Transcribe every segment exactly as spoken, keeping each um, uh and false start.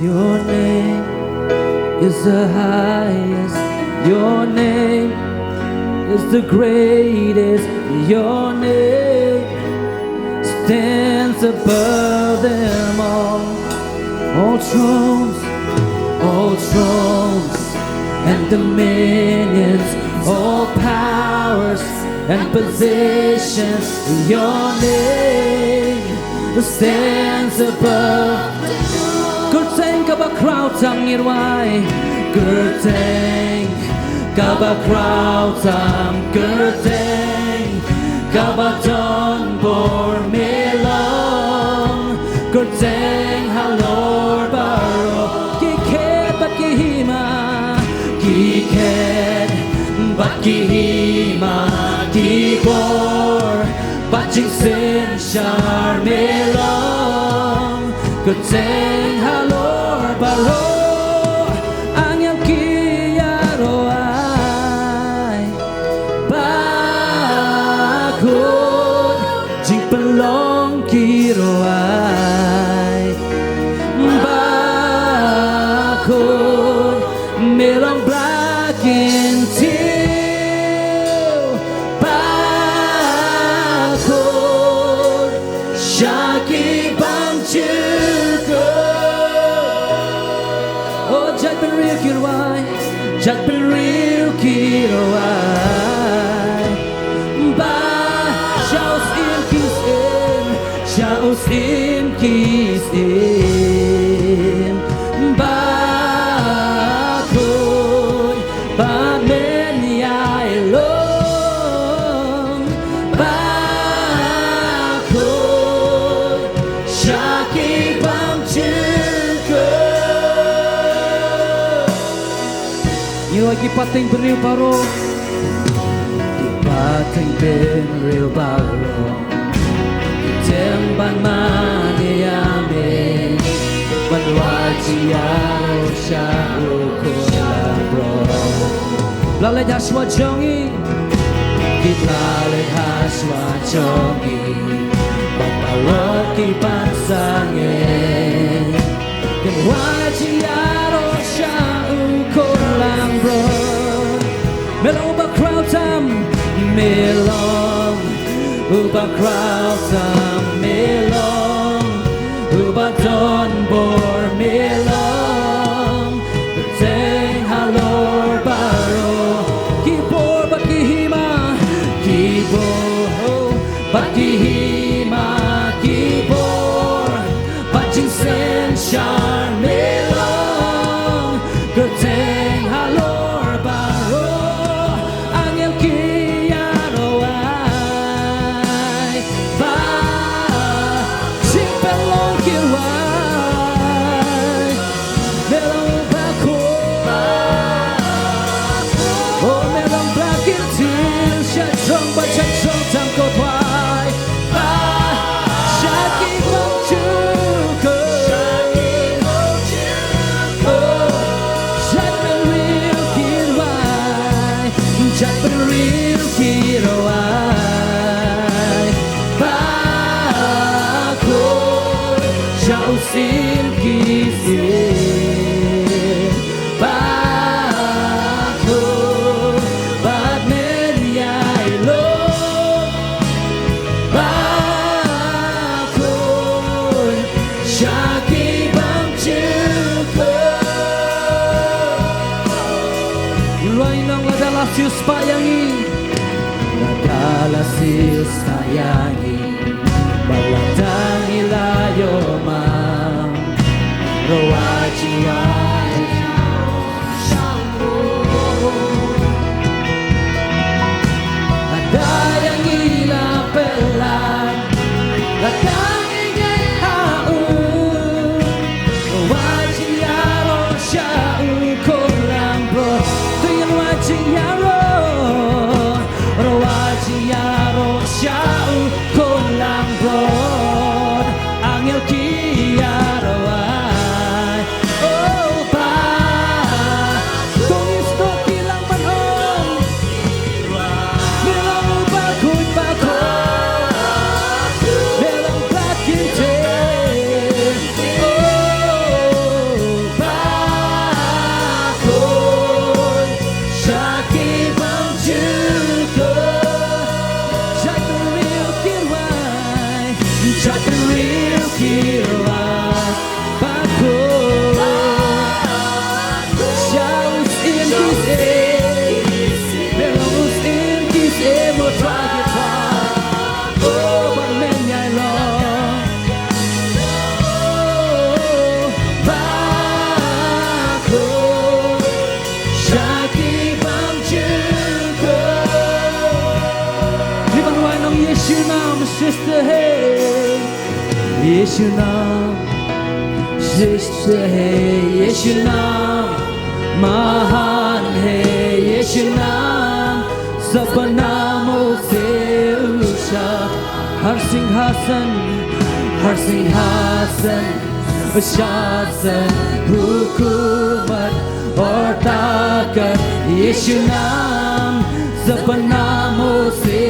Your name is the highest. Your name is the greatest. Your name stands above them all. All thrones, all thrones and dominions, all powers and positions. Your name stands above. Kyrteng kaba khraw tam ngi rwai. Kyrteng kaba khraw tam, kyrteng kaba don bor me long. Kyrteng halor baroh. Ki khet bad ki hima, ki khet bad ki hima, ki bor bad jingsynshar me long. Kyrteng halor baroh, angel ki ïaroh ai. Bakhun jingpynlong ki rwai. Bakhun me long Bla Kyntiew. Bakhun sha ki bymjukut. O jaitbynriew ki rwai, jaitbynriew ki rwai. Ba sha u syiem ki syiem, sha u syiem ki syiem. Bakhun bad men ïai long. Bakhun sha ki bymjukut. Ngi rwai ki pateng briew baroh. Ki pateng briew baroh. Ki tem ban mane ïa me. Ban wad jingïaroh sha u khun langbrot. Bla leit hashwa jong ngi. Ki bla leit hashwa jong ngi. Bad baroh ki ban sangeh. Kin wad jingïaroh sha u khun langbrot. Me long uba khraw tam, me long uba khraw tam, me long uba don bor, me long kyrteng halor baroh. Ki bor bad ki hima, ki bor bad ki hima, ki bor bad jingsynshar me long kyrteng halor baroh. Angel ki ïaroh ai. Ba jingpynlong ki rwai. Me long bakhun. O me long Bla Kyntiew, sha jrong bad sha jrong tang ko khwai. Ba sha ki bymjukut. O jaitbynriew ki rwai. Jaitbynriew ki rwai. Bakhun sha u syiem ki syiem. Bakhun bad men ïai long. Bakhun sha ki bymjukut. Rwai nong lada la siew spah ïa ngi. Lada la siew spah ïa ngi. Bad lada ngi la ïoh ma. Rwai jingwai. Lada ïa ngi la pynlait, lada ngi ngeit ha u. Wad jingïaroh sha u khun langbrot. To ïa wad jingïaroh. Shaki bam jingkyrkhu. Liban wai nong Yeshu nam, sister hey. Yeshu nam, sister hey, Yeshu nam, mahan hai Yeshu nam, sapna mo se ucha. Har singhasan, har singhasan, shashan, hukumat, aur takat, Yeshu nam, sapna mo se.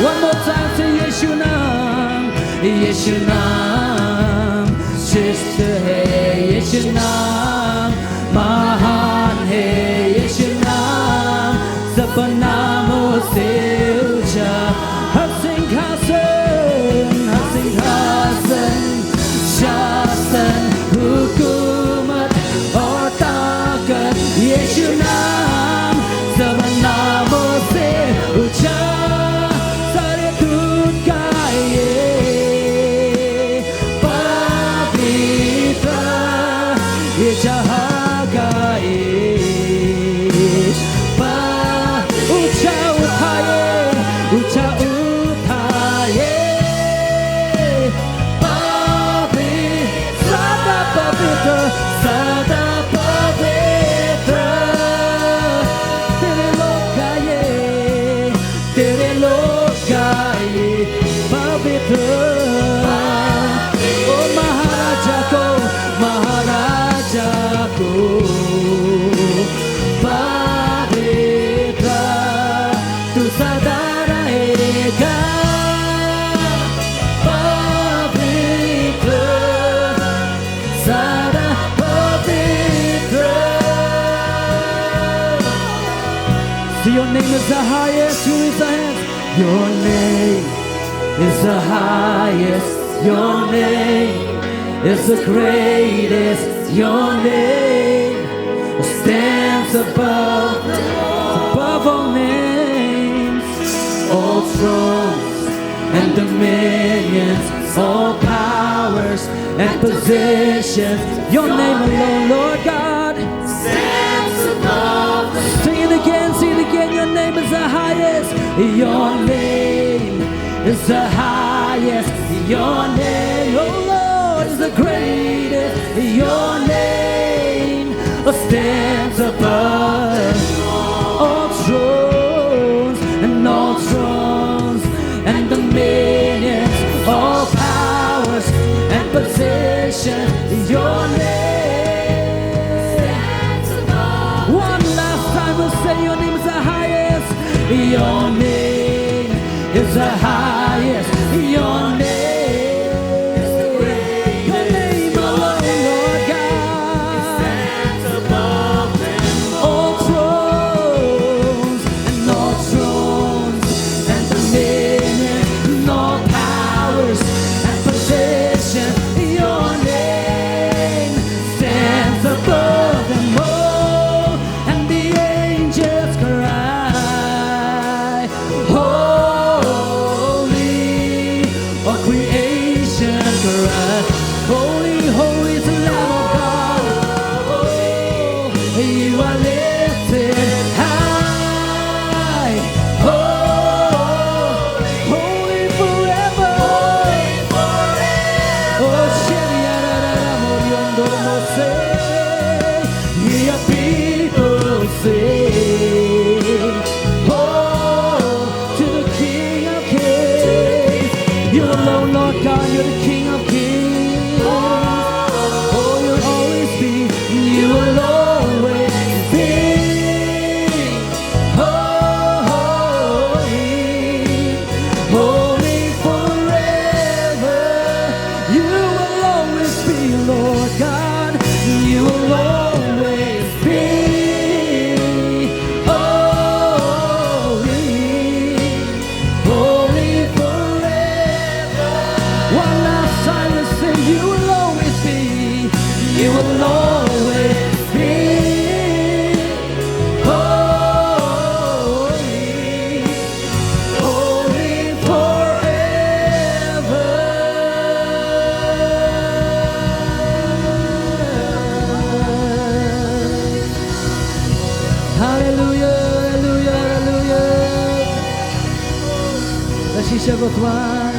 One more time, say Yeshu nam, Yeshu nam, shreshth hai Yeshu nam, mahan hai Yeshu nam, sapna mo se ucha. Har singhasan, har singhasan, shashan, hukumat, aur takat, Yeshu nam, sapna mo se ucha. Sare dut ka ye pavitra, ye jaha ka ye pa ucha uthaye, ucha uthaye. Pavi-, sada pavitra, sada pavitra. Tere lok ka ye, tere lok ka ye pavitra. O Maharaja ko, Maharaja ko pavitra. Tu sada rahega pavitra, sada pavitra. So your name is the highest, you is the highest. Your name is the highest, your name is the greatest, your name stands above, above all names, all thrones and dominions, all powers and positions. Your name alone, Lord God, stands above. Sing it again, sing it again. Your name is the highest. Your name is the highest. Your name, oh Lord, is the greatest. Your name stands above all thrones and all thrones and dominions, all powers and positions. Your name stands above. One last time we'll say your name is the highest. Your name is the highest. Your name is the greatest. Your name alone, Lord God, stands above them all. All thrones and all thrones and dominion and all powers and position. Your name stands above them all, and the angels cry, holy, all creation cry, holy, holy is the Lamb of God. Oh, you are lifted high. Oh, holy forever. Oh, sheriarara moriondo mose. Your people sing, oh, to the King of Kings. You alone, Lord God, you're the King of Kings. Oh, you'll always be, you will always be holy, holy forever. You will always be, Lord God. You will always be holy, holy forever. One last Shisha ko Trai.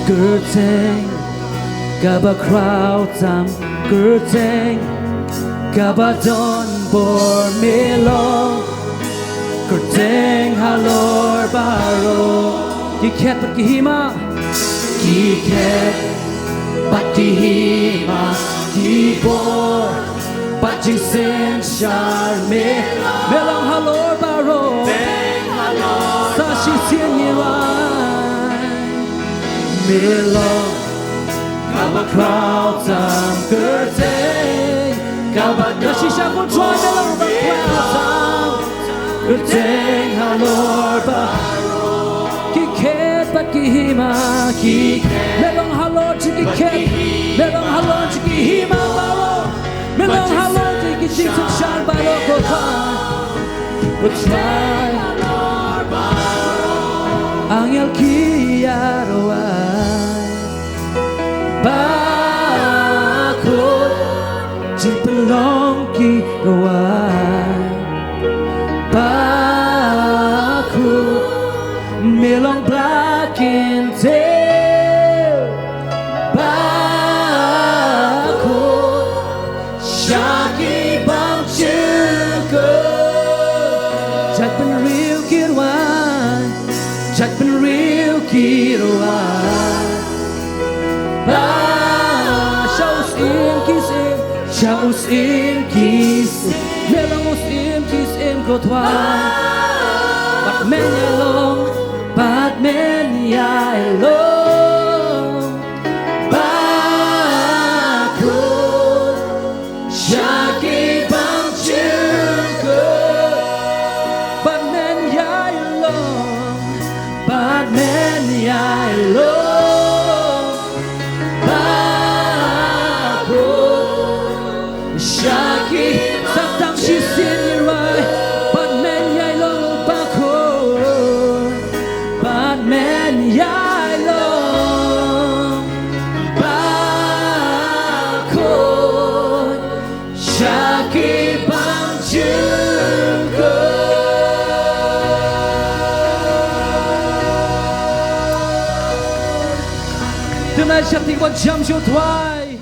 Kyrteng kaba khraw tam, kyrteng kaba don bor me long. Kyrteng halor baroh. Ki khet bad ki hima. Ki khet bad ki hima, ki bor bad jingsynshar me, me long halor baroh. Sa shisien ngi rai. Me long kaba khraw tam, kyrteng kaba don. Shisha ko Trai, me long ba khraw tam. Kyrteng halor ba. Ki khet bad ki hima, ki khet. Me long halor jong ki khet. Me long halor jong ki hima baroh. Me long halor jong ki jingsynshar baroh ko Trai. Ko Trai. Angel ki ïaroh ai. Ba khuid jingpynlong ki rwai. Ba khuid me long Bla Kyntiew. Ba khuid sha ki bym jukut. Jaitbynriew ki rwai. Jaitbynriew ki rwai. Ba sha u syiem ki syiem, sha u syiem ki syiem. Me long u syiem ki syiem ko Trai. Bad men ïai long, bad men ïai long. Ba khuid sha ki bym jukut. Bad men ïai long, bad men ïai long. Ba khuid sha ki, sa tang shisien ngi rai. Bad men ïai long ba khuid. Bad men ïai long. Ba khuid sha ki bym jukut. Tonight, sheptieng ban jam sha u Trai.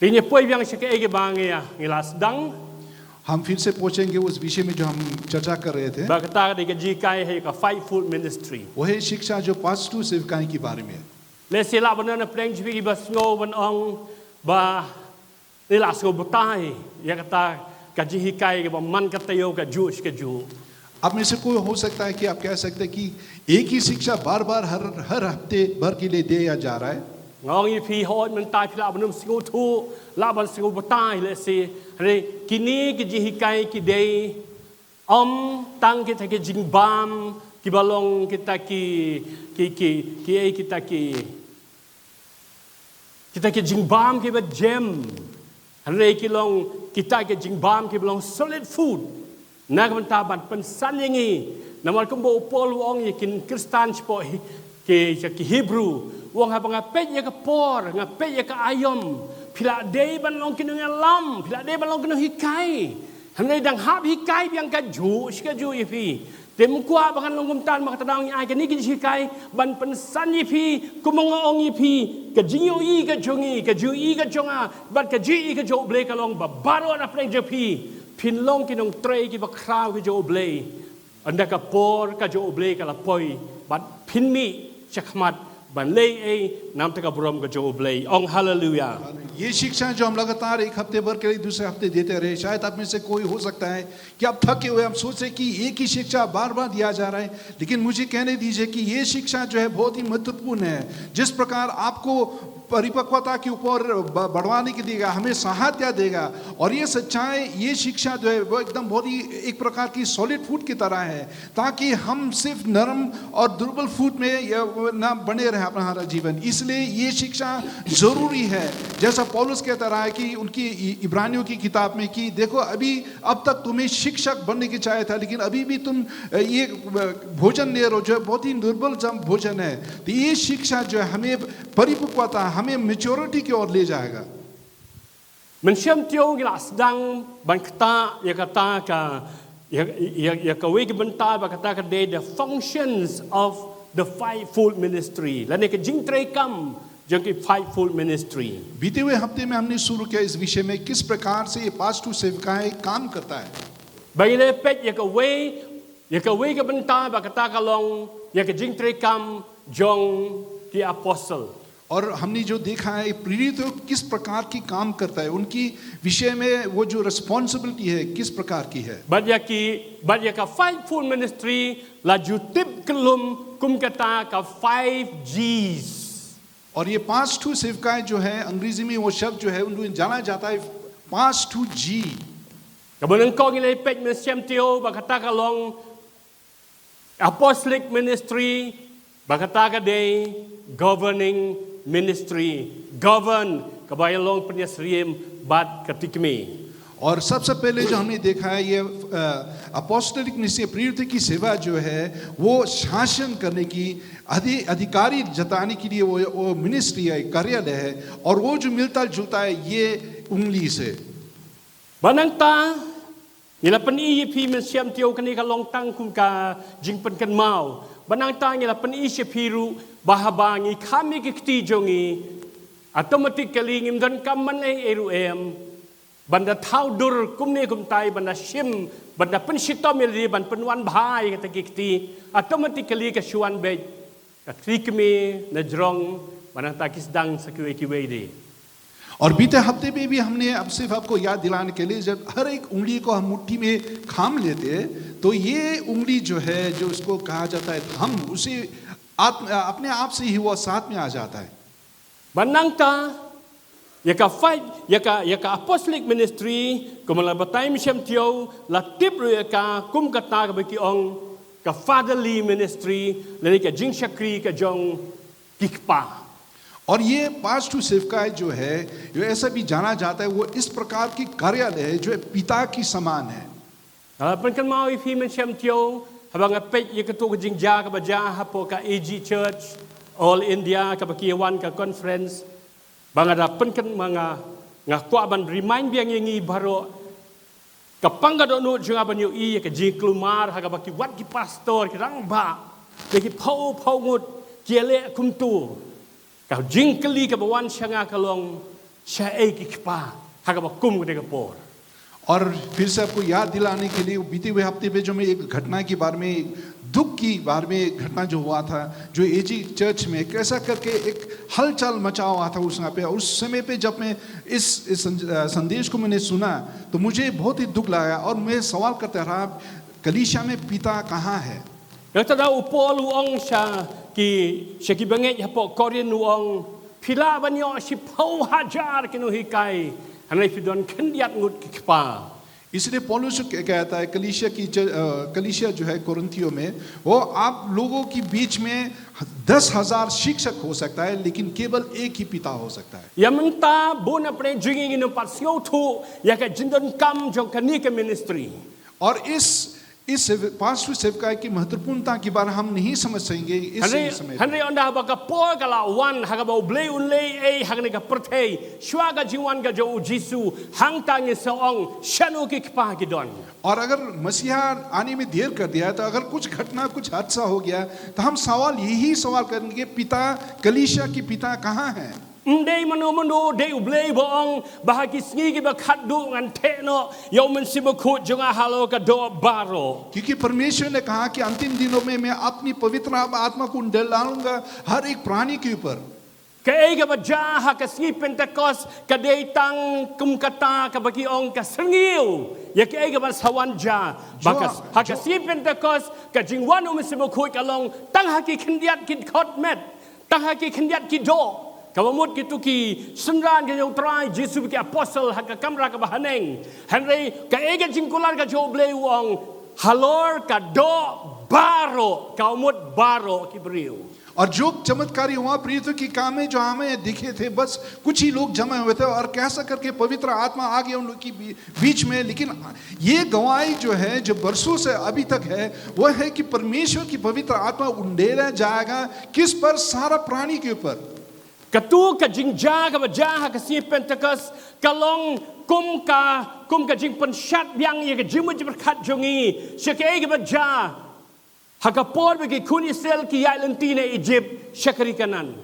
Te ngin ïa poi biang sha kaei kaba ngi ïa, ngi la sdang. हम फिर से पहुंचेंगे उस विषय में जो हम चर्चा कर रहे थे। Ba kata ka dei ka jinghikai ha ka Fivefold Ministry. वही शिक्षा जो पांच ठो सेवकाई के बारे में। Lehse lah ban ong na pdeng jong phi kiba sngew ban ong ba ngi la sngew batai ïa kata ka jinghikai kaba man ka taïew kajuh shi kajuh. आप में से कोई हो सकता है कि आप कह सकते हैं कि एक ही शिक्षा बार-बार हर, हर हफ्ते भर के लिए दिया जा रहा है। Nga ong ïa phi, hooid mynta phi lah ban ym sngewthuh, lah ban sngew batai lehse. Hynrei kine ki jinghikai ki dei ym tang kita ki jingbam kiba long kita ki, ki, ki, ki, eh, kita ki, kita ki jingbam kiba jem. Hynrei ki long kita ki jingbam kiba long solid food. Na ka bynta ban pynsan ïa ngi. Namar kumba u Paul u ong ïa ki Khristan shapoh Hi-, ki, ïa ki Hebru. U ong haba nga peit ïa ka por, nga peit ïa ka aïom. Phi la dei ban long ki nongïalam, phi la dei ban long ki nonghikai. Hynrei dang hap hikai biang kajuh shi kajuh ïa phi. Te ym kwah ba ngan long kumta, namar kata nga ong ïa kane ka jinghikai ban pynsan ïa phi, kumba nga ong ïa phi, ka jingïohi ka jong ngi, ka jingïohi ka jong nga bad ka jingïohi ka jong U Blei ka long ba baroh na pdeng jong phi phin long ki nongtrei kiba khraw ki jong U Blei. Ynda ka por ka jong U Blei ka la poi bad phin mih shakhmat ban leh ei na ka bynta ka burom ka jong U Blei. Ong haleluya. ये शिक्षा जो हम लगातार एक हफ्ते भर के लिए दूसरे हफ्ते देते रहे, शायद आप में से कोई हो सकता है कि आप थके हुए, हम सोच रहे कि एक ही शिक्षा बार-बार दिया जा रहा है, लेकिन मुझे कहने दीजिए कि ये शिक्षा जो है बहुत ही महत्वपूर्ण है। जिस प्रकार आपको परिपक्वता के ऊपर ब-, बढ़वाने के लिए हमें सहायता देगा, और ये सच्चाई, ये शिक्षा जो है वो एकदम बहुत ही एक प्रकार की solid food की तरह है। ताकि हम सिर्फ नरम और दुर्बल फूट में ये ना बने रहे अपना हमारा जीवन। इसलिए ये शिक्षा जरूरी है। जैसा पौलुस कहता रहा है कि उनकी इ-, इब्रानियों की किताब में कि देखो, अभी, अब तक तुम्हें शिक्षक बनने की चाहिए था, लेकिन अभी भी तुम, अ, ये, अ, भोजन ले रहे हो जो बहुत ही दुर्बल जम भोजन है। तो ये शिक्षा जो है हमें परिपक्वता, हमें maturity की ओर ले जाएगा। Mynshem taïew ngi la sdang ban ktah ïa kata ka ïa, ïa, ïa kawei ka bynta ba kata ka dei the functions of the fivefold ministry, lane ka jingtreikam jong ki fivefold ministry. बीते हुए हफ्ते में हमने शुरू किया इस विषय में, किस प्रकार से ये पाँच ठो सेवकाई काम करता है। Ba ngin ïa peit ïa kawei, ïa kawei ka bynta ba kata ka long ïa ka jingtreikam jong ki apostle. और हमने जो देखा है, प्रेरित किस प्रकार की काम करता है, उनकी विषय में वो जो रिस्पॉन्सिबिलिटी है, किस प्रकार की है। Bad ïa ki, bad ïa ka fivefold ministry la ju tip kyllum kum kata ka five G's. और ये पांच ठो सेवकाई जो है, अंग्रेजी में वो शब्द जो है, उनको जाना जाता है पांच ठो जी। Kaba nyngkong, ngin ïa peit mynsiem taïew ba kata ka long apostolic ministry, ba kata ka dei governing ministry. Govern, kaba ïa long pynïasyriem bad ka tikmi. और सबसे पहले जो हमने देखा है, ये अपोस्टोलिक मिनिस्ट्री, प्रेरित की सेवा जो है, वो शासन करने की, अधि अधिकारी जताने के लिए वो, वो मिनिस्ट्री है, कार्यालय है। और वो जो मिलता जुलता है ये उंगली से। Ba nangta ngi la pyni ïa phi mynsiem taïew, kane ka long tang kum ka jingpynkynmaw. Ba nangta ngi la pyni sha phi ruh ba haba ngi kham ïa ki kti jong ngi, automatically ngim donkam ban ai ei ruh em, ban da thaw dur kumne kumtai, ban da shim, ban da pynshitom ïa lade, ban pynwan bha ïa kita ki kti. Automatically ka shu wan beit ka tikmi na jrong, ba nangta ki sdang sa kiwei kiwei de. और बीते हफ्ते में भी हमने अब सिर्फ आपको याद दिलाने के लिए, जब हर एक उंगली को हम मुट्ठी में थाम लेते हैं, तो ये उंगली जो है, जो उसको कहा जाता है थंब, उसे आत्म, अपने आप से ही वो साथ में आ जाता है। Ba nangta ïa ka five, ïa ka, ïa ka apostolic ministry, kumba la batai mynsiem taïew, la tip ruh ïa ka kum kata kaba ki ong ka fatherly ministry, lane ka jingshakri ka jong ki kpa. और ये पांच ठो सेवकाई जो है, ये ऐसा भी जाना जाता है, वो इस प्रकार की कार्यालय है जो पिता की समान है। Nga la pynkynmaw ïa phi mynsiem taïew, haba nga peit ïa kato ka jingjia kaba jia hapoh ka A G Church All India, kaba ki ïa wan ka conference, ba nga da pynkynmaw, nga, nga kwah ban remind biang ïa ngi baroh, ka pang ka dohnud jong nga ban ïohi ïa ka jingkulmar ha kaba ki wat ki pastor, ki rangbah, ïa ki phew phew ngut ki ïaleh kumto. Ka jingkylli kaba wan sha nga ka long, shaei ki kpa ha kaba kum kane ka por? और फिर से आपको याद दिलाने के लिए, बीते हुए हफ्ते में जो मैं एक घटना के बारे में, दुख की बारे में एक घटना जो हुआ था, जो एजी चर्च में कैसा करके एक हलचल मचा हुआ था उस, यहाँ पे। उस समय पे जब मैं इस, इस संज-, अ, संदेश को मैंने सुना, तो मुझे बहुत ही दुख लगा और मैं सवाल करता रहा, कलीसिया में पिता कहाँ है? Nangta da u Paul u ong sha ki, sha ki bangeit hapoh Korinth, u ong, phi lah ban ïoh shiphew hajar ki nonghikai, hynrei phi don khyndiat ngut ki kpa. इसलिए पौलुस कह-, कहता है, कलीसिया की च-, अ, कलीसिया जो है कोरिंथियों में, वो आप लोगों के बीच में दस हजार शिक्षक हो सकता है, लेकिन केवल एक ही पिता हो सकता है। Ïa mynta bun na pdeng jong ngi ngin ym pat sngewthuh ïa ka jingdonkam jong kane ka ministry. और इस, इस सेव-, पांच ठो सेवकाई की महत्वपूर्णता के बारे में हम नहीं समझ सकेंगे इस समय पे। Hynrei ynda ba ka por ka la wan ha kaba U Blei un leh ei ha kane ka pyrthei, shuwa ka jingwan ka jong U Jisu, hangta ngin sa ong shano ki kpa ki don. और अगर मसीहा आने में देर कर दिया, तो अगर कुछ घटना, कुछ हादसा हो गया, तो हम सवाल, यही सवाल करेंगे, पिता, कलीसिया की पिता कहाँ है? Ym dei mano mano, dei U Blei ba ong ba ha ki sngi kiba khatduh ngan theh noh ïa U Mynsiem Bakhuid jong nga halor ka doh baroh. क्योंकि परमेश्वर ने कहा कि अंतिम दिनों में मैं अपनी पवित्र आत्मा को डालूंगा हर एक प्राणी के ऊपर। Kaei kaba jia ha ka sngi Pentekost ka dei tang kum kata kaba ki ong ka syrngiew ïa kaei kaba sa wan jia. Ba ka, ha ka sngi Pentekost ka jingwan U Mynsiem Bakhuid ka long tang ha ki khyndiat ki dkhot met, tang ha ki khyndiat ki doh, kaba mut kito ki synran ki jong U Trai Jisu bad ki apostle ha ka kamra kaba haneng. Hynrei kaei ka jingkular ka jong U Blei, u ong halor ka doh baroh, kaba mut baroh ki briew. और जो चमत्कारी हुआ, प्रेरितों के काम में जो हमें दिखे थे, बस कुछ ही लोग जमा हुए थे और कैसा करके पवित्र आत्मा आ गया उन लोग के बी-, बीच में। लेकिन ये गवाही जो है, जो बरसों से अभी तक है, वो है कि परमेश्वर की पवित्र आत्मा उंडेला जाएगा किस पर? सारा प्राणी के ऊपर। Kato ka jingjia kaba jia ha ka sngi Pentekost ka long kum ka, kum ka jingpynshad biang ïa ka jingmut jingpyrkhat jong ngi sha kaei kaba jia ha ka por ba ki khun Israel ki ïaid lynti na Egypt sha ka ri Kanan.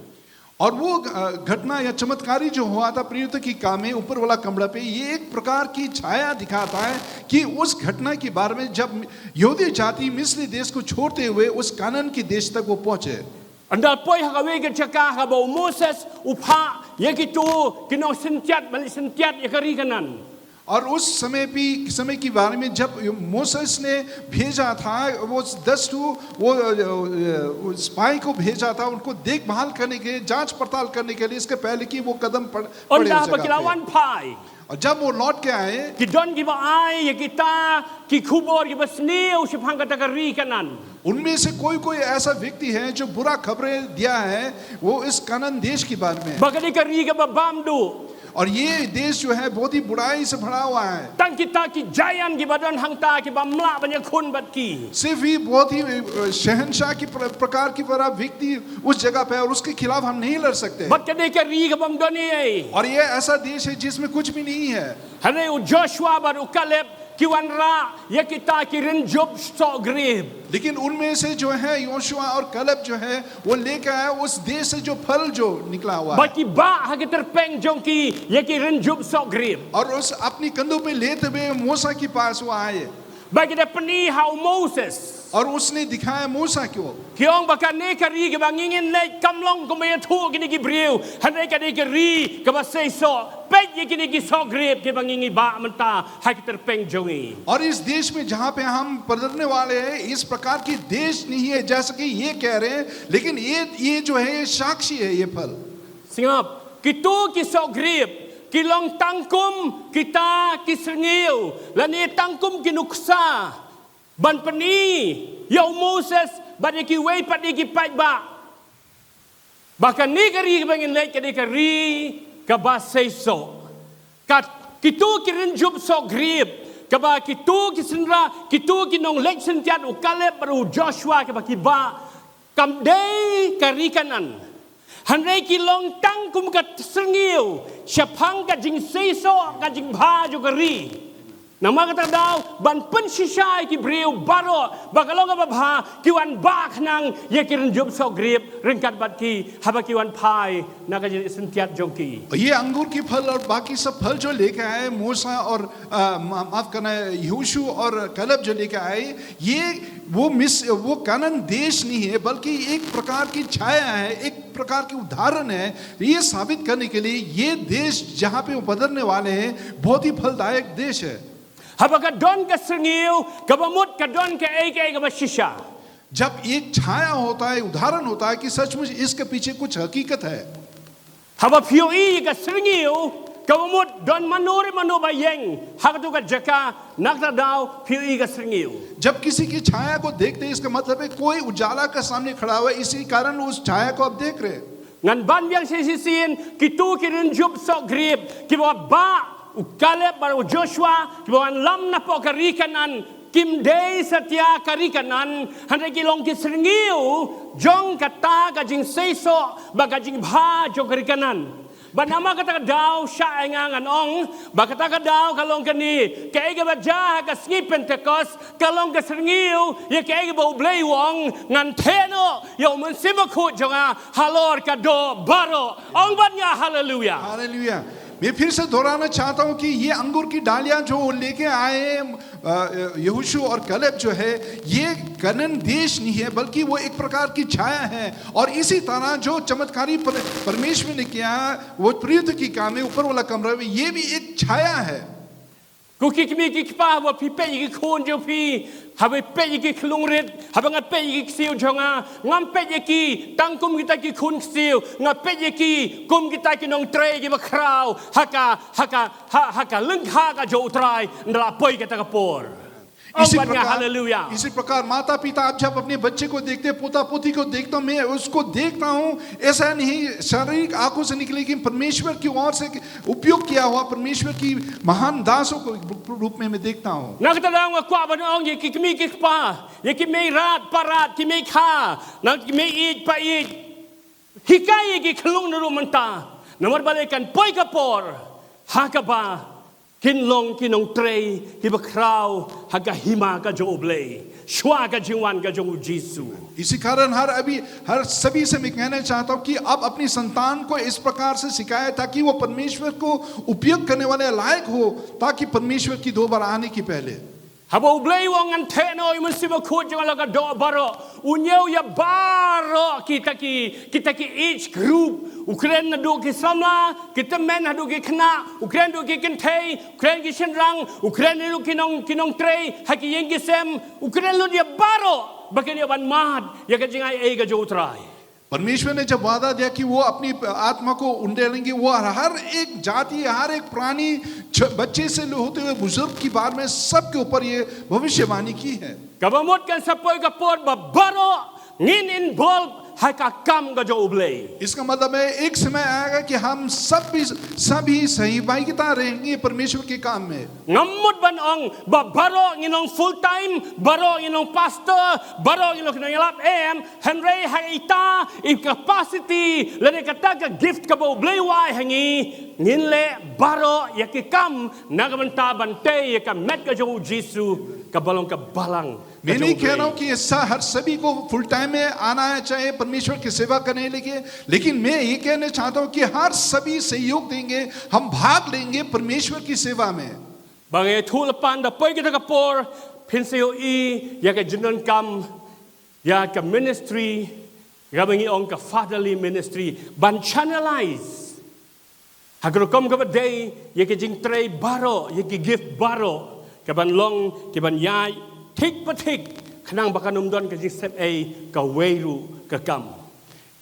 और वो अ, घटना या चमत्कारी जो हुआ था प्रेरितों की काम में ऊपर वाला कमरा पे, ये एक प्रकार की छाया दिखाता है कि उस घटना के बारे में जब यहूदी जाति मिस्र देश को छोड़ते हुए उस कानान के देश तक वो पहुंचे। Ynda la poi ha kawei ka jaka ha kaba u Moses u phah ïa kito ki nongsyntiat ban leit syntiat ïa ka ri Kanan. और उस समय भी समय के बारे में जब मोसेस ने भेजा था वो दस ठो वो अ, अ, सिपाही को भेजा था उनको देखभाल करने के लिए, जांच पड़ताल करने के लिए, इसके पहले कि वो कदम पड़, पड़े Ynda उस ba जगह ki la पे। wan phai, और जब वो लौट के आए ki don kiba ai ïa kita ki khubor kiba sniew shaphang kata ka ri Kanan. उनमें से कोई कोई ऐसा व्यक्ति है जो बुरा खबरें दिया है वो इस कानान देश के बारे में। Ba ka dei ka ri kaba bam duh. और ये देश जो है बहुत ही बुराई से भरा हुआ है। Tang kita ki giant kiba don hangta kiba ym lah ban ïakhun bad ki. सिर्फ ही बहुत ही अ, शहंशाह की प्र, प्रकार की तरह व्यक्ति उस जगह पे, और उसके खिलाफ हम नहीं लड़ सकते। Bad ka dei ka ri kaba ym don ei ei. और ये ऐसा देश है जिसमें कुछ भी नहीं है। Hynrei u Joshua bad u Kaleb ki wanrah ïa kita ki rynjup soh grep. लेकिन उनमें से जो है योशुआ और कलेब जो है वो लेकर आए उस देश से जो फल जो निकला हुआ Ba है। ki bah ha ki tyrpeng jong ki ïa ki rynjup soh grep. और उस अपनी कंधों पे लेते हुए मूसा के पास वो आए Ba ki da pyni ha u Moses. और उसने दिखाया मूसा को Ki ong ba kane ka ri kaba ngi ngin leit kam long kumba ïathuh kine ki briew. Hynrei ka dei ka ri kaba seisoh. Peit ïa kine ki soh grep kiba ngi ngi bah mynta ha ki tyrpeng jong ngi. और इस देश में जहाँ पे हम पधरने वाले हैं, इस प्रकार की देश नहीं है जैसा कि ये कह रहे हैं, लेकिन ये ये जो है ये साक्षी है ये फल। Sngap, kito ki soh grep ki long tang kum kita ki syrngiew lane tang kum ki nuksa ban pyni ïa u Moses bad ïa kiwei pat ïa ki paidbah ba kane ka ri kaba ngin leit ka dei ka ri kaba seisoh. Kat kito ki rynjup soh grep kaba kito ki synrah, kito ki nongleit syntiat u Kaleb bad u Joshua kaba ki bah kam dei ka ri Kanan. Hynrei ki long tang kum ka syrngiew shaphang ka jingseisoh ka jingbha jong ka ri. Namar kata ka daw ban pynshisha ïa ki briew baroh ba ka long kaba bha ki wan bah khnang ïa ki rynjup soh grep ryngkat bad ki haba ki wan phai na ka jingsyntiat jong ki. ये अंगूर की फल और बाकी सब फल जो लेके आए मूसा और अ, मा- माफ करना है, यहोशू और कलेब जो लेके आए, ये वो मिस वो कानान देश नहीं है बल्कि एक प्रकार की छाया है, एक प्रकार की उदाहरण है। ये साबित करने के लिए ये देश जहाँ पे वो पधरने वाले हैं बहुत ही फलदायक देश है। Haba ka don ka syrngiew kaba mut ka don kaei kaei kaba shisha. जब एक छाया होता है, उदाहरण होता है कि सचमुच इसके पीछे कुछ हकीकत है। Haba phi ïohi ïa ka syrngiew kaba mut don mano re mano ba ïeng ha kato ka jaka, na kata ka daw phi ïohi ïa ka syrngiew. जब किसी की छाया को देखते हैं, इसका मतलब है कोई उजाला का सामने खड़ा हुआ है, इसी कारण उस छाया को आप देख रहे हैं। Ngan ban biang shisien, kito ki rynjup soh grep kiba bah u Kaleb bad u Joshua kiba wan lam napoh ka ri Kanan, kim dei satia ka ri Kanan, hynrei ki long ki syrngiew jong kata ka jingseisoh bad ka jingbha jong ka ri Kanan. Bad namar kata ka daw, shah ïa nga ngan ong ba kata ka daw ka long kane, kaei kaba jia ha ka sngi Pentekost ka long ka syrngiew ïa kaei kaba U Blei u ong, ngan theh noh ïa U Mynsiem Bakhuid jong nga halor ka doh baroh. Ong bad nga haleluya. हालेलुया। मैं फिर से दोहराना चाहता हूँ कि ये अंगूर की डालियाँ जो वो लेके आए हैं, अ, यहोशू और कलेब जो है, ये कनान देश नहीं है, बल्कि वो एक प्रकार की छाया है। और इसी तरह जो चमत्कारी पर, परमेश्वर ने किया, वो प्रेरित की काम है, ऊपर वाला कमरा में, ये भी एक छाया है। Ko ki kmie ki kpa, haba phi peit ïa ki khun jong phi, haba peit ïa ki khyllung rit, haba nga peit ïa ki ksiew jong nga, ngam peit ïa ki tang kum kita ki khun ksiew, nga peit ïa ki kum kita ki nongtrei kiba khraw ha ka, ha ka, ha, ha ka lyngkha ka jong U Trai ynda la poi kata ka por. Ong इसी bad nga प्रकार haleluya. इसी प्रकार माता पिता, आप जब अपने बच्चे को देखते हैं, पोता पोती को देखता हूँ, मैं उसको देखता हूँ, ऐसा नहीं शारीरिक आंखों से निकले, लेकिन परमेश्वर की ओर से उपयोग किया हुआ परमेश्वर की महान दासों को रूप में मैं देखता हूँ। Na kata ka daw nga kwah ban ong ïa ki kmie ki kpa, ïa ki mei rat pa rat, ki mei kha, na ki mei ïeit pa ïeit. Hikai ïa ki khyllung na ruh mynta. Namar balei kan poi ka por ha kaba kin long ki nongtrei kiba khraw ha ka hima ka jong U Blei shuwa ka jingwan ka jong U Jisu. इसी कारण हर अभी, हर सभी से मैं कहना चाहता हूँ कि आप अपनी संतान को इस प्रकार से सिखाएं ताकि वो परमेश्वर को उपयोग करने वाले लायक हो, ताकि परमेश्वर की दोबारा आने की पहले। Haba U Blei u ong, ngan theh noh ïa U Mynsiem Bakhuid jong nga la ka doh baroh, u ñiew ïa baroh kita ki, kita ki age group, u kren naduh ki samla, ki tymmen haduh ki khynnah, u kren haduh ki kynthei, u kren ki shynrang, u kren haduh ki nong, ki nongtrei ha ki ïing ki sem, u kren lut ïa baroh ba kin ïoh ban mad ïa ka jingai ei ka jong U Trai. परमेश्वर ने जब वादा दिया कि वो अपनी आत्मा को उंडेलेंगे, वो हर, हर एक जाति, हर एक प्राणी, छ-, बच्चे से होते हुए बुजुर्ग के बारे में सबके ऊपर ये भविष्यवाणी की है। Kaba mut kan sa poi ka por ba baroh ngin involve ha ka kam ka jong U Blei. इसका मतलब है, एक समय आएगा कि हम सब भी, सभी सहभागिता रहेंगे परमेश्वर के काम में। Ngam mut ban ong ba baroh ngin long full time, baroh ngin long pastor, baroh ngin long ki nongïalap, em, hynrei ha ita i capacity lane kata ka gift kaba U Blei u ai ha ngi, ngin leh baroh ïa ki kam na ka bynta ban tei ïa ka met ka jong U Jisu kaba long ka balang. मैं नहीं कह रहा हूँ कि ऐसा हर सभी को फुल टाइम में आना चाहिए परमेश्वर की सेवा करने के लिए, लेकिन मैं ये कहना चाहता हूँ कि हर सभी सहयोग देंगे, हम भाग लेंगे परमेश्वर की सेवा में। Ba ngi ïathuh lypa, da poi kita ki por phin sa ïohi ïa ka jingdonkam ïa ka ministry, ïa kaba ngi ong ka fatherly ministry, ban channelize ha ka rukom kaba dei ïa ka jingtrei baroh, ïa ki gift baroh, ka ban long ki ban ïaid thik pa thik khnang ba kan ym don ka jingsep ei kawei ruh ka kam.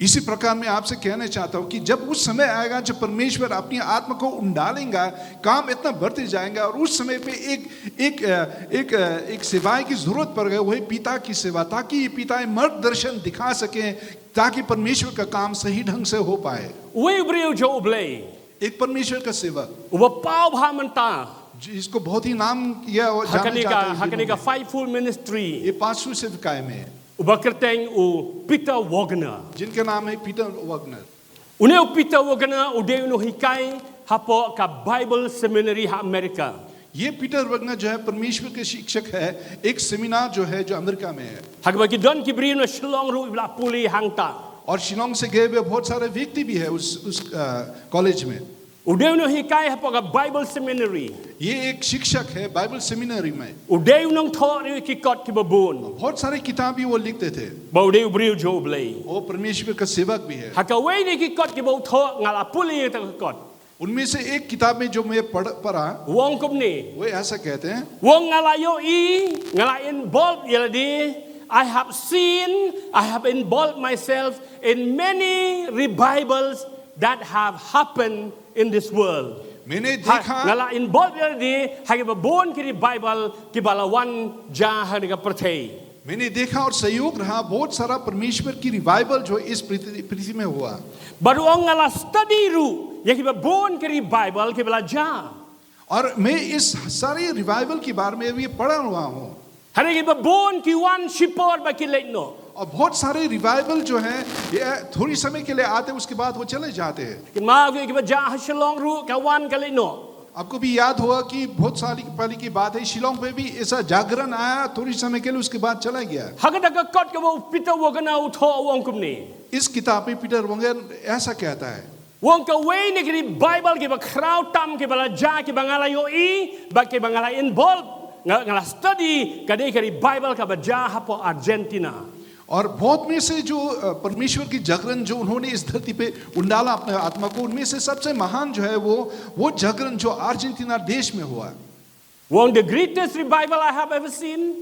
इसी प्रकार मैं आपसे कहना चाहता हूँ कि जब उस समय आएगा जब परमेश्वर अपनी आत्मा को उंडालेगा, काम इतना बढ़ते जाएगा और उस समय पे एक, एक, अ, एक, अ, एक सेवाई की जरूरत पड़ गई, वही पिता की सेवा, ताकि ये पिता मार्गदर्शन दिखा सके, ताकि परमेश्वर का काम सही ढंग से हो पाए। Uwei u briew jong U Blei, एक परमेश्वर का सेवक, uba paw bha mynta, जिसको बहुत ही नाम किया और ha जाना kane जाता ka, है ha kane ka dunia में। Fivefold ministry, ये पांचों सेवकाई में, uba kyrteng u Peter Wagner, जिनका नाम है पीटर वगनर। Une u Peter Wagner u dei u nonghikai hapoh ka Bible Seminary ha America. ये पीटर वगनर जो है परमेश्वर के शिक्षक है, एक सेमिनार जो है जो अमेरिका में है। Ha kaba ki don ki briew na Shillong ruh kiba la pule hangta. और शिलोंग से गए हुए बहुत सारे व्यक्ति भी है उस, उस, अ, कॉलेज में। U dei u nonghikai hapoh ka Bible Seminary. ये एक शिक्षक है बाइबल सेमिनरी में। U dei u nongthoh ruh ïa ki kot kiba bun. बहुत सारे किताब भी वो लिखते थे। Bad u dei u briew jong U Blei. वो परमेश्वर का सेवक भी है। Ha kawei na ki kot kiba u thoh, nga la pule ïa kata ka kot. उनमें से एक किताब में जो मैं पढ़, पढ़ा, u ong kumne. वो ऐसा कहते हैं। U ong, nga la ïohi, nga la involve ïa lade. I have seen, I have involved myself in many revivals that have happened in this world. मैंने Ha, देखा, nga la involve ïa lade ha kiba bun ki revival kiba la wan jia ha kane ka pyrthei. मैंने देखा और संयोग रहा बहुत सारा परमेश्वर की रिवाइवल जो इस पृथ्वी, पृथ्वी में हुआ। Bad u ong, nga la study ruh ïa kiba bun ki revival kiba la jia. और मैं इस सारे रिवाइवल के बारे में भी पढ़ा हुआ हूँ। Hynrei kiba bun ki wan shipor bad ki leit noh. और बहुत सारे रिवाइवल जो है, ये थोड़ी समय के लिए आते, उसके बाद वो चले जाते हैं। Kynmaw, kiba jia ha Shillong ruh ka wan ka leit noh. आपको भी याद होगा कि बहुत साल पहले की बात है, शिलोंग पे भी ऐसा जागरण आया, थोड़ी समय के लिए, उसके बाद चला गया। Ha kata ka kot kaba u Peter Wagner u thoh, u ong kumne. इस किताब में पीटर वगनर ऐसा कहता है। U ong, kawei na ki revival kiba khraw tam kiba la jia kiba nga la ïohi bad kiba nga la involve, nga, nga la study, ka dei ka revival kaba jia hapoh Argentina. और बहुत में से जो, अ, परमेश्वर की जागरण जो उन्होंने इस धरती पे उंडाला अपने आत्मा को, उनमें से सबसे महान जो है वो, वो जागरण जो अर्जेंटीना देश में हुआ। U ong, the greatest revival I have ever seen.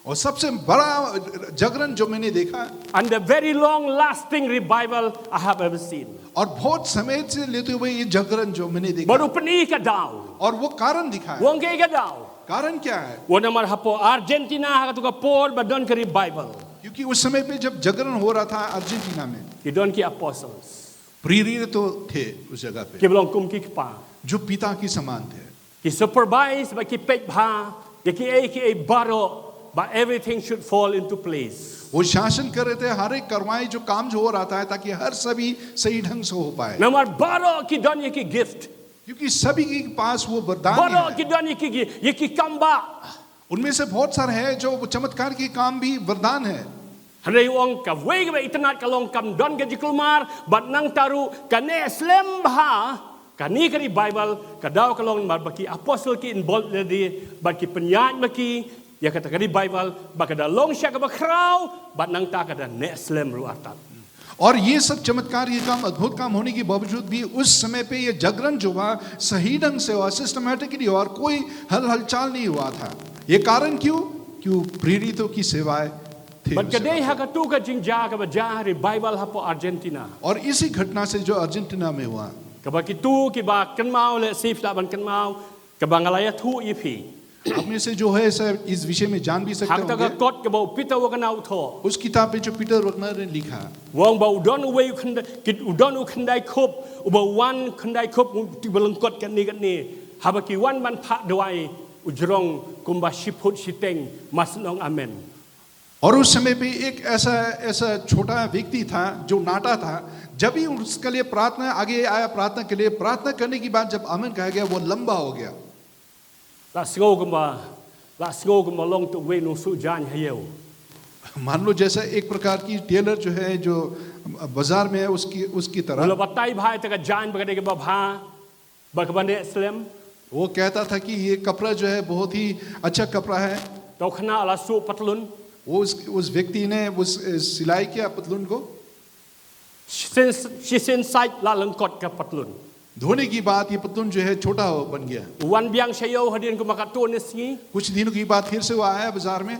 और सबसे बड़ा जागरण जो मैंने देखा। And the very long lasting revival I have ever seen. और बहुत समय से लेते हुए ये जागरण जो मैंने देखा। Bad u pyni ka daw. और वो कारण दिखाया। U ong, kaei ka daw? कारण क्या है? U ong, namar hapoh Argentina ha kato ka por ba don ka revival, क्योंकि उस समय पे जब जागरण हो रहा था अर्जेंटीना में, ki don ki apostles, प्रेरित तो थे उस जगह पे, kiba long kum ki kpa, जो पिता के समान थे। Ki supervise bad ki peit bha ïa kiei kiei baroh ba everything should fall into place. वो शासन कर रहे थे, हर एक कार्रवाई जो काम जो हो रहा था, ताकि हर सभी सही ढंग से हो पाए। Namar baroh ki don ïa ki gift. क्योंकि सभी के पास वो वरदान ही Baroh है। ki don ïa ki, ïa ki kam bah. उनमें से बहुत सारे हैं जो वो चमत्कार के काम भी वरदान है। Hynrei u ong kawei kaba itynnad ka long kam don ka jingkulmar, bad nangta ruh ka neh slem bha, kane ka revival, ka daw ka long namar ba ki apostol ki involve lade, bad ki pynïaid ma ki ïa kata ka revival, ba ka da long sha kaba khraw, bad nangta ka da neh slem ruh artat. और ये सब चमत्कार, ये काम, अद्भुत काम होने के बावजूद भी उस समय पे ये जागरण जो हुआ, सही ढंग से हुआ, सिस्टमैटिकली हुआ, और कोई हल हलचाल नहीं हुआ था। ये कारण क्यों? क्यों? प्रेरितों की सेवाएं थे Bad उस ka dei वक्त। ha katu ka jingjia kaba jia revival hapoh Argentina. और इसी घटना से जो अर्जेंटीना में हुआ, Kaba kitu kiba kynmaw leh sif lah ban kynmaw, kaba nga la ïathuh ïa phi. आप में से जो है सर इस विषय में जान भी सकते Ha kata ka होंगे। kot kaba u Peter Wagner u thoh. उस किताब पे जो पीटर वगनर ने लिखा, U ong ba u don uwei u khyndai, ki, u don u khyndai khup, uba wan khyndai khup, u ti ba lyngkot katne katne. Haba ki wan ban phah duwai, u jrong kumba shi phut shiteng, mas nong amen. और उस समय पे एक ऐसा, ऐसा छोटा व्यक्ति था जो नाटा था। जब भी उसके लिए प्रार्थना, आगे आया प्रार्थना के लिए, प्रार्थना करने के बाद जब आमीन कहा गया, वो लंबा हो गया। La sngew kumba, la sngew kumba long tu wei nong suh jaiñ ha ïew. मान लो जैसा एक प्रकार की टेलर जो है, जो बाजार में है, उसकी, उसकी U तरह। la batai bha ïa kata ka jaiñ ba ka dei kaba bha, ba kaba neh slem. वो कहता था कि ये कपड़ा जो है, बहुत ही अच्छा कपड़ा है। Tau khynnah la suh patlun. वो उस, उस व्यक्ति ने उस, अ, सिलाई किया पतलून को। Shisien, shisien sait la lyngkot ka patlun. धोने के बाद ये पतलून जो है, छोटा हो, बन गया। U wan biang sha ïew hadien kumba katto katne sngi. कुछ दिनों के बाद फिर से वो आया बाजार में,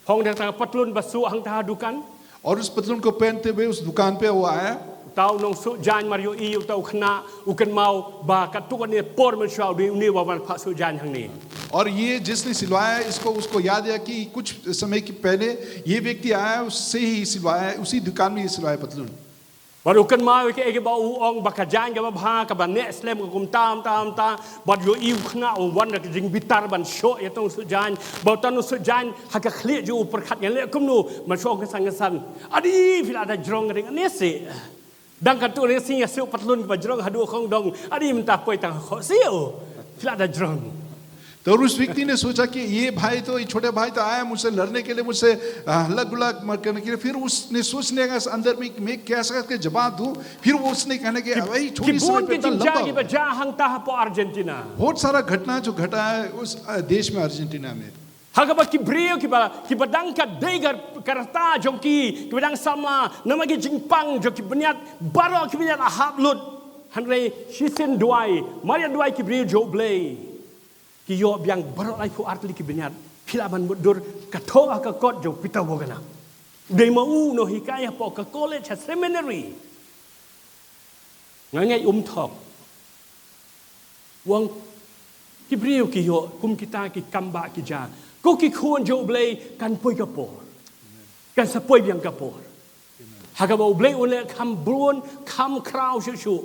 Phong da kata ka patlun ba suh hangta ha dukan. और उस पतलून को पहनते हुए उस दुकान पे वो आया। Uta u nong suh jaiñ mar ïohi uta u khynnah, u kynmaw ba katto katne por mynshuwa u dei une uba wan phah suh jaiñ hangne. और ये जिसने सिलवाया है, इसको, उसको याद है कि कुछ समय के पहले ये व्यक्ति आया, उससे ही सिलवाया है, उसी दुकान में ये सिलवाया पतलून। Bad u kynmaw ïa kaei kaba u ong ba ka jaiñ kaba bha, kaba neh slem ka kumta, kumta, kumta. Bad ïohi u khynnah u wan da ka jingbitar ban shoh ïa uta u nong suh jaiñ. Bad uta u nong suh jaiñ ha ka khlieh jong u pyrkhat, ngan leh kumno, mynshuwa u kynsan kynsan. Adi, phi la da jrong ka dei kane seh. Dang katto katne sngi ïa suh patlun kaba jrong haduh khongdong. Adi, mynta poi tang ha khohsiew. Phi la da jrong. तो उस व्यक्ति ने सोचा कि ये भाई तो, ये छोटे भाई तो आया मुझसे लड़ने के लिए, मुझसे, आ, हल्ला गुल्ला म-, करने के लिए। फिर उसने सोचने का अंदर में, मैं कैसे करके जवाब दूं? फिर वो उसने कहने के, "भाई, Ki छोटी समय bun पे ki इतना jingjia लंबा हो।" kiba jia hangta hapoh Argentina. बहुत सारा घटना जो घटा है उस, अ, देश में, अर्जेंटीना में। Ha kaba ki briew kiba, kiba dang ka dei ka, ka rta jong ki, kiba dang samla namar ki jingpang jong ki bniat, baroh ki bniat la hap lut. Hynrei shisien duwai, mar ïa duwai ki briew jong U Blei, ki ïoh biang baroh laiphew ar tylli ki bniat. Phi lah ban mutdur, ka thoh ha ka kot jong u Peter Wagner. Dei ma u u nonghikai hapoh ka college, ha seminary. Nga ngeit um thok. U ong ki briew ki ïoh kum kita ki kam bah ki jia. Ko ki khun jong U Blei, kan poi ka por. Kan sa poi biang ka por. Ha kaba U Blei un leh kham bun, kham khraw shuh shuh.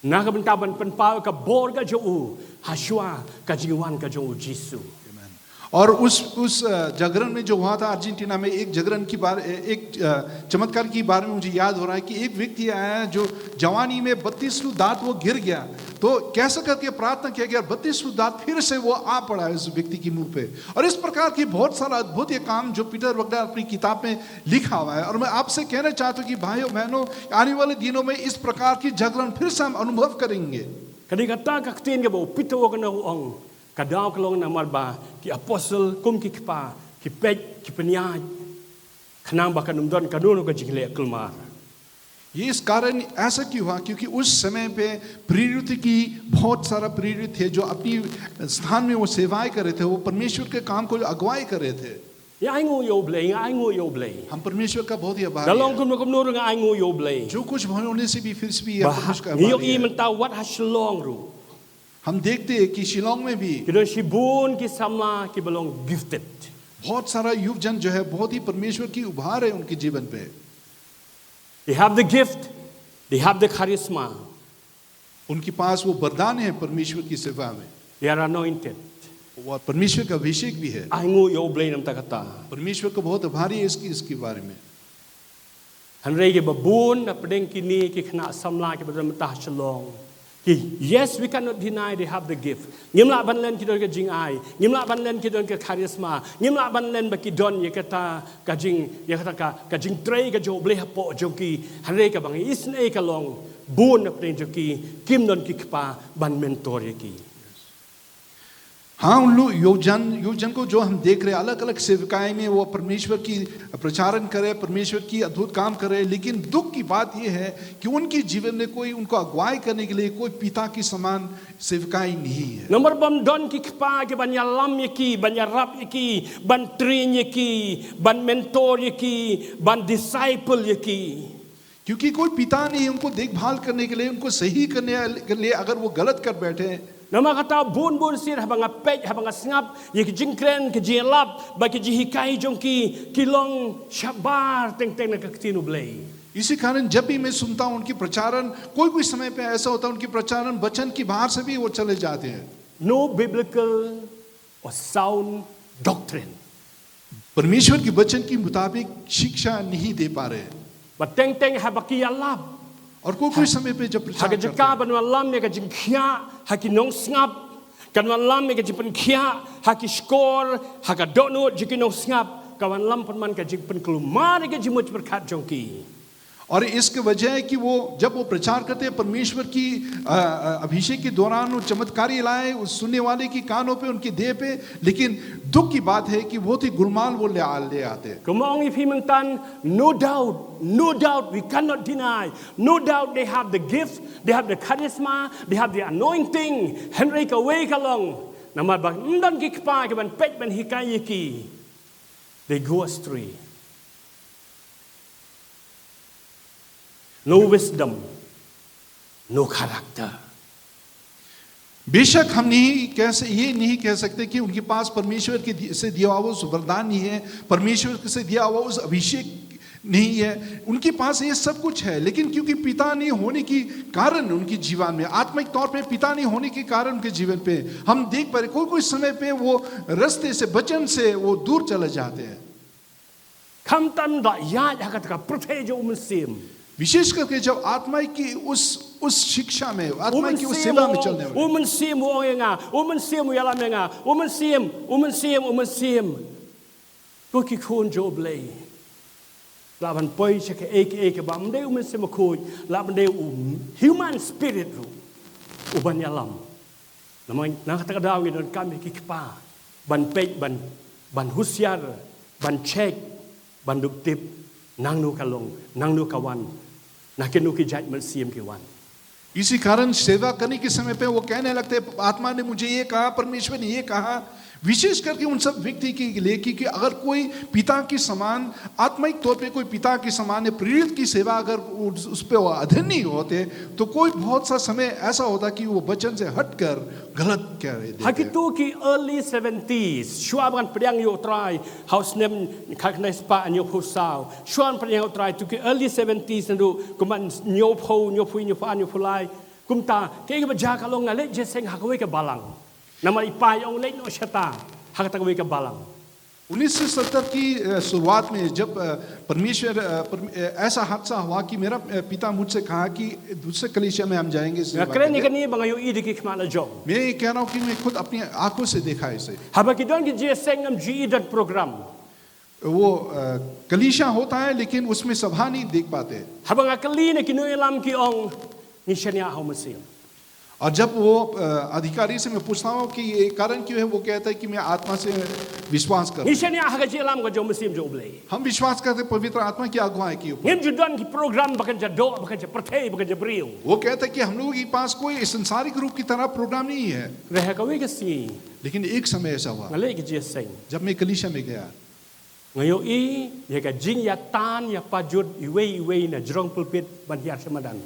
Na ka bynta ban pynpaw ka bor ka jong u, ha shuwa ka jingwan ka jong U Jisu. और उस, उस, अ, जागरण में जो हुआ था अर्जेंटीना में, एक जागरण की बार-, ए-, एक, अ, चमत्कार के बारे में मुझे याद हो रहा है कि एक व्यक्ति आया जो जवानी में बत्तीस दांत वो गिर गया, तो कैसा करके प्रार्थना किया गया, बत्तीस दांत फिर से वो आ पड़ा है उस व्यक्ति के मुंह पे। और इस प्रकार की बहुत सारा अद्भुत ये काम जो पीटर वगनर अपनी किताब में लिखा हुआ है। और मैं आपसे कहना चाहता हूँ कि भाइयों बहनों, आने वाले दिनों में इस प्रकार की जागरण फिर से हम अनुभव करेंगे। Ka dei kata ka ktien kaba u Peter Wagner u ong, ka daw ka long namar ba ki apostol kum ki kpa ki peit ki pynïaid, khnang ba kan ym don kano kano ka jingleh kulmar. ये इस कारण ऐसा क्यों हुआ? क्योंकि उस समय पे प्रेरित की बहुत सारा प्रेरित थे जो अपनी स्थान में वो सेवाएं कर रहे थे, वो परमेश्वर के काम को अगुवाई कर रहे थे। Nga ainguh ïa U Blei, nga ainguh ïa U Blei. हम परमेश्वर का बहुत ही आभारी Da long हैं। Kumno kumno ruh nga ainguh ïa U Blei. जो कुछ भी होने से भी फिर से भी Ba हम परमेश्वर का ngi ïohi आभारी हैं। mynta wat ha Shillong ruh. हम देखते हैं कि शिलोंग में भी Ki don shibun ki samla kiba long gifted. बहुत सारा युवजन जो है, बहुत ही परमेश्वर की उभार है उनके जीवन पे। They have the gift, they have the charisma, उनके पास वो वरदान है परमेश्वर की सेवा में, they are anointed. वो परमेश्वर का अभिषेक भी है। Ainguh ïa U Blei namar kata. परमेश्वर को बहुत आभारी है इसकी, इसके बारे में। Hynrei kiba bun na pdeng kine ki khynnah samla kiba don mynta ha Shillong, Ki, yes, we cannot deny they have the gift. Ngim lah ban len ki don ka jingai, ngim lah ban len ki don ka charisma, ngim lah ban len ba ki don ïa kata ka jing, ïa kata ka, ka jingtrei ka jong U Blei hapoh jong ki, hynrei kaba ngi isynei ka long, bun na pdeng jong ki, kim don ki kpa ban mentor ïa ki. हाँ, उन लोग युवजन युवजन को जो हम देख रहे हैं, अलग अलग सेवकाई में वो परमेश्वर की प्रचारण करे, परमेश्वर की अद्भुत काम करे, लेकिन दुख की बात यह है कि उनके जीवन में कोई उनको अगुवाई करने के लिए कोई पिता की समान सेवकाई नहीं है। Namar bym don ki kpa ki ban ïalam ïa ki, ban ïarap ïa ki, ban train ïa ki, ban mentor ïa ki, ban disciple ïa ki. क्योंकि कोई पिता नहीं है उनको देखभाल करने के लिए, उनको सही करने के लिए। अगर वो गलत कर बैठे हैं, Namar kata bun bun sien haba nga peit, haba nga sngap ïa ki jingkren, ki jingïalap bad ki jinghikai jong ki, ki long shabar teng teng na ka ktien U Blei. इसी कारण जब भी मैं सुनता हूँ उनकी प्रचारण, कोई कोई समय पे ऐसा होता है उनकी प्रचारण वचन की बाहर से भी वो चले जाते हैं। No biblical or sound doctrine. परमेश्वर के वचन के मुताबिक शिक्षा नहीं दे पा रहे। Bad teng teng haba ki ïalap, और कोई कोई समय पे जब ha ka प्रचार jaka ban wallam ïa ka jingkhiah ha ki nongsngap, kan wallam ïa ka jingpynkhiah ha ki shkor, ha ka dohnud jong ki nongsngap, ka wallam pynman ka jingpynkulmar ïa ka jingmut jingpyrkhat jong ki. और इसकी वजह है कि वो जब वो प्रचार करते हैं परमेश्वर की अ, अ, अभिषेक के दौरान वो चमत्कारी लाए उस सुनने वाले की कानों पे, उनके देह पे। लेकिन दुख की बात है कि बहुत ही गुलमाल वो ले आ- ले आते हैं। Kumba ong ïa phi myntan, no doubt, no doubt, we cannot deny. No doubt they have the gift, they have the charisma, they have the anointing. Hynrei kawei ka long, namar ba ym don ki kpa ki ban peit ban hikai ïa ki, they go astray. No wisdom, no character. बेशक हम नहीं कह स- ये नहीं कह सकते कि उनके पास परमेश्वर के दि- से दिया हुआ उस वरदान नहीं है, परमेश्वर से दिया हुआ उस अभिषेक नहीं है। उनके पास ये सब कुछ है, लेकिन क्योंकि पिता नहीं होने के कारण उनके जीवन में, आत्मिक तौर पे पिता नहीं होने के कारण उनके जीवन पे हम देख पा रहे, कोई कोई समय पे वो रास्ते से, वचन से वो दूर चले जाते हैं। Khamtam da ïaid ha kata ka pyrthei jong u mynsiem. विशेष करके जब आत्मा की उस उस शिक्षा में, U आत्मा की उस mynsiem, सेवा में चलने वाले, u mynsiem u ong ïa nga, u mynsiem u ïalam ïa nga, u mynsiem, u mynsiem, u mynsiem. Ko ki khun jong U Blei, lah ban poi sha kaei kaei kaba ym dei u mynsiem bakhuid, lah ban dei u human spirit ruh u ban ïalam. Namar na kata ka daw ngi donkam ïa ki kpa ban peit, ban ban husiar, ban check, ban dup tip nangno ka long, nangno ka wan, na kino ki jait mynsiem ki wan. इसी कारण सेवा करने के समय पे वो कहने लगते हैं, आत्मा ने मुझे ये कहा, परमेश्वर ने ये कहा। विशेष करके उन सब व्यक्ति के लिए कि, कि अगर कोई पिता के समान, आत्मिक तौर पे कोई पिता के समान या प्रेरित की सेवा अगर उस उस पे वो अधीन नहीं होते, तो कोई बहुत सा समय ऐसा होता कि वो वचन से हटकर गलत कह रहे Ha देते। kito ki early seventies, shuwa ban pdiang ïa U Trai, ha u snem khatkhyndai spah hynñiewphew saw, shuwa ban pdiang ïa U Trai, to ki early seventies naduh kumba hynñiewphew, hynñiewphew, hynñiewphew lai, kumta, kaei kaba jia ka long nga leit jingïaseng ha kawei ka balang. Namar i pa i ong leit noh shata ha kata kawei ka balang. उन्नीस सौ सत्तर की अ, शुरुआत में जब अ, परमेश्वर अ, पर, अ, ऐसा हादसा हुआ कि मेरा अ, पिता मुझसे कहा कि दूसरे कलीसिया में हम जाएंगे सेवा Nga kren ïa के लिए। kane ba nga ïohi da ki khmat la jong. मैं ये कह रहा हूँ कि मैं खुद अपनी आंखों से देखा है इसे। Haba ki don ki jingïaseng ngam ju i don program. वो अ, कलीसिया होता है लेकिन उसमें सभा नहीं देख पाते। Haba nga kylli na ki nongïalam ki ong ngi shaniah ha u mynsiem. और जब वो अ, अधिकारी से मैं पूछता हूँ कि ये कारण क्यों है, वो कहता है कि मैं आत्मा से विश्वास कर Ngi shaniah ha ka jingïalam ka jong u mynsiem jong U Blei. हम विश्वास करते पवित्र आत्मा की अगुवाई के ऊपर। Ngim ju don ki program ba kan ja doh, ba kan ja pyrthei, ba kan ja briew. वो कहता है कि हम लोगों के पास कोई सांसारिक रूप की तरह प्रोग्राम नहीं है। Hynrei ha kawei ka sngi, लेकिन एक समय ऐसा हुआ, nga leit ka jingïaseng. जब मैं कलीसिया में गया Nga ïohi ïa ka jingïatan ïa pajut iwei iwei na jrong pulpit ban hiar sha madan.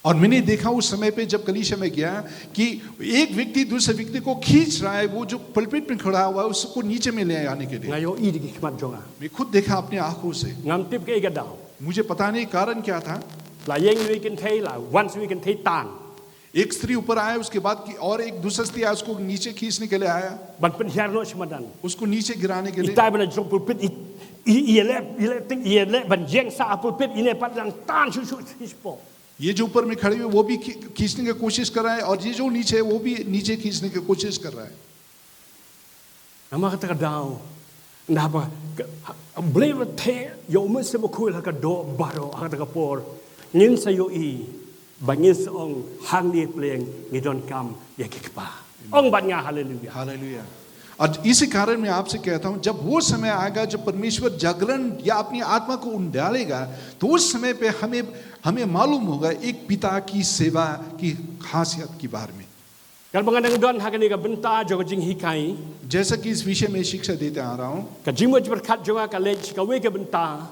और मैंने देखा उस समय पे जब कलीसिया में गया कि एक व्यक्ति दूसरे व्यक्ति को खींच रहा है, वो जो पलपिट में खड़ा हुआ है उसको नीचे में ले आने के लिए। Nga ïohi da ki khmat jong nga. मैं खुद देखा अपनी आंखों से। Ngam tip kaei ka daw. मुझे पता नहीं कारण क्या था। La ïeng iwei i kynthei, la wan sa iwei i kynthei tan. एक स्त्री ऊपर आया, उसके बाद की और एक दूसरा स्त्री आया, उसको नीचे खींचने के लिए आया। Ban pynhiar noh sha madan. उसको नीचे गिराने के लिए। Itai ba na jrong pulpit i, i, i leh, i leh ting, i leh ban ïeng sah ha pulpit, ine pat dang tan shuh shuh shuh shuh. ये जो ऊपर में खड़े हुए, वो भी खी-, खींचने की कोशिश कर रहा है, और ये जो नीचे है, वो भी नीचे खींचने की कोशिश कर रहा है। Namar kata ka daw, naba ka, Blei u la theh ïa u Mynsiem Bakhuid ha ka doh baroh, ha kata ka por ngin sa ïohi ba ngin sa ong, hangne pleng ngi donkam ïa ki kpa. Ong bad nga, haleluya. हालेलुया। और इसी कारण मैं आपसे कहता हूं, जब वो समय आएगा जब परमेश्वर जागरण या अपनी आत्मा को उंडालेगा, तो उस समय पे हमें, हमें मालूम होगा एक पिता की सेवा की खासियत के बारे में। Katba nga dang don ha kane ka bynta jong ka jinghikai, जैसा कि इस विषय में शिक्षा देते आ रहा हूं, ka jingmut jingpyrkhat jong nga ka leit sha kawei ka bynta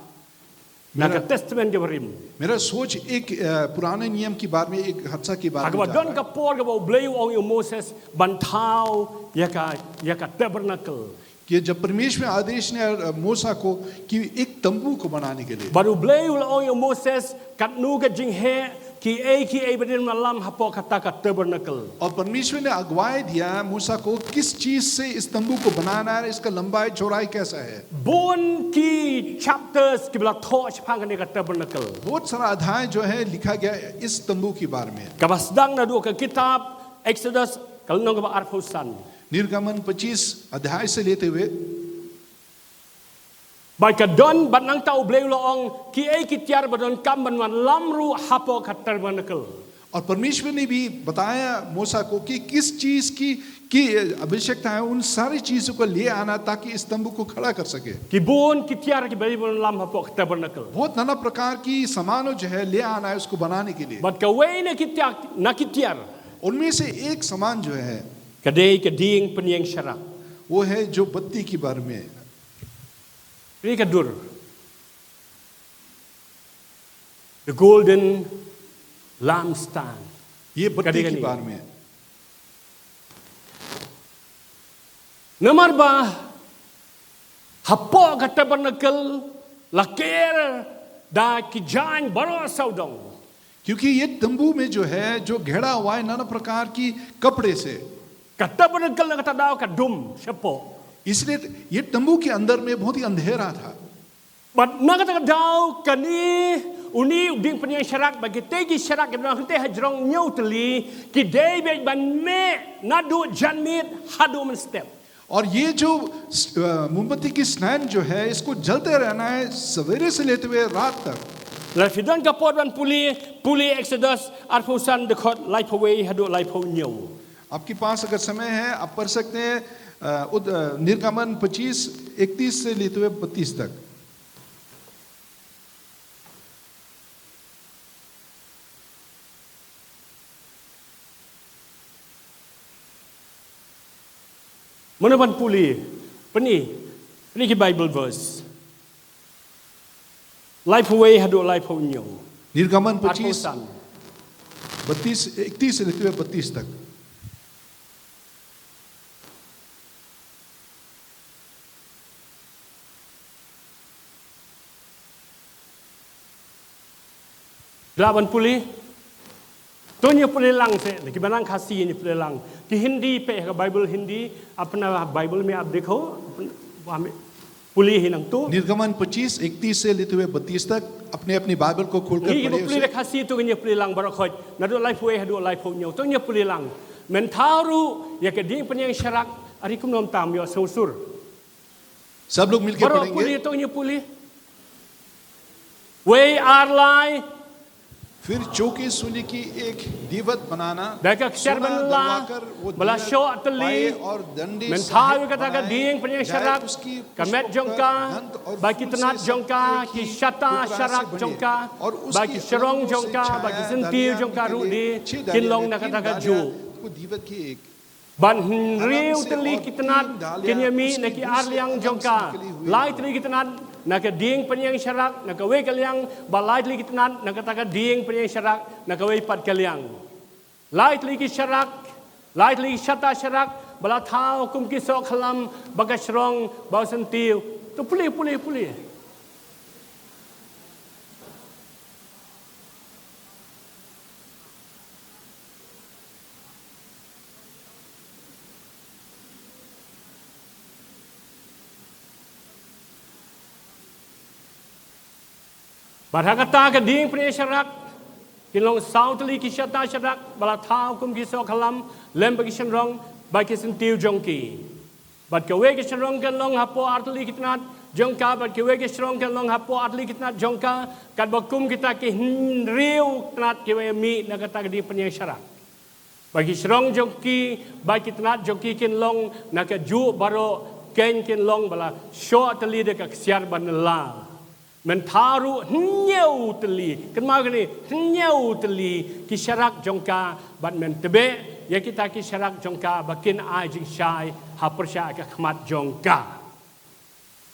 na ka मेरा, Testament ka barim. मेरा सोच एक, अ, पुराने नियम के बारे में, एक हादसा के बारे में जा रहा है। Ha kaba don ka por kaba U Blei u ong ïa u Moses ban thaw ïa ka, ïa ka tabernacle. कि जब परमेश्वर ने आदेश ने, अ, मूसा को कि एक तंबू को बनाने के लिए। Bad U Blei u la ong ïa u Moses katno ka jingheh, kiei kiei ba dei ban lam hapoh kata ka tabernacle. और परमेश्वर ने अगुवाई दिया मूसा को किस चीज से इस तंबू को बनाना है, इसका लंबाई चौड़ाई कैसा है। Bun ki chapters kiba la thoh shaphang kane ka tabernacle. बहुत सारा अध्याय जो है लिखा गया है इस तंबू के बारे में। Kaba sdang naduh ka kitab Exodus ka lynnong kaba arphew san. निर्गमन पच्चीस अध्याय से लेते हुए। Ba ka don, bad nangta U Blei u la ong kiei ki tiar ba donkam ban wan lam ruh hapoh ka tabernacle. और परमेश्वर ने भी बताया मूसा को कि किस चीज की, की आवश्यकता है, उन सारी चीजों को ले आना ताकि इस तंबू को खड़ा कर सके। Ki bun ki tiar kiba dei ban lam hapoh ka tabernacle. बहुत नाना प्रकार की सामानों जो है ले आना है उसको बनाने के लिए। Bad kawei na ki tiar, na ki tiar, उनमें से एक सामान जो है, ka dei ka dieng pynïeng sharak. वो है जो बत्ती के बारे में। Peit ka dur. The golden lampstand. ये बत्ती के बारे में। Namar ba hapoh ka tabernacle la ker da ki jaiñ baroh sawdong. क्योंकि ये तंबू में जो है, जो घेरा हुआ है नाना प्रकार की कपड़े से। Ka tabernacle na kata ka daw ka dum shapoh. इसलिए ये तंबू के अंदर में बहुत ही अंधेरा था। Bad na kata ka daw kane, une u dieng pynïeng sharak, bad kitei ki sharak kiba don hangtei hajrong hynñiew tylli, ki dei beit ban mih naduh janmiet haduh mynstep. और ये जो, अ, मोमबत्ती की स्टैंड जो है, इसको जलते रहना है सवेरे से लेते हुए रात तक। Lada phi don ka por ban pule, pule Exodus arphew san, dkhot laiphew wei haduh laiphew hynñiew. आपके पास अगर समय है, आप पढ़ सकते हैं, अ, उद-, अ, निर्गमन पच्चीस, इकतीस से लेते हुए बत्तीस तक। Mano ban pule? Pyni, pyni ki Bible verse. Laiphew wei haduh laiphew hynñiew. निर्गमन पच्चीस, arphew san, बत्तीस, इकतीस से लेते हुए बत्तीस तक। Lah ban pule. To ngin ïa pule lang seh, kiba nang Khasi ngin ïa pule lang. Ki Hindi peit ha ka Bible Hindi, apna Bible mein aap dekho, apna, waha mein pule hi nangto. निर्गमन पच्चीस, इकतीस से लेते हुए बत्तीस तक, अपने अपनी बाइबल को खोलकर पढ़िए उसे। Ngi kiba pule da Khasi to ngin ïa pule lang baroh khoit. Naduh laiphew wei haduh laiphew hynñiew, to ngin ïa pule lang. Mynta ruh ïa ka dieng pynïeng sharak, ari kumno mynta, ym ïoh sngewsur. सब लोग मिलके पढ़ेंगे। Baroh pule, to ngin ïa pule. Wei, ar, lai. फिर चौके सोने की एक दीवट बनाना, सोना डलवाकर वो दीवट पाए और डंडी सहित बनाए, जाए उसकी पुष्प का घंट और फूल से पूरा हो। सोना दलवा kar, bala shoh tylli. Mynta ïa kata ka dieng pynïeng sharak, ka met jong ka, bad ki tnat jong ka, ki shata sharak jong ka, bad ki shrong jong ka, bad ki syntiew jong ka ruh de, kin long na kata ka juh. Bad hynriew tylli ki tnat kin ïa mih na ki ar liang jong ka. Lai tylli ki tnat na ka dieng pynïeng sharak na kawei ka liang, bad lai tylli ki tnat na kata ka dieng pynïeng sharak na kawei pat ka liang. Lai tylli ki sharak, lai tylli ki shata sharak, ba la thaw kum ki soh khlam, bad ka shrong, bad u syntiew. To pule, pule, pule. Bad ha kata ka dieng pynïeng sharak, Kin long saw tylli ki shata sharak ba la thaw kum ki soh khalam lem bad ki shynrong bad ki syntiew jong ki. Bad kawei ka shynrong kan long hapoh ar tylli ki tnat jong ka, bad kawei ka shynrong kan long hapoh ar tylli ki tnat jong ka, katba kum kita ki hynriew tnat kiba ïamih na kata ka diengphniang sharak. Bad ki shynrong jong ki, bad ki tnat jong ki kin long na kajuh baroh, keiñ kin long ba la shoh tylli da ka ksiar ba nylla. Mynta ruh hynñiew tylli, kynmaw kane, hynñiew tylli ki sharak jong ka, bad men tbeh ïa kita ki sharak jong ka ba kin ai jingshai ha pyrshah ka khmat jong ka.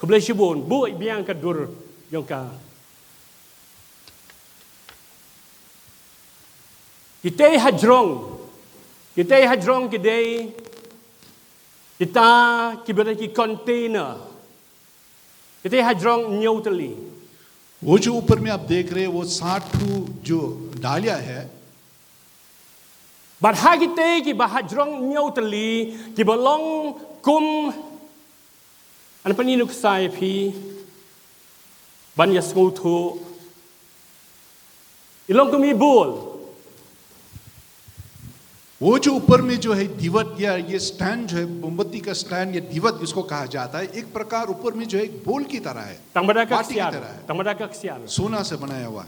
Khublei shibun, buh biang ka dur jong ka. Kitei hajrong, kitei hajrong ki dei kita kiba dei ki container. Kitei hajrong hynñiew tylli. वो जो ऊपर में आप देख रहे हैं, वो साठ ठो जो डालियां है। Bad ha kitei kiba hajrong hynñiew tylli, kiba long kum, ngan pyni nuksa ïa phi ban ïa sngewthuh. I long kum i bul. वो जो ऊपर में जो है दीवट या ये स्टैंड जो है, मोमबत्ती का स्टैंड या दीवट इसको कहा जाता है, एक प्रकार ऊपर में जो है एक बोल की तरह है, tang ba da ka ksiar, tang ba da ka ksiar, सोना से बनाया हुआ।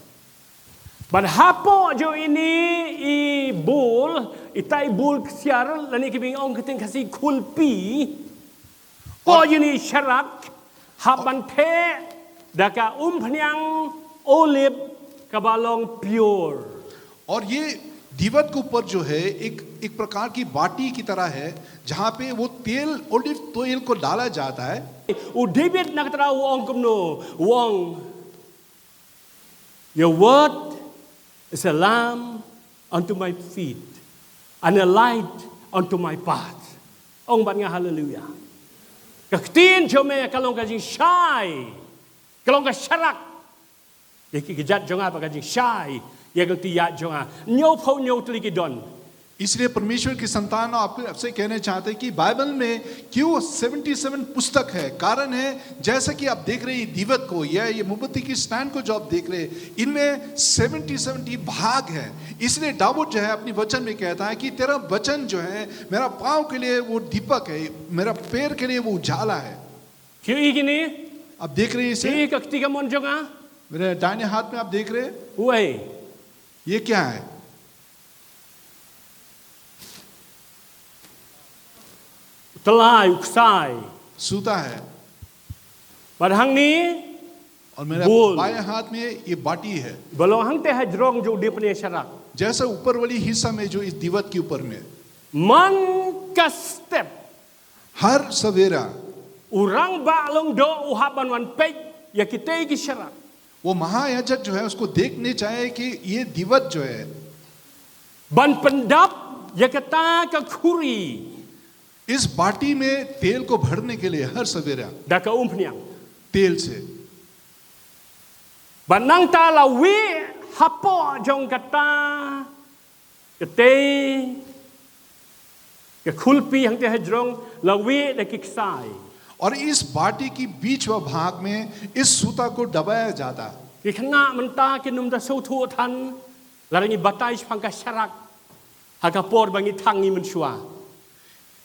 Bad hapoh jong ine i bul, ita i bul ksiar, lane kiba ong ka ktien Khasi khulpi, hapoh jong ine i sharak, hap ban theh da ka umphniang olib kaba long pure. और ये दीवट के ऊपर जो है एक, एक प्रकार की बाटी की तरह है, जहाँ पे वो तेल, ओलिव तेल को डाला जाता है। U David na ka Tynrai u ong kumno, u ong, "Your word is a lamp unto my feet and a light unto my path." Ong bad nga, haleluya. Ka ktien jong me ka long ka jingshai, ka long ka sharak ïa ki kjat jong nga, bad ka jingshai ïa ka lynti ïaid jong nga. Hynñiewphew hynñiew tylli ki don. इसलिए परमेश्वर की संतान, आपको, आपसे कहना चाहते हैं कि बाइबल में क्यों सेवेंटी सेवन पुस्तक है। कारण है, जैसा कि आप देख रहे हैं ये दीवट को या ये मोमबत्ती की स्टैंड को जो आप देख रहे हैं, इनमें सेवेंटी सेवेंटी भाग है। इसलिए दाऊद जो है अपनी वचन में कहता है कि तेरा वचन जो है मेरा पाँव के लिए वो दीपक है, मेरा पैर के लिए वो उजाला है। Phi ïohi kine? आप देख रहे हैं इसे? Phi ïohi ka kti kamon jong nga? मेरे दाहिने हाथ में आप देख रहे हैं? Uei? ये क्या है? Tyllai, u ksai. सूता है। Bad hangne, और मेरे bul, बाएं हाथ में ये बाटी है। Ba long hangtei hajrong jong u diengphniang sharak. जैसा ऊपर वाली हिस्सा में जो इस दीवट के ऊपर में। Man ka step, हर सवेरा। U rangbah lyngdoh u hap ban wan peit ïa kitei ki sharak. वो महायाजक जो है उसको देखने जाए कि ये दीवट जो है। Ban pyndap ïa kata ka khuri. इस बाटी में तेल को भरने के लिए हर सवेरा। Da ka umphniang. तेल से। Bad nangta la wieh hapoh jong kata, katei ka khulpi hangtei hajrong, la wieh da ki ksai. और इस बाटी की बीच वा भाग में इस सूता को दबाया जाता। Ki khynnah mynta kin ym da sngewthuh than lada ngi batai shaphang ka sharak ha ka por ba ngi thang ngi mynshuwa.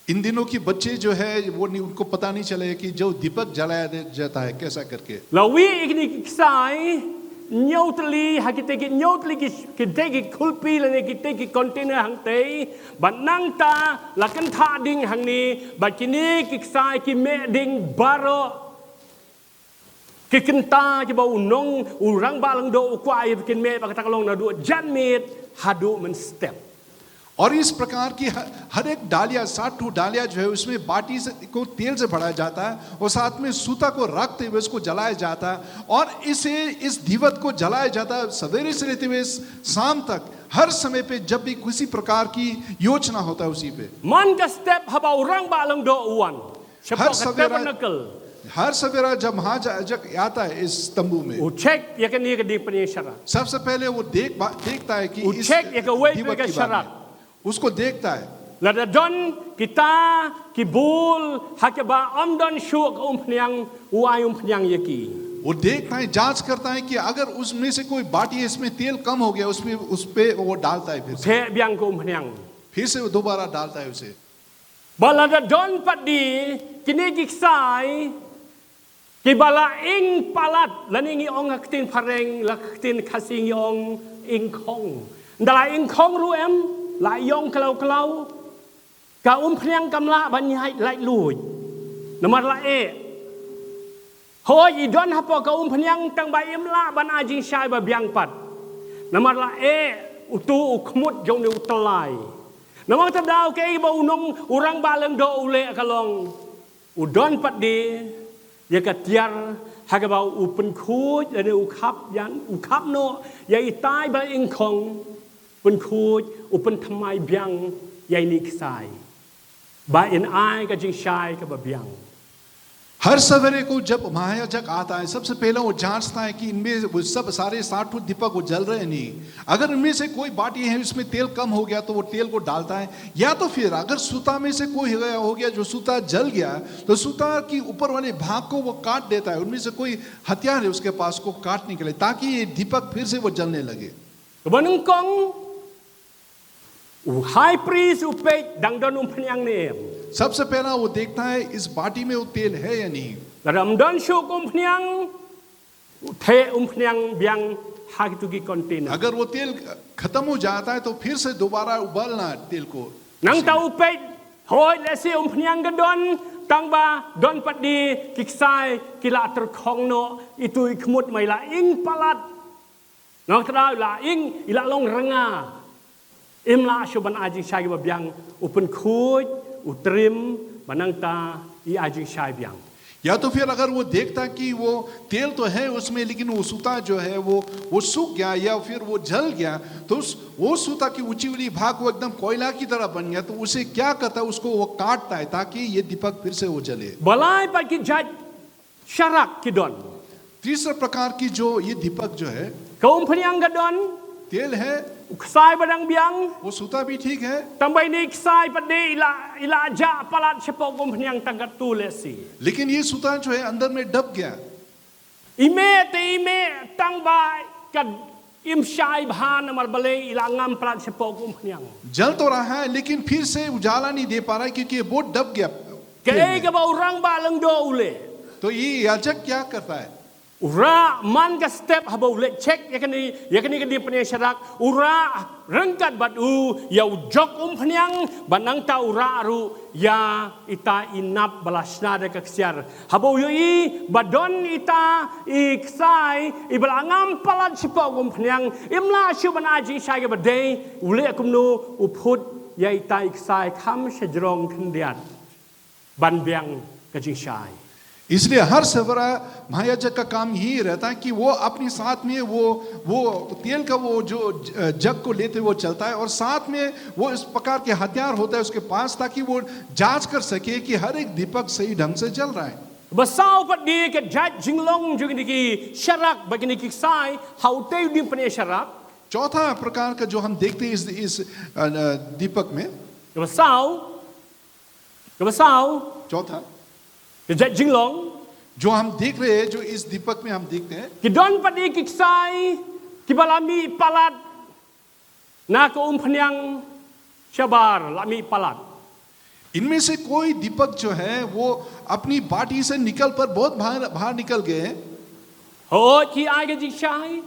इन दिनों की बच्चे जो है, वो नहीं, उनको पता नहीं चले कि जो दीपक जलाया दे-, जाता है, कैसा करके। La wieh ïa kine ki ksai hynñiew tylli, ha kitei ki hynñiew tylli ki, kitei ki khulpi lane kitei ki container hangtei, bad nangta la kynthah ding hangne, bad kine ki ksai ki meh ding baroh. Ki kynta kiba u nong, u rangbah lyngdoh u kwah ïa kin meh, bad kata ka long naduh janmiet haduh mynstep. और इस प्रकार की ह-, हर एक डालिया, साठ ठो डालिया जो है, उसमें बाटी से, को तेल से भरा जाता है और साथ में सूता को रखते हुए उसको जलाया जाता है और इसे, इस दीवट को जलाया जाता है सवेरे से लेते हुए शाम तक, हर समय पे जब भी किसी प्रकार की योजना होता है उसी पे। Man ka step haba u rangbah lyngdoh u wan shapoh ka tabernacle. हर सवेरा, हर सवेरा जब महायाजक आता है इस तंबू में, u check ïa kane ka diengphniang sharak. सबसे पहले वो देख बा-, देखता है कि u इस check ïa kawei kawei ka sharak. उसको देखता है। Lada don kita ki bul ha kaba ym don shuh ka umphniang, u ai umphniang ïa ki. वो देखता है, जांच करता है कि अगर उसमें से कोई बाटी, इसमें तेल कम हो गया, उसमें, उस पे वो डालता है फिर से। Theh biang ka umphniang. फिर से वो दोबारा डालता है उसे। Ba lada don pat de kine ki ksai kiba la ing palat, lane ngi ong ha ka ktien phareng, la ka ktien Khasi ngi ong ingkhong. Ynda la ingkhong ruh em, la ïong khlaw khlaw, ka umphniang kam lah ban ïaid laitluid. Namar la eh. Hooid, i don hapoh ka umphniang tang ba im lah ban ai jingshai ba biang pat. Namar la eh uto u khmut jong une u tyllai. Namar kata daw kaei ba u nong, u rangbah lyngdoh u leh ka long, u don pat de ïa ka tiar ha kaba u pynkhuid lane u khap ïa, u khap noh ïa itai ba la ingkhong, pynkhuid, u pynthymmai biang ïa ine i ksai ba in ai ka jingshai kaba biang. हर सवेरे को जब महायाजक आता है, सबसे पहले वो जांचता है कि इनमें वो सब सारे साठ फुट दीपक वो जल रहे हैं, नहीं। अगर इनमें से कोई बाटी है, इसमें तेल कम हो गया, तो वो तेल को डालता है। या तो फिर अगर सूता में से कोई हो गया, हो गया, जो सूता जल गया, तो सूता के ऊपर वाले भाग को वो काट देता है। उनमें से कोई हथियार है उसके पास, को काटने के लिए, ताकि ये दीपक फिर से वो जलने लगे। Kaba nyngkong, u high priest u peit dang don umphniang ne em. सबसे पहला वो देखता है इस बाटी में वो तेल है या नहीं। Lada ym don shuh ka umphniang, u theh umphniang biang ha kito ki container. अगर वो तेल खत्म हो जाता है तो फिर से दोबारा उबालना तेल को। Nangta u peit, hooid, lehse umphniang ka don, tang ba don pat de ki ksai ki la tyrkhong noh, ito i khmut ma i la ing palat. Nangta daw i la ing, i la long rnga. Im lah shuh ban ai jingshai kaba biang, u pynkhuid, u trim, ba nangta i ai jingshai biang. या तो फिर अगर वो देखता कि वो तेल तो है उसमें, लेकिन वो सूता जो है वो, वो सूख गया या फिर वो जल गया, तो उस, वो सूता की ऊंची वाली भाग वो एकदम कोयला की तरह बन गया, तो उसे क्या करता है? उसको वो काटता है ताकि ये दीपक फिर से वो जले। Balai pat ki jait sharak ki don. तीसरा प्रकार की जो ये दीपक जो है, ka umphniang ka don, तेल है, u ksai ba dang biang, वो सूता भी ठीक है, tang ba ine i ksai pat de i la, i la jah palat shapoh ka umphniang tang katto lehse. लेकिन ये सूता जो है अंदर में दब गया। I meh te i meh tang ba ka im shai bha namar balei i la ngam palat shapoh ka umphniang. जल तो रहा है, लेकिन फिर से उजाला नहीं दे पा रहा है, क्योंकि ये बहुत दब गया। Kaei kaba u rangbah lyngdoh u leh? तो ये याजक क्या करता है? U rah man ka step haba u leit check ïa kane, ïa kane ka diengphniang sharak, u rah ryngkat bad u ïa u jok umphniang, bad nangta u rah ruh ïa ita i nap ba la shna da ka ksiar. Haba u ïohi ba don ita i ksai iba la ngam palat shapoh ka umphniang, im lah shuh ban ai jingshai kaba dei, u leh kumno? U phut ïa ita i ksai kham sha jrong khyndiat ban biang ka jingshai. इसलिए हर सवेरा महायाजक का काम यही रहता है कि वो अपने साथ में वो, वो तेल का वो जो ज-, जग को लेते वो चलता है और साथ में वो इस प्रकार के हथियार होता है उसके पास, ताकि वो जांच कर सके कि हर एक दीपक सही ढंग से जल रहा है। Ba saw pat de ka jait jinglong jong kine ki sharak bad kine ki ksai ha utei u diengphniang sharak. चौथा प्रकार का जो हम देखते हैं इस, इस, अ, अ, दीपक में, Kaba saw, kaba saw, चौथा, ka jait jinglong, जो हम देख रहे हैं, जो इस दीपक में हम देखते हैं, ki don pat de ki ksai kiba la mih palat na ka umphniang shabar, la mih palat. इनमें से कोई दीपक जो है वो अपनी बाटी से निकल पर बहुत बाहर, बाहर निकल गए। Hooid, ki ai ka jingshai.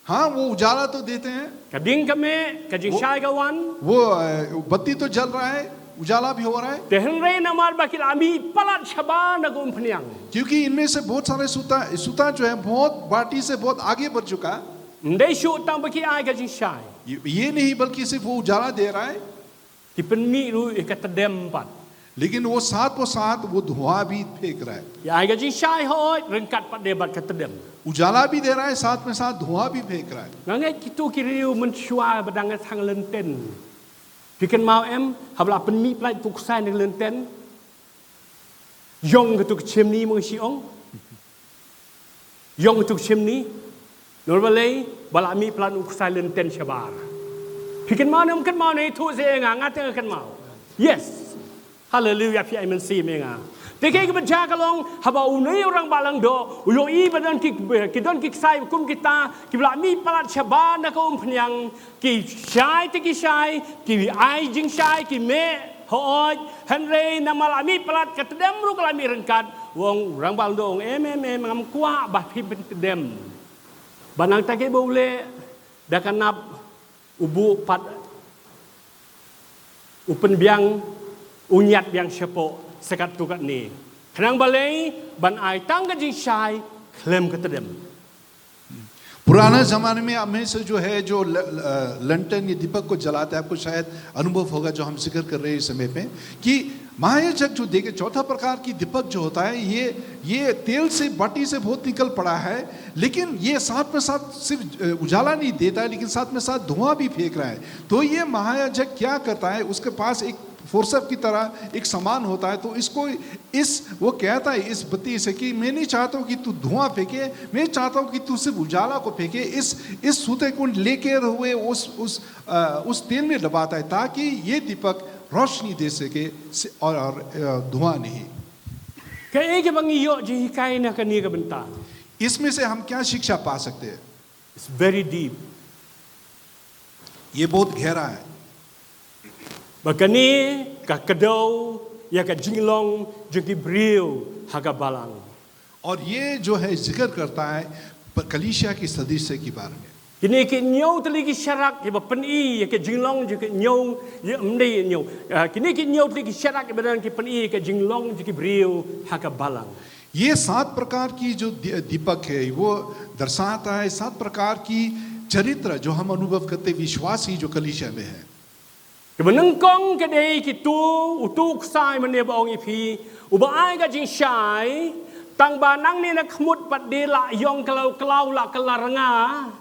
हाँ, वो उजाला तो देते हैं। Ka ding ka meh, ka jingshai ka wan। वो, अ, बत्ती तो जल रहा है, उजाला भी हो रहा है। Te hynrei namar ba ki la mih palat shabar na ka umphniang, क्योंकि इनमें से बहुत सारे सूता, सूता जो है बहुत बाटी से बहुत आगे बढ़ चुका है। Ym dei shuh tang ba ki ai ka jingshai। ये, ये नहीं, बल्कि सिर्फ वो उजाला दे रहा है। Ki pynmih ruh ïa ka tdem pat। लेकिन वो साथ को साथ वो धुआं भी फेंक रहा है। Ki ai ka jingshai hooid, ryngkat pat de bad ka tdem। उजाला भी दे रहा है, साथ में साथ धुआं भी फेंक रहा है। Nga ngeit kito ki riew mynshuwa ba dang ka thang lynten. Phi kynmaw em, haba la pynmih palat ïa u ksai na ka lynten. Ïong katu ka chimney, ma nga shu ong. Ïong katu ka chimney. Namar balei? Ba la mih palat u ksai lynten shabar. Phi kynmaw ne ym kynmaw, ne ithuh seh ïa nga, nga te nga kynmaw. Yes. Haleluia, phi ai mynsiem ïa nga. Te kaei kaba jia ka long, haba une u rangbah lyngdoh u ïohi ba don ki, ki don ki ksai kum kita kiba la mih palat shabar na ka umphniang, ki shai te ki shai, ki ai jingshai, ki meh hooid, hynrei namar la mih palat, ka tdem ruh ka la mih ryngkat. U ong, u rangbah lyngdoh u ong, em em em, ngam kwah ba phi pyntdem. Ba nangta kiba u leh, da ka nap u buh pat, u pynbiang, u ñiad biang shapoh sa katto katne, khnang balei? Ban ai tang ka jingshai khlem ka tdem. पुराना जमाने में हमें से जो है, जो ल-, ल-, अ, लैंटर्न या दीपक को जलाते हैं, आपको शायद अनुभव होगा, जो हम जिक्र कर रहे हैं इस समय पे, कि महायाजक जो देखे, चौथा प्रकार की दीपक जो होता है, ये, ये तेल से, बाटी से बहुत निकल पड़ा है, लेकिन ये साथ में साथ सिर्फ, अ, उजाला नहीं देता है, लेकिन साथ में साथ धुआं भी फेंक रहा है। तो ये महायाजक क्या करता है, उसके पास एक फोर्सेप की तरह एक सामान होता है, तो इसको, इस, वो कहता है इस बत्ती से कि मैं नहीं चाहता हूँ कि तू धुआं फेंके, मैं चाहता हूँ कि तू सिर्फ उजाला को फेंके। इस, इस सूते को लेकर हुए उस, उस, अ, उस तेल में डबाता है, ताकि ये दीपक रोशनी दे सके, से-, और, और, अ, धुआं नहीं। Kaei kaba ngi ïoh jinghikai na kane ka bynta? इसमें से हम क्या शिक्षा पा सकते हैं? It's very deep. ये बहुत गहरा है। Ba kane ka kdew ïa ka jinglong jong ki briew ha ka balang. और ये जो है जिक्र करता है प-, कलीसिया की सदस्य के बारे में। Kine ki hynñiew tylli ki sharak kiba pyni ïa ka jinglong jong ki hynñiew, ïa, ym dei hynñiew. Ah, kine ki hynñiew tylli ki sharak kiba don ki pyni ïa ka jinglong jong ki briew ha ka balang. ये सात प्रकार की जो दी-, दीपक है, वो दर्शाता है सात प्रकार की चरित्र जो हम अनुभव करते विश्वासी जो कलीसिया में है। Kaba nyngkong ka dei kito, uto u ksai mynne ba ong ïa phi, uba ai ka jingshai, tang ba nangne na khmut pat de la ïong khlaw khlaw, la kylla rnga.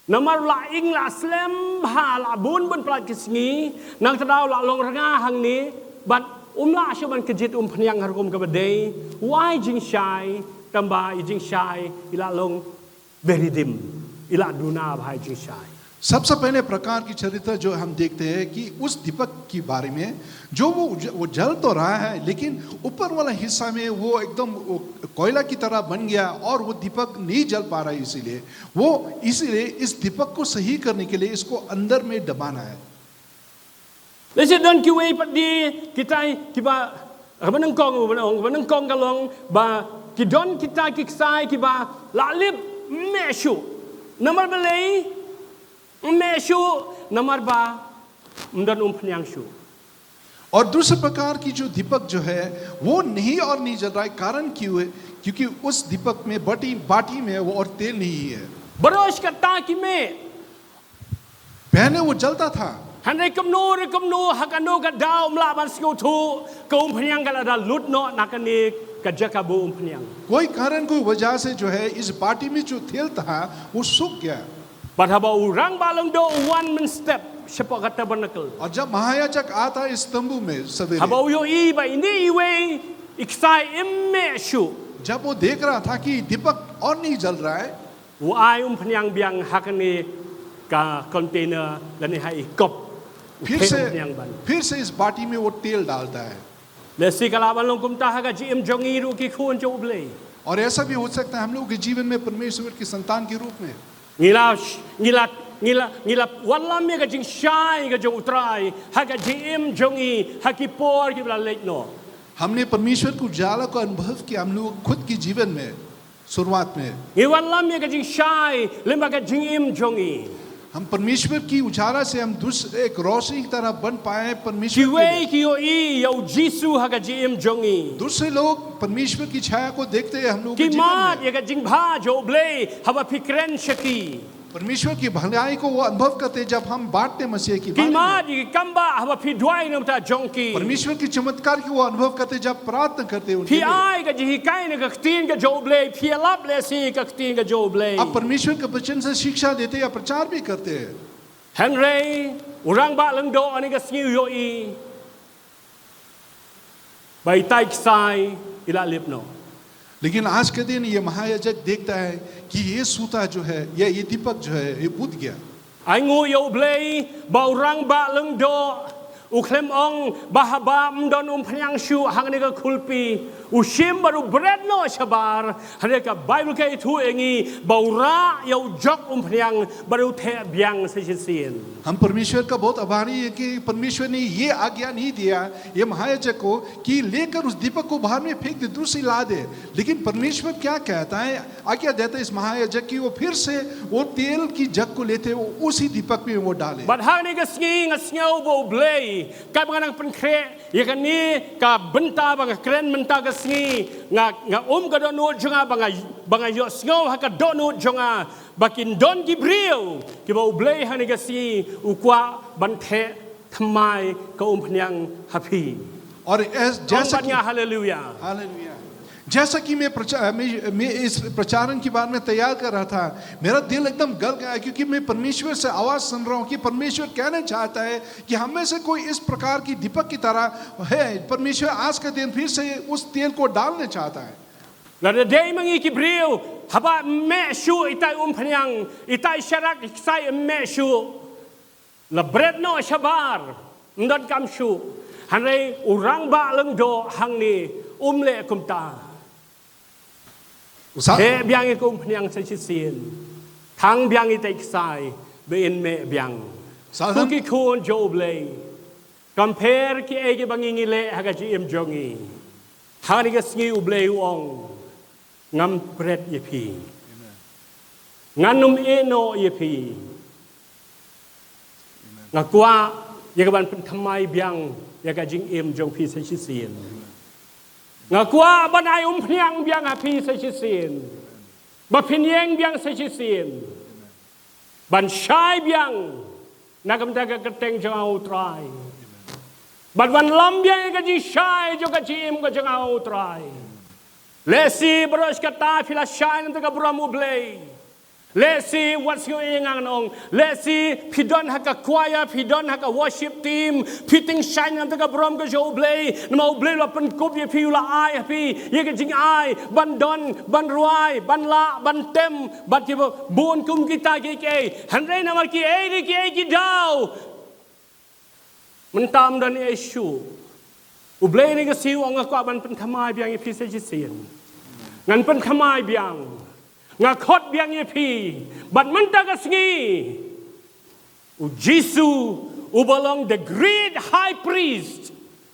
Namar la ing, la slem bha, la bun bun palat ki sngi, nangta daw la long rnga hangne, bad um lah shuh ban kjit umphniang ha rukom kaba dei. U ai jingshai, tang ba i jingshai i la long very dim, i la duna bha i jingshai. सबसे पहले प्रकार की चरित्र जो हम देखते हैं कि उस दीपक के बारे में, जो वो उज-, वो जल तो रहा है, लेकिन ऊपर वाला हिस्सा में वो एकदम वो कोयला की तरह बन गया और वो दीपक नहीं जल पा रहा है। इसीलिए वो, इसीलिए इस दीपक को सही करने के लिए इसको अंदर में दबाना है। Lehse don kiwei pat de kita kiba, kaba nyngkong, kaba nyngkong ka long ba ki don kita ki ksai kiba la lip meh shuh. Namar balei? Meh shuh namar ba ym don umphniang shuh. और दूसरे प्रकार की जो दीपक जो है, वो नहीं और नहीं जल रहा है। कारण क्यों है? क्योंकि उस दीपक में, बाटी, बाटी में वो और तेल नहीं है। Baroh shi katta ki meh. पहले वो जलता था। Hynrei kumno re kumno, ha kano ka daw ym lah ban sngewthuh, ka umphniang ka la da lut noh na kane ka jaka buh umphniang. कोई कारण, कोई वजह से जो है, इस बाटी में जो तेल था, वो सूख गया। Bad haba u rangbah lyngdoh u wan mynstep shapoh ka tabernacle, और जब महायाजक आता है इस तंबू में सवेरे, haba u ïohi ba ine iwei i ksai im meh shuh, जब वो देख रहा था कि दीपक और नहीं जल रहा है, u ai umphniang biang ha kane ka container lane ha i kop, u pheh umphniang ban. फिर से, फिर से इस बाटी में वो तेल डालता है। Lehse ka lah ban long kumta ha ka jingim jong ngi ruh ki khun jong U Blei. और ऐसा भी हो सकता है हम लोग के जीवन में परमेश्वर की संतान के रूप में। Ngi la, ngi la, ngi la, ngi la wallam ïa ka jingshai ka jong U Trai ha ka jingim jong ngi ha ki por kiba la leit noh. हमने परमेश्वर के उजाला को अनुभव किया हम लोग खुद के जीवन में। शुरुआत में। Ngi wallam ïa ka jingshai lyngba ka jingim jong ngi. हम परमेश्वर की उजाला से हम दूसरे एक रोशनी की तरह बन पाए परमेश्वर के लिए। Kiwei ki ïohi ïa U Jisu ha ka jingim jong ngi. दूसरे लोग परमेश्वर की छाया को देखते हैं हम लोग के जीवन में। Ki mad ïa ka jingbha jong U Blei haba phi kren sha ki. परमेश्वर की भलाई को वो अनुभव करते हैं जब हम बांटते हैं मसीह की बात में। Ki mad ïa ki kambah haba phi duwai na ka bynta jong ki. परमेश्वर की चमत्कार की वो अनुभव करते हैं जब प्रार्थना करते हैं उनके लिए। Phi ai ka jinghikai na ka ktien ka jong U Blei, phi ïalap lehse ka ktien ka jong U Blei. आप परमेश्वर के वचन से शिक्षा देते या प्रचार भी करते हैं। Hynrei u rangbah lyngdoh ha kane ka sngi u ïohi ba itai i ksai i la lip noh. लेकिन आज के दिन ये महायाजक देखता है कि ये सूता जो है, या ये दीपक जो है, ये बुझ गया। Ai nguh ïa U Blei ba u rangbah lyngdoh U khlem ong ba haba ym don umphniang shuh hangne ka khulpi, u shim bad u bret noh shabar. Hynrei ka Baibl ka ïathuh ïa ngi ba u rah ïa u jok umphniang bad u theh biang sa shisien. हम परमेश्वर का बहुत आभारी है कि परमेश्वर ने ये आज्ञा नहीं दिया ये महायाजक को कि लेकर उस दीपक को बाहर में फेंक दे, दूसरी ला दे। लेकिन परमेश्वर क्या कहता है, आज्ञा देता है इस महायाजक की वो फिर से वो तेल की जग को लेते वो उसी दीपक में वो डाले। Bad hangne ka sngi nga sngew ba U Blei, katba nga nang pynkhreh ïa kane ka bynta ba nga kren mynta ka sngi, nga, nga um ka dohnud jong nga ba nga, ba nga ïohsngew ha ka dohnud jong nga ba kin don ki briew kiba U Blei hangne ka sngi u kwah ban theh thymmai ka umphniang ha phi. और ऐस-, Ong jैसा bad कि nga haleluya. हालेलुया। जैसा कि मैं प्रचा-, मैं, मैं इस प्रचारण के बारे में तैयार कर रहा था, मेरा दिल एकदम गल गया, क्योंकि मैं परमेश्वर से आवाज सुन रहा हूँ कि परमेश्वर कहना चाहता है कि हम में से कोई इस प्रकार की दीपक की तरह है। परमेश्वर आज का दिन फिर से उस तेल को डालना चाहता है। Lada dei ma ngi ki briew, haba meh shuh itai umphniang, itai sharak, i ksai meh shuh, la bret noh shabar, ym donkam shuh. Hynrei u rangbah lyngdoh hangne um leh kumta. Sa- Theh biang ïa ka umphniang sa shisien. Thang biang itai ksai ba in meh biang. Sa- Ko ki khun jong U Blei, compare kiei kiba ngi ngi leh ha ka jingim jong ngi. Hangne ka sngi U Blei u ong, ngam bret ïa phi. Ngan ym ïeh noh ïa phi. Nga kwah ïa ka ban pynthymmai biang ïa ka jingim jong phi sa shisien. Nga kwah ban ai umphniang biang ha phi sa shisien. Ba phin ïeng biang sa shisien. Ban shai biang na ka bynta ka kyrteng jong nga U Trai. Bad ban lam biang ïa ka jingshai jong ka jingim ka jong nga U Trai. Lehse baroh shi katta phi la shai na ka bynta ka burom U Blei. Lehse wat sngew ïa nga ngan ong. Lehse phi don ha ka choir, phi don ha ka worship team, phi tyngshaiñ na ka bynta ka burom ka jong U Blei. Namar U Blei u la pynkup ïa phi, u la ai ha phi ïa ka jingai ban don, ban rwai, ban lah, ban tem bad kiba bun kum kita kiei kiei. Hynrei namar kiei kiei ki daw mynta ym don ei shuh. U Blei hangne ka sngi u ong nga kwah ban pynthymmai biang ïa phi sa shisien. Ngan pynthymmai biang. Nga khot biang ïa phi. Bad mynta ka sngi, U Jisu, uba long the great high priest,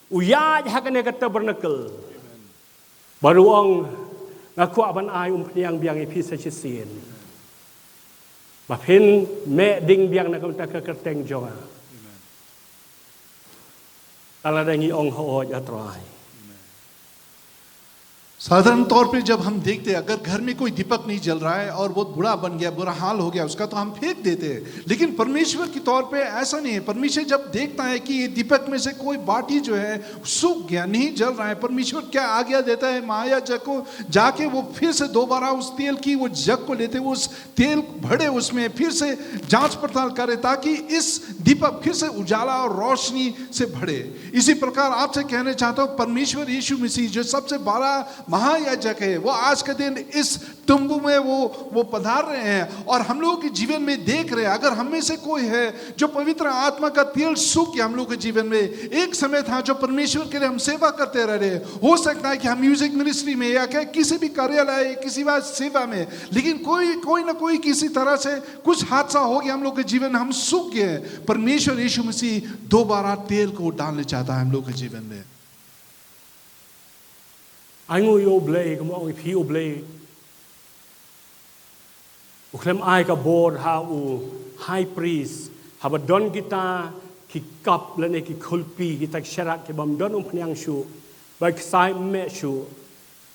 u ïaid ha kane ka tabernacle. Bad u ong, nga kwah ban ai umphniang biang ïa phi sa shisien. Ba phin meh ding biang na ka bynta ka kyrteng jong nga. Tang lada ngi ong hooid, A Trai. साधारण तौर पे जब हम देखते हैं, अगर घर में कोई दीपक नहीं जल रहा है और बहुत बुरा बन गया, बुरा हाल हो गया उसका, तो हम फेंक देते हैं। लेकिन परमेश्वर के तौर पे ऐसा नहीं है। परमेश्वर जब देखता है कि ये दीपक में से कोई बाटी जो है सूख गया, नहीं जल रहा है, परमेश्वर क्या आज्ञा देता है महायाजक को, जाके वो फिर से दोबारा उस तेल की वो जग को लेते, वो उस तेल भरे उसमें, फिर से जांच पड़ताल करे, ताकि इस दीपक फिर से उजाला और रोशनी से भरे। इसी प्रकार आपसे कहना चाहता हूं, परमेश्वर यीशु मसीह जो सबसे बड़ा महायाजक है, वो आज के दिन इस तंबू में वो, वो पधार रहे हैं और हम लोगों के जीवन में देख रहे हैं। अगर हम में से कोई है जो पवित्र आत्मा का तेल सूख गया हम लोगों के जीवन में, एक समय था जो परमेश्वर के लिए हम सेवा करते रह रहे, हो सकता है कि हम म्यूजिक मिनिस्ट्री में या क्या किसी भी कार्यालय, किसी भी सेवा में, लेकिन कोई, कोई ना कोई किसी तरह से कुछ हादसा हो गया हम लोग के जीवन, हम सूख गए। परमेश्वर यीशु मसीह दोबारा तेल को डालने चाहता है हम लोग के जीवन में। Ai nguh ïa U Blei, kumba ong ïa phi U Blei u khlem ai ka bor ha u high priest haba don kita ki kap lane ki khulpi, kita ki sharak kiba ym don umphniang shuh, ba ki ksai ym meh shuh.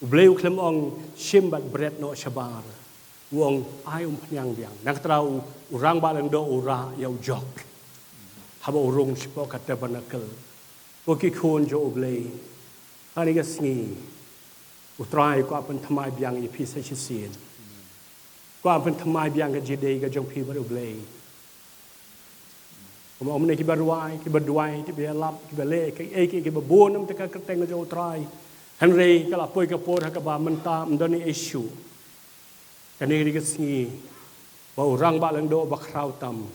U Blei u khlem ong shim bad bret noh shabar. U ong ai umphniang biang. Na kata u, u rangbah lyngdoh u rah ïa u jok haba u rung shapoh ka tabernacle. Ko ki khun jong U Blei, hangne ka sngi U Trai u kwah pynthymmai biang ïa phi sa shisien. Kwah pynthymmai biang ka jingïadei ka jong phi bad U Blei. Kumba ong mynne, kiba rwai, kiba duwai, kiba ïalap, kiba leh kiei kiei kiba bun na ka bynta ka kyrteng ka jong U Trai. Hynrei ka la poi ka por ha kaba mynta ym don ei shuh. Kane ka dei ka sngi ba u rangbah lyngdoh bakhraw tam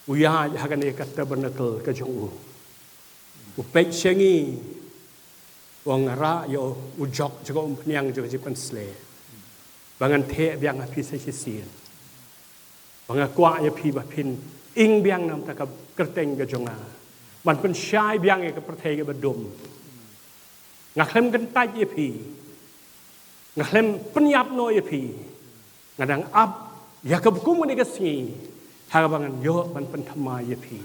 u ïaid ha kane ka tabernacle ka jong u. U peit sha ngi, u ong nga rah ïa u jok jong ka umphniang jong ka jingpynshlur. Ba ngan theh biang ha phi sa shisien. Ba nga kwah ïa phi ba phin ing biang na ka bynta ka kyrteng ka jong nga. Ban pynshai biang ïa ka pyrthei kaba dum. Nga khlem kyntait ïa phi. Nga khlem pynïap noh ïa phi. Nga dang ap ïa kaba kum kane ka sngi. Ha kaba ngan ïoh ban pynthymmai ïa phi.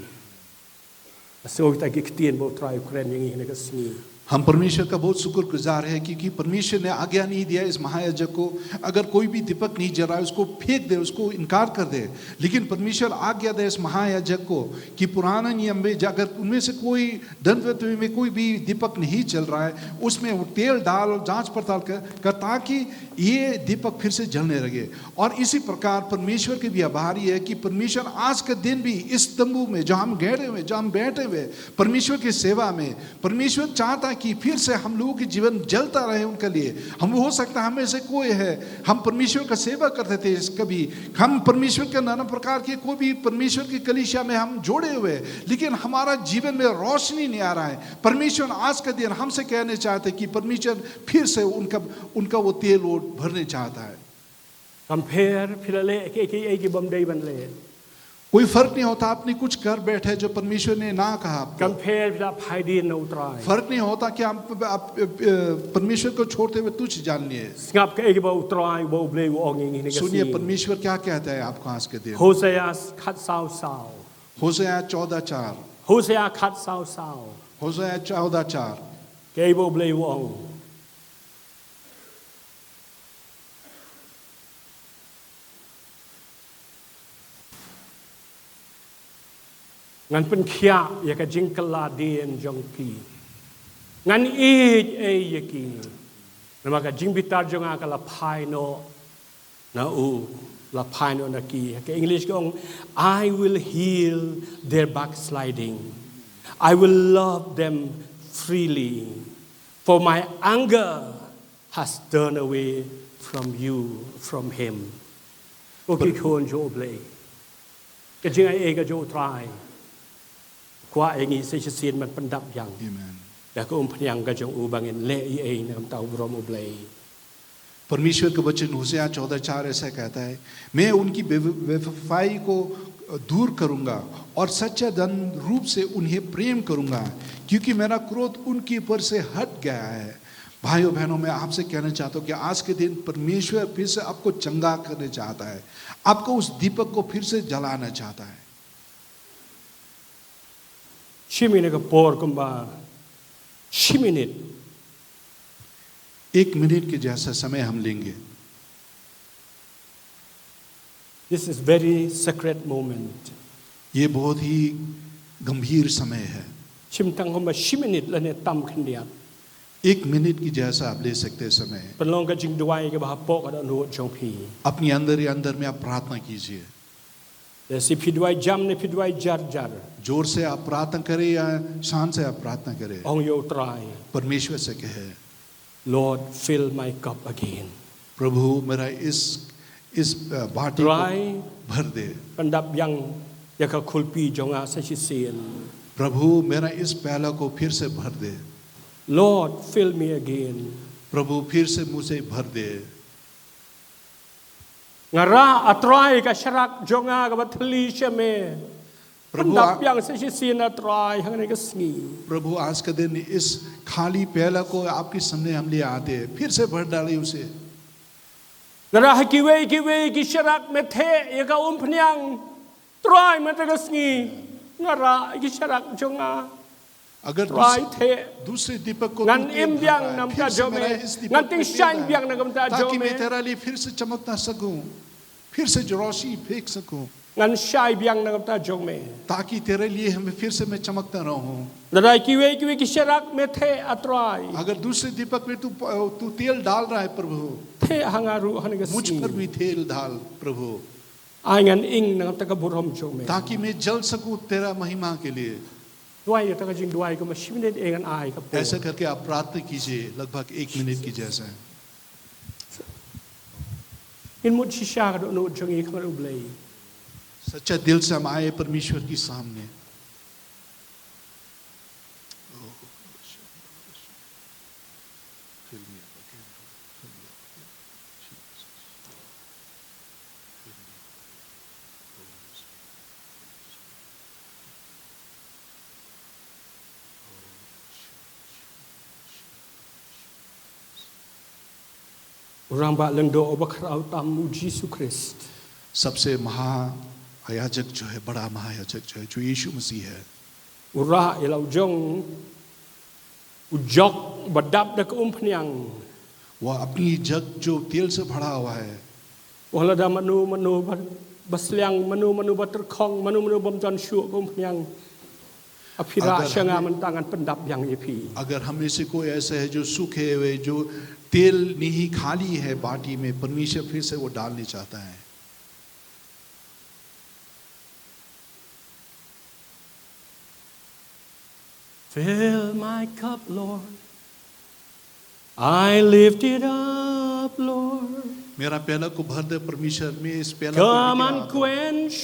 Nga sngew kita ki ktien ba U Trai u kren ïa ngi ha kane ka sngi. हम परमेश्वर का बहुत शुक्रगुजार है, क्योंकि परमेश्वर ने आज्ञा नहीं दिया इस महायाजक को, अगर कोई भी दीपक नहीं जला, उसको फेंक दे, उसको इनकार कर दे। लेकिन परमेश्वर आज्ञा दे इस महायाजक को कि पुराना नियम में जा-, अगर उनमें से कोई दंतवैभवी में कोई भी दीपक नहीं चल रहा है, उसमें वो तेल डाल और जांच पड़ताल कर, कर, ताकि ये दीपक फिर से जलने लगे। और इसी प्रकार परमेश्वर के भी आभारी है कि परमेश्वर आज के दिन भी इस तंबू में, जहां हम गहरे हुए, जहां हम बैठे हुए, परमेश्वर की सेवा में, परमेश्वर चाहता है कि फिर से हम लोगों के जीवन जलता रहे उनके लिए। हम, हो सकता है, हमें से कोई है, हम परमेश्वर का सेवा करते थे इस, कभी हम परमेश्वर के नाना प्रकार के कोई भी परमेश्वर की कलीसिया में हम जोड़े हुए, लेकिन हमारा जीवन में रोशनी नहीं आ रहा है। परमेश्वर आज का दिन हमसे कहने चाहते कि परमेश्वर फिर से उनका, उनका वो तेल वो भरने चाहता है। Kam pher phi la leh kiei kiei ki bym dei ban leh. कोई फर्क नहीं होता, आपने कुछ कर बैठे जो परमेश्वर ने ना कहा आपको। Kam pher phi la phai dien na U Trai. फर्क नहीं होता कि आप, आप, अ, परमेश्वर को छोड़ते हुए तुच्छ जान लिए। Sngap kaei kaba U Trai, ba U Blei u ong ïa ngi ha kane ka sngi. सुनिए, परमेश्वर क्या कहता है आपको आज के दिन। Hosea khatsaw saw. होशे चौदह चार। Hosea khatsaw saw. होशे चौदह चार। Kaei ba U Blei u ong. Ngan pynkhiah ïa ka jingkylla dien jong ki. Ngan ïeit ei ïa ki. Namar ka jingbitar jong nga ka la phai noh na u, la phai noh na ki. Ka English ka ong, "I will heal their backsliding. I will love them freely. For my anger has turned away from you, from him." O ki khun jong U Blei. Ka jingai ei ka jong U Trai. Kwah ïa ngi sa shisien ban pyndap biang. Amen. Da ka umphniang ka jong u ba ngin leh ei ei na ka bynta u burom U Blei. परमेश्वर का वचन होशे चौदह चार ऐसा कहता है, "मैं उनकी बेव-, बेवफाई को दूर करूंगा और सच्चा दन रूप से उन्हें प्रेम करूंगा, क्योंकि मेरा क्रोध उनके ऊपर से हट गया है।" भाइयों बहनों, मैं आपसे कहना चाहता हूं कि आज के दिन परमेश्वर फिर से आपको चंगा करने चाहता है, आपको उस दीपक को फिर से जलाना चाहता है। Shi minit ka por kumba shi minit. एक मिनट के जैसा समय हम लेंगे। This is very sacred moment. ये बहुत ही गंभीर समय है। Shim tang kumba shi minit lane tam khyndiat. एक मिनट की जैसा आप ले सकते हैं समय। Pynlong ka jingduwai kaba hapoh ka dohnud jong phi. अपनी अंदर ही अंदर में आप प्रार्थना कीजिए। Lehse phi duwai jam ne phi duwai jar jar. जोर से आप प्रार्थना करें या शांत से आप प्रार्थना करें। Ong ïa U Trai. परमेश्वर से कहे, "Lord, fill my cup again." प्रभु, मेरा इस, इस, अ, बाटी को Trai, भर दे। Pyndap biang ïa ka khulpi jong nga sa shisien. प्रभु, मेरा इस प्याला को फिर से भर दे। Lord, fill me again. प्रभु, फिर से मुझे भर दे। Nga rah, A Trai, ka sharak jong nga kaba thylli sha me. प्रभु, Pyndap biang sa shisien, A Trai, hangne ka sngi. प्रभु, आज का दिन इस खाली प्याला को आपके सामने हम ले आते हैं, फिर से भर डालिए उसे। Nga rah ha kiwei kiwei ki sharak me theh ïa ka umphniang. Trai, mynta ka sngi nga rah ki sharak jong nga. अगर Trai, theh. दूसरे दीपक को तू तेल भर रहा है, फिर से मेरा इस दीपक में तेल डाल। Ngan im biang na ka bynta jong me. Ngan tyngshaiñ biang na ka bynta jong me, ताकि मैं तेरे लिए फिर से चमकता सकूं, फिर से जो रोशनी फेंक सकूं। Ngan shai biang na ka bynta jong me, ताकि तेरे लिए हमें फिर से मैं चमकता रहूं। Lada kiwei kiwei ki sharak me theh, A Trai, अगर दूसरे दीपक में तू, तू तेल डाल रहा है, प्रभु, theh ha nga ruh hangne ka sngi. मुझ पर भी तेल डाल, प्रभु। Ai ngan ing na ka bynta ka burom jong me, ताकि मैं जल सकूं तेरा महिमा के लिए। Duwai ïa kata ka jingduwai kumba shi minit, eh, ngan ai ka por. ऐसा करके आप प्रार्थना कीजिए, लगभग एक मिनट की जैसा है। Ngin mut shisha ka dohnud jong ngi ha U Blei. सच्चा दिल से हम आए परमेश्वर के सामने। U Rangbah Lyngdoh uba khraw tam, u Jisu Khrist. सबसे महायाजक जो है, बड़ा महायाजक जो है, जो यीशु मसीह है। U rah ïa la u jong u jok ba dap da ka umphniang. वह अपनी जग जो तेल से भरा हुआ है। Wat lada mano mano ba, ba sliang, mano mano ba tyrkhong, mano mano bym don shuh ka umphniang, ha phi rah sha nga mynta, ngan pyndap biang ïa phi. अगर हम में से कोई ऐसा है जो सूखे हुए, जो तेल नहीं खाली है बाटी में, परमेश्वर फिर से वो डालने चाहता है। Fill my cup, Lord. I lift it up, Lord. मेरा प्याला को भर दे परमेश्वर, मैं इस प्याला को Come लेके and आता हूँ। Quench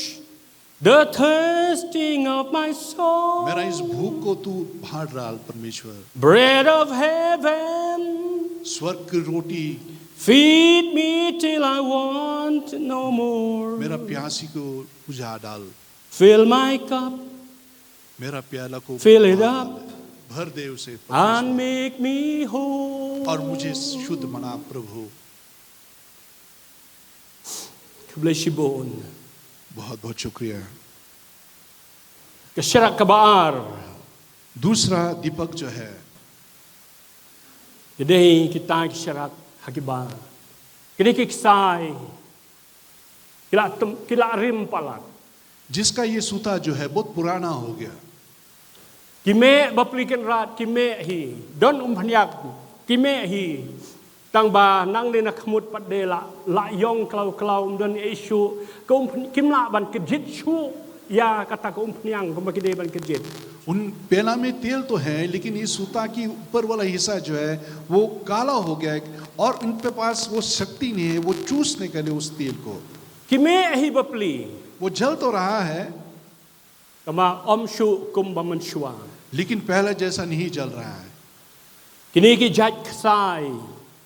the thirsting of my soul. मेरा इस भूख को तू भर डाल परमेश्वर। Bread of heaven. स्वर्ग की रोटी। Feed me till I want no more. मेरा प्यासी को बुझा डाल। Fill my cup. मेरा प्याला को Fill it भर up. डाल। भर दे उसे And परमेश्वर। Make me whole. और मुझे शुद्ध बना प्रभु। Khublei shibun. बहुत बहुत शुक्रिया। Ka sharak kaba ar. दूसरा दीपक जो है। Ki dei kita ki sharak ha kiba, ki dei ki ksai, ki la tem-, ki la rim palat. जिसका ये सूता जो है बहुत पुराना हो गया। Ki meh bapli kynrad, ki meh hi, don umphniang, ki meh hi. Tang ba nangne na khmut pat de la, la ïong klaw klaw, ym don ei shuh, ka umphn-, kim lah ban kjit shuh ïa kata ka umphniang kumba ki dei ban kjit. उन प्याला में तेल तो है, लेकिन ये सूता की ऊपर वाला हिस्सा जो है, वो काला हो गया है और उनके पास वो शक्ति नहीं है, वो चूसने के लिए उस तेल को। Ki meh hi bapli. वो जल तो रहा है। Tangba ym shuh kumba mynshuwa. लेकिन पहले जैसा नहीं जल रहा है। Kine ki jait ksai.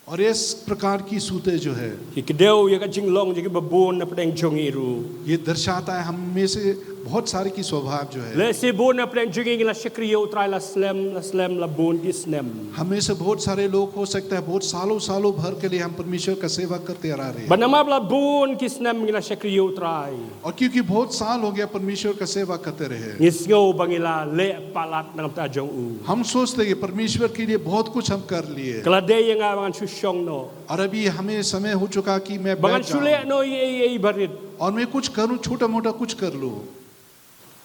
और इस प्रकार की सूते जो है, ki kdew ïa ka jinglong jong kiba bun na pdeng jong ngi ruh. ये दर्शाता है हम में से बहुत सारे की स्वभाव जो है। Lehse bun na pdeng jong ngi ngi la shakri ïa U Trai la slem, la slem, la bun ki snem. हम में से बहुत सारे लोग हो सकता है बहुत सालों सालों भर के लिए हम परमेश्वर का सेवा करते आ रहे हैं। Bad namar ba la bun ki snem ngi la shakri ïa U Trai. और क्योंकि बहुत साल हो गया परमेश्वर का सेवा करते रहे। Ngi sngew ba ngi la leh palat na ka bynta jong u. हम सोचते हैं कि परमेश्वर के लिए बहुत कुछ हम कर लिए। Ka la dei ïa nga ba ngan shu shong noh. और अभी हमें समय हो चुका कि मैं बैठ जाऊं। Ba ngan shu leh noh ei ei ei barit. और मैं कुछ करूं, छोटा मोटा कुछ कर लूं।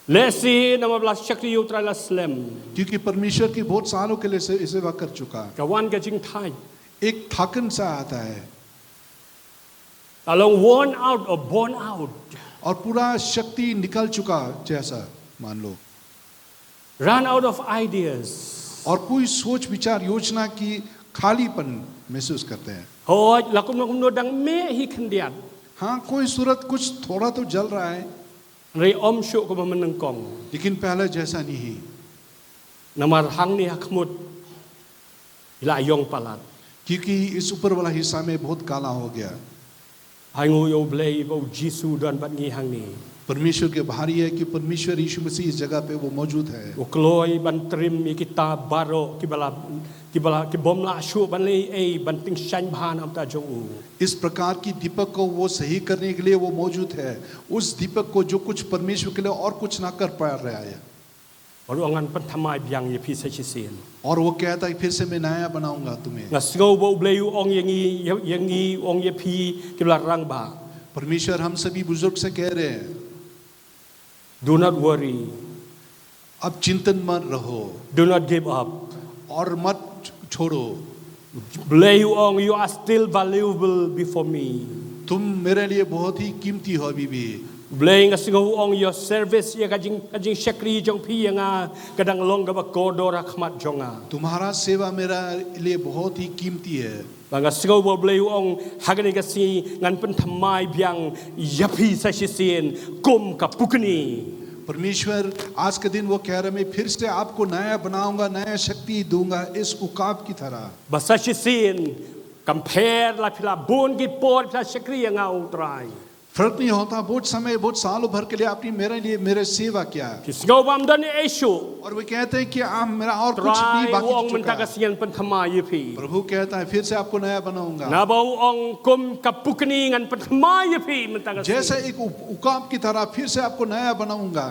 Lehse namar ba la shakri ïa U Trai la slem. क्योंकि परमेश्वर की बहुत सालों के लिए से-, सेवा कर चुका। Ka wan ka jingthait. एक थकन सा आता है। Ka long worn out or born out. और पूरा शक्ति निकल चुका जैसा, मान लो। Run out of ideas. और कोई सोच विचार योजना की खालीपन महसूस करते हैं। Hooid, la kumno kumno dang meh hi khyndiat. हाँ, कोई सूरत कुछ थोड़ा तो जल रहा है। Hynrei ym shuh kumba mynnyngkong. लेकिन पहले जैसा नहीं। Namar hangne ha khmut, i la ïong palat. क्योंकि इस ऊपर वाला हिस्सा में बहुत काला हो गया। Bha ngi ïohi ïa U Blei ba U Jisu u don bad ngi hangne. परमेश्वर के भारी है कि परमेश्वर यीशु मसीह इस जगह पे वो मौजूद है। U kloi ban trim ïa kita baroh kiba la, kiba la, ki bym lah shuh ban leh ei ei ban tyngshaiñ bha na ka bynta jong u. इस प्रकार की दीपक को वो सही करने के लिए वो मौजूद है। उस दीपक को जो कुछ परमेश्वर के लिए और कुछ ना कर पा रहा है। Bad u ong ngan pynthymmai biang ïa phi sa shisien. और वो कहता है, "फिर से मैं नया बनाऊंगा तुम्हें।" Nga sngew ba U Blei u ong ïa ngi, ïa, ïa ngi, u ong ïa phi kiba la rangbah. परमेश्वर हम सभी बुजुर्ग से कह रहे हैं, Do not worry. अब चिंतन मत रहो। Do not give up. और मत छोड़ो। Blei u ong, "You are still valuable before me." तुम मेरे लिए बहुत ही कीमती हो अभी भी। Blei nga sngew u ong, "Your service, ïa ka jing, ka jingshakri jong phi ïa nga, ka dang long kaba kordor ha khmat jong nga." तुम्हारा सेवा मेरे लिए बहुत ही कीमती है। Bad nga sngew ba U Blei u ong, "Ha kane ka sngi ngan pynthymmai biang ïa phi sa shisien kum ka pukni." परमेश्वर आज के दिन वो कह रहे, "मैं फिर से आपको नया बनाऊंगा, नया शक्ति दूंगा इस उकाब की तरह।" Ba sa shisien, kam pher la phi la bun ki por phi la shakri ïa nga, U Trai. फर्क नहीं होता, बहुत समय, बहुत सालों भर के लिए आपने मेरे लिए, मेरे सेवा किया। Phi sngew ba ym don ei ei shuh. और वे कहते हैं कि आप मेरा और कुछ Trai नहीं u बाकी ong mynta ka चुका। sngi ngan pynthymmai ïa phi. प्रभु कहता है, फिर से आपको नया बनाऊंगा। Naba u ong kum ka pukni ngan pynthymmai ïa phi mynta ka sngi. जैसे एक उक-, उकाब की तरह फिर से आपको नया बनाऊंगा।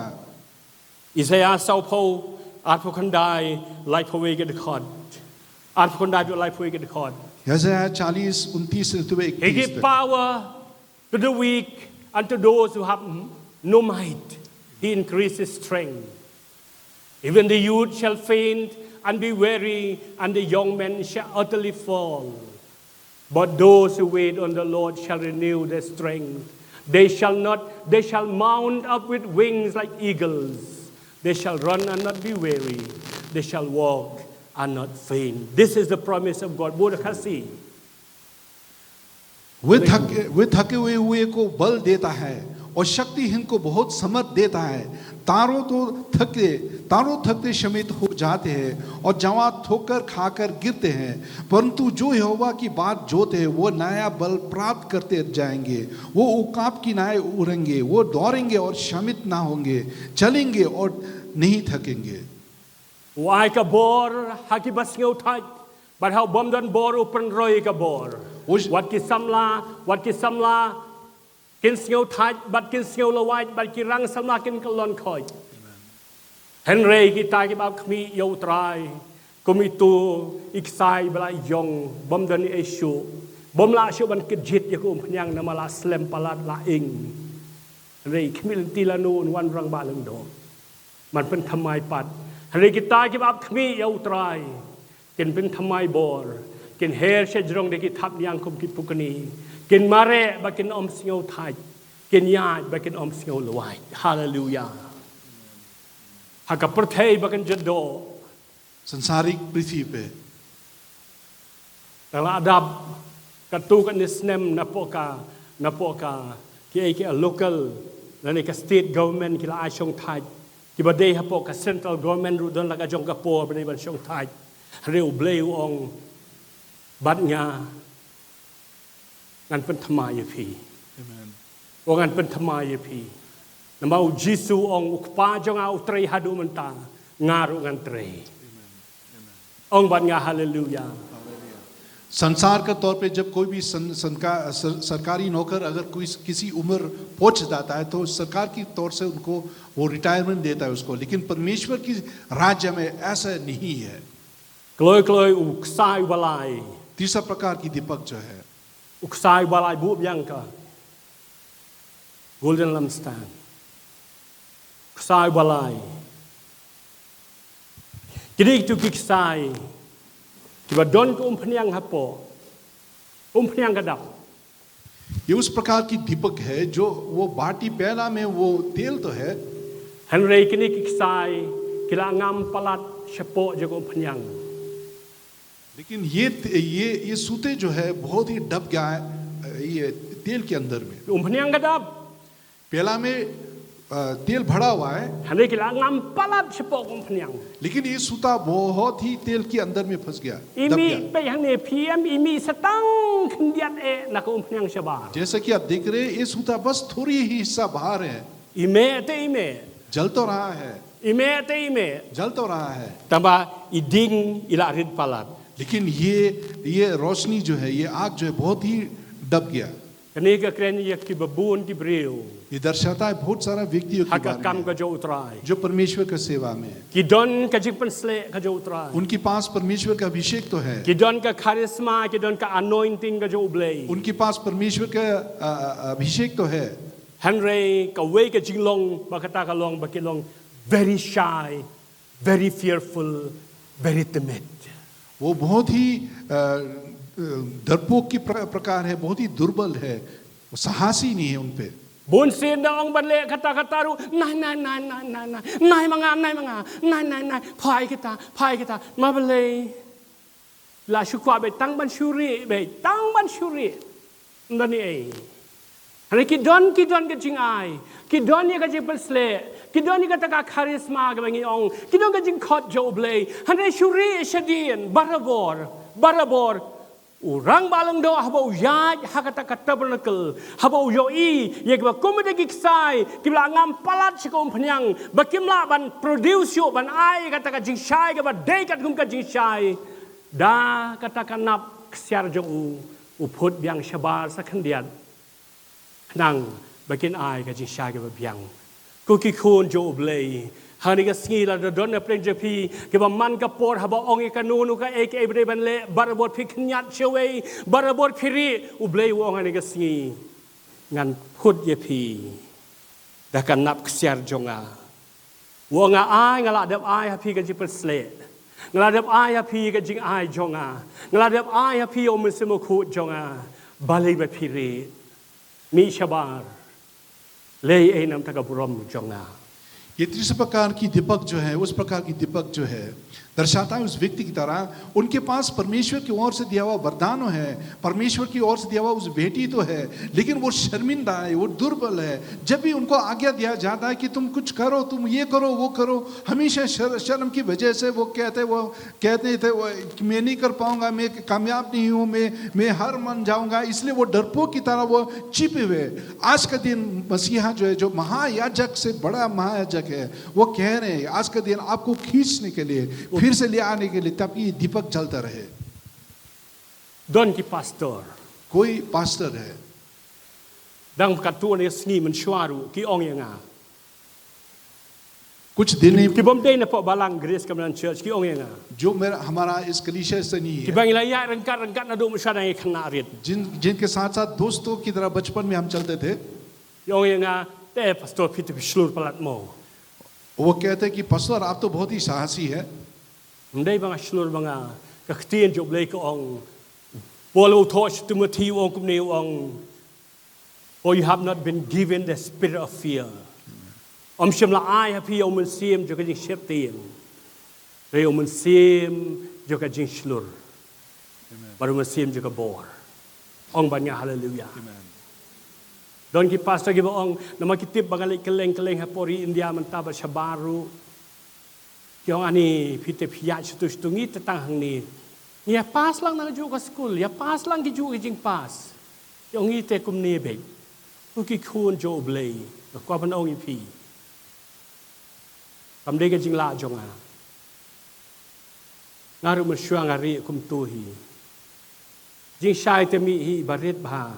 Isaïah sawphew, arphew khyndai, laiphew wei ka dkhot. Arphew khyndai, laiphew wei ka dkhot. यशायाह चालीस उनतीस से तो He इकतीस gives तक। Power to the weak and to those who have no might, he increases strength. Even the youth shall faint and be weary, and the young men shall utterly fall. But those who wait on the Lord shall renew their strength. They shall not, they shall mount up with wings like eagles. They shall run and not be weary. They shall walk and not faint. This is the promise of God. Bun Khasi. वे थके वे थके हुए हुए को बल देता है और शक्तिहीन को बहुत समर्थ देता है। तारों तो थकते तारों थकते शमित हो जाते हैं और जवां ठोकर खाकर गिरते हैं, परंतु जो यहोवा की बाट जोते हैं वो नया बल प्राप्त करते जाएंगे। वो उकाब की नाय उड़ेंगे, वो दौड़ेंगे और शमित ना होंगे, चलेंगे और नहीं थकेंगे। U ai ka bor ha ki ba sngewthait, bad ha u bym don bor u pynroi ka bor. Ush. Wat ki samla, wat ki samla kin sngewthait, bad kin sngewlawait, bad ki rang samla kin kyllon khoit. Hynrei kita ki ba ap khmih ïa u Trai, kum itu i ksai ba la ïong, bym don ei ei shuh, bym lah shuh ban kjit ïa ka umphniang namar la slem palat la ing. Hynrei khmih lynti lano un wan rangbah lyngdoh. Ban pynthymmai pat. Hynrei kita ki ba ap khmih ïa u Trai, kin pynthymmai bor, kin her sha jrong da ki thapniang kum ki pukni, kin mareh bad kin ym sngewthait, kin ïaid bad kin ym sngewlawait. Haleluya. Ha ka pyrthei ba kan jot doh. संसारिक पृथ्वी पे Tang la dap katto katne snem napoh ka, napoh ka, ki ei ki local lane ka state government ki la ai shongthait, ki ba dei hapoh ka central government ruh don la ka jong ka por ba dei ban shongthait. Hynrei U Blei u ong, bad nga ngan pynthymmai ïa phi. Amen. Ong ngan pynthymmai ïa phi. Namar U Jisu u ong, U Kpa jong nga u trei haduh mynta, nga ruh ngan trei. Ong bad nga, haleluya. संसार के तौर पे जब कोई भी सं, संका, सर, सरकारी नौकर अगर कोई किसी उम्र पहुंच जाता है तो सरकार की तौर से उनको वो रिटायरमेंट देता है उसको, लेकिन परमेश्वर की राज्य में ऐसा नहीं है। Kloi kloi u ksai u ba lai. तीसरा प्रकार की दीपक जो है, U ksai u ba lai buh biang ka golden lampstand. Ksai u ba lai. Kine kito ki ksai ki ba don ka umphniang hapoh. Umphniang ka dap. ये उस प्रकार की दीपक है जो वो बाटी प्याला में वो तेल तो है, Hynrei kine ki ksai ki la ngam palat shapoh jong ka umphniang. लेकिन ये ये ये सूते जो है बहुत ही दब गया है ये तेल के अंदर में। Umphniang ka dap. प्याला में अ, तेल भरा हुआ है, Hynrei ki la ngam palat shapoh ka umphniang. लेकिन ये सूता बहुत ही तेल के अंदर में फंस गया, I दब mih गया। peit hangne, phi em i mih sa tang khyndiat eh na ka umphniang shabar. जैसा कि आप देख रहे हैं, ये सूता बस थोड़ी ही हिस्सा बाहर है, I meh te i meh. जल तो रहा है, I meh te i meh. जल तो रहा है, Tangba i ding i la rit palat. लेकिन ये ये रोशनी जो है, ये आग जो है, बहुत ही दब गया। Kane ka kren ïa ki babun ki briew. ये दर्शाता है बहुत सारा व्यक्तियों के Ha ka बारे kam में ka jong U Trai. जो परमेश्वर का सेवा में है। Ki don ka jingpynshlur ka jong U Trai. उनके पास परमेश्वर का अभिषेक तो है, Ki don ka charisma, ki don ka anointing ka jong U Blei. उनके पास परमेश्वर का अ, अ, अभिषेक तो है, Hynrei kawei ka jinglong ba kata ka long ba ki long very shy, very fearful, very timid. वो बहुत ही अ, अ, डरपोक की प्र, प्रकार है, बहुत ही दुर्बल है, वो साहसी नहीं है उन पे। Bun sien da ong ban leh kata kata ruh, nai nai nai nai nai nai, nai ma nga, nai ma nga, nai nai nai, phai kita, phai kita, ma balei. La shu kwah beit tang ban shu rieh beit, tang ban shu rieh. Ym don ei ei. Hynrei ki don, ki don ka jingai, ki don ïa ka jingpynshlur, ki don ïa kata ka charisma kaba ngi ong, ki don ka jingkhot jong U Blei. Hynrei shu rieh shadien barabor, barabor. U rangbah lyngdoh haba u ïaid ha kata ka tabernacle, haba u ïohi ïa kiba kum ki ksai kiba la ngam palat sha ka umphniang, ba kim lah ban produce shuh, ban ai kata ka jingshai kaba dei katkum ka jingshai, da kata ka nap ksiar jong u, u phut biang shabar sa khyndiat. Khnang ba kin ai ka jingshai kaba biang. Ko ki khun jong U Blei, ha kane ka sngi lada don na pdeng jong phi kiba man ka por haba ong ïa kano kano kaei kaei ba dei ban leh, barabor phi khynñiat shawei, barabor phi rieh, U Blei u ong ha kane ka sngi, ngan phut ïa phi da ka nap ksiar jong nga. U ong, nga ai, nga la dep ai ha phi ka jingpynshlur. Nga la dep ai ha phi ka jingai jong nga. Nga la dep ai ha phi ïa U Mynsiem Bakhuid jong nga. Balei ba phi rieh? Mih shabar. Leh ei namar ka burom jong nga. ये तीसरे प्रकार की दीपक जो है, उस प्रकार की दीपक जो है, दर्शाता है उस व्यक्ति की तरह। उनके पास परमेश्वर की ओर से दिया हुआ वरदान है, परमेश्वर की ओर से दिया हुआ उस भेंट तो है, लेकिन वो शर्मिंदा है, वो दुर्बल है। जब भी उनको आज्ञा दिया जाता है कि तुम कुछ करो, तुम ये करो, वो करो, हमेशा शर, शर्म की वजह से वो कहते वो कहते थे, वो, मैं नहीं कर पाऊंगा, मैं कामयाब नहीं हूं, मैं मैं हार मान जाऊंगा। इसलिए वो डरपोक की तरह वो छिपे हुए। आज का दिन मसीहा जो है, जो महायाजक से बड़ा महायाजक है, वो कह रहे हैं आज का दिन आपको खींचने के लिए, फिर से ले आने के लिए, ताकि ये दीपक जलता रहे। Don ki pastor. कोई पास्टर है। Dang katto ne sngi mynshuwa ruh ki ong ïa nga. कुछ दिन ही Ki bym dei na pdeng balang Grace Covenant Church ki ong ïa nga. जो मेरा हमारा इस कलीसिया से नहीं Ki है, bang ïa ïaid ryngkat ryngkat naduh mynshuwa dang ïa khynnah rit. जिन जिनके साथ साथ दोस्तों की तरह बचपन में हम चलते थे, Ki ong ïa nga, te pastor, phi te phi shlur palat mo. वो कहते कि पास्टर, आप तो बहुत ही साहसी है। Ym dei ba nga shlur ba nga, ka ktien jong U Blei ka ong, Paul u thoh sha Timothy u ong kumne, u ong, for you have not been given the spirit of fear. Ym shym la ai ha phi ïa u mynsiem jong ka jingsheptieng, hynrei u mynsiem jong ka jingshlur bad u mynsiem jong ka bor. Ong bad nga haleluya. Don ki pastor kiba ong, namar ki tip ba nga leit kylleng kylleng ha pori India mynta bad shabar ruh. Ki ong, ani phi te phi ïaid shatu shatu, ngi te tang hangne. Ngi ïa pass lang na kajuh ka skul, ïa pass lang kijuh ki jingpass. Ki ong, ngi te kumne beit. Ko ki khun jong U Blei, nga kwah ban ong ïa phi, kam dei ka jinglah jong nga. Nga ruh mynshuwa nga rieh kumto hi. Jingshai te mih hi ba rit bha.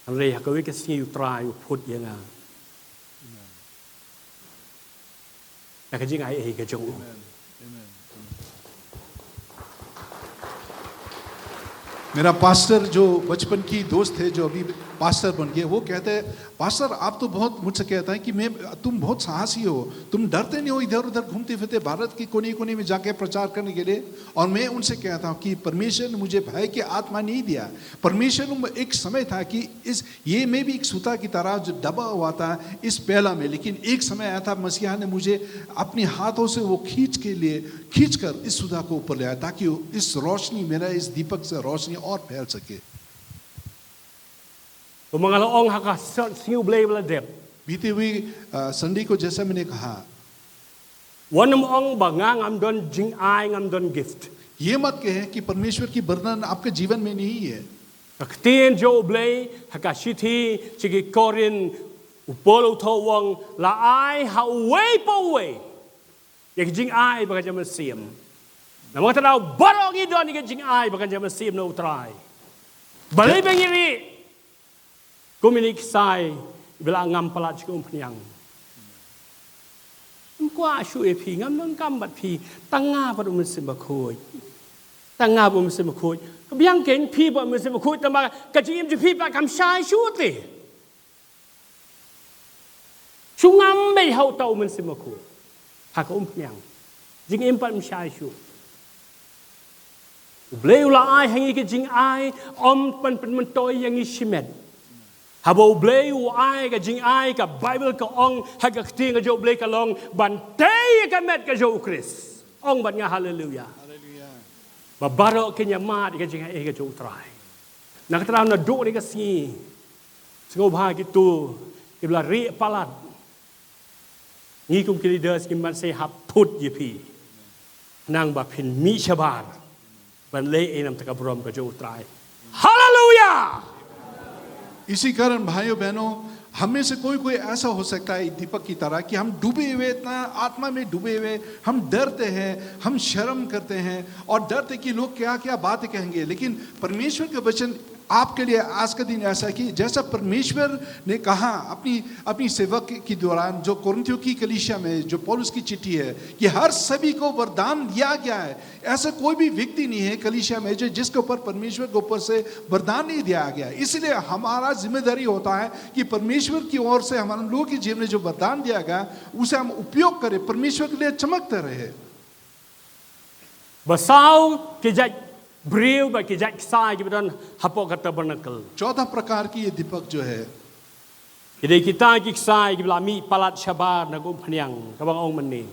Hynrei ha kawei ka sngi U Trai u phut ïa nga. Na ka jingai ei ka jong u. मेरा पास्टर जो बचपन की दोस्त थे, जो अभी पास्टर बन गए, वो कहते हैं, पास्टर, आप तो बहुत, मुझसे कहता है कि मैं, तुम बहुत साहसी हो, तुम डरते नहीं हो इधर उधर घूमते फिरते भारत के कोने कोने में जाके प्रचार करने के लिए। और मैं उनसे कहता हूँ कि परमेश्वर ने मुझे भय की आत्मा नहीं दिया। परमेश्वर ने, एक समय था कि इस ये मैं भी एक सूता की तरह जो दबा हुआ था इस प्याला में, लेकिन एक समय आया था, मसीहा ने मुझे अपने हाथों से वो खींच के लिए, खींच कर इस सूता को ऊपर ले आया, ताकि इस रोशनी, मेरा इस दीपक से रोशनी और फैल सके। Kumba nga la ong ha ka sngi U Blei ba la dep, बीते हुए संडे को जैसा मैंने कहा, wat nym ong ba nga ngam don jingai, ngam don gift. ये मत कहें कि परमेश्वर की वरदान आपके जीवन में नहीं है। Ka ktien jong U Blei ha ka shithi sha ki Korinth, u Paul u thoh u ong, la ai ha uwei pa uwei ïa ka jingai ba kan jia mynsiem. Namar kata baroh ngi don ïa ka jingai ba kan jia mynsiem na U Trai. Balei ba ngi rieh kum ine i ksai ba la ngam palat sha ka umphniang? Ym kwah shuh ïa phi, ngam donkam bad phi, tang nga bad U Mynsiem Bakhuid. Tang nga bad U Mynsiem Bakhuid. Ka biang kein phi bad U Mynsiem Bakhuid, tang ba ka jingim jong phi pat kam shai shuh te. Shu ngam beit ha uta U Mynsiem Bakhuid ha ka umphniang, jingim pat ym shai shuh. U Blei u la ai ha ngi ka jingai, ym ban pynmyntoi ïa ngi shimet. Haba U Blei u ai ka jingai, ka Baibl ka ong ha ka ktien ka jong U Blei ka long ban tei ïa ka met ka jong U Khrist. Ong bad nga haleluya. Ba baroh kin ïa mad ïa ka jingai ka jong U Trai. Na kata naduh kane ka sngi, sngewbha kito kiba la rieh palat, ngi kum ki leaders ngim ban sa hap phut ïa phi, khnang ba phin mih shabar. ban leh ïa ka burom ka jong U Trai. Haleluya! इसी कारण भाइयों बहनों, हम में से कोई कोई ऐसा हो सकता है दीपक की तरह कि हम डूबे हुए, इतना आत्मा में डूबे हुए, हम डरते हैं, हम शर्म करते हैं और डरते कि लोग क्या क्या बातें कहेंगे। लेकिन परमेश्वर का वचन आपके लिए आज का दिन ऐसा है कि जैसा परमेश्वर ने कहा अपनी अपनी सेवक के दौरान, जो कुरिन्थियों की कलीसिया में जो पौलुस की चिट्ठी है, कि हर सभी को वरदान दिया गया है। ऐसा कोई भी व्यक्ति नहीं है कलीसिया में जो जिसके ऊपर परमेश्वर के ऊपर से वरदान नहीं दिया गया। इसलिए हमारा जिम्मेदारी होता है कि परमेश्वर की ओर से हमारे लोगों के जीवन में जो वरदान दिया गया, उसे हम उपयोग करें, परमेश्वर के लिए चमकते रहे। Ba saw ki jait briew bad ki jait ksai kiba don hapoh ka tabernacle. चौथा प्रकार की ये दीपक जो है, Ki dei kita ki ksai kiba la mih palat shabar na ka umphniang, kaba nga ong mynne.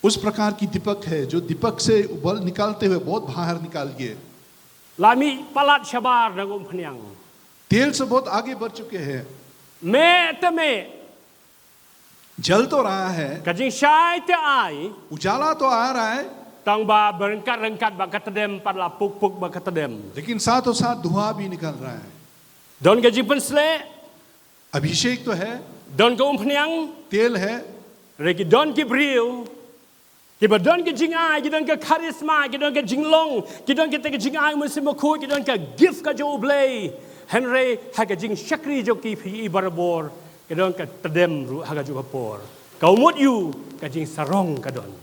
उस प्रकार की दीपक है जो दीपक से उबल निकालते हुए बहुत बाहर निकाल गए। La mih palat shabar na ka umphniang. तेल से बहुत आगे बढ़ चुके हैं। Meh te meh. जल तो रहा है। Ka jingshai te ai. उजाला तो आ रहा है। Tang ba ryngkat ryngkat bad ka tdem pat la puk puk bad ka tdem. लेकिन साथों साथ धुआं भी निकल रहा है। Don ka jingpynshlur. अभिषेक तो है। Don ka umphniang. तेल है। Hynrei ki don ki briew kiba don ka jingai, ki don ka charisma, ki don ka jinglong, ki don kita ki jingai u Mynsiem Bakhuid, ki don ka gift ka jong U Blei. Hynrei ha ka jingshakri jong ki phi i barabor, ki don ka tdem ruh ha kajuh ka por. Ka umut ïa u, ka jingsarong ka don.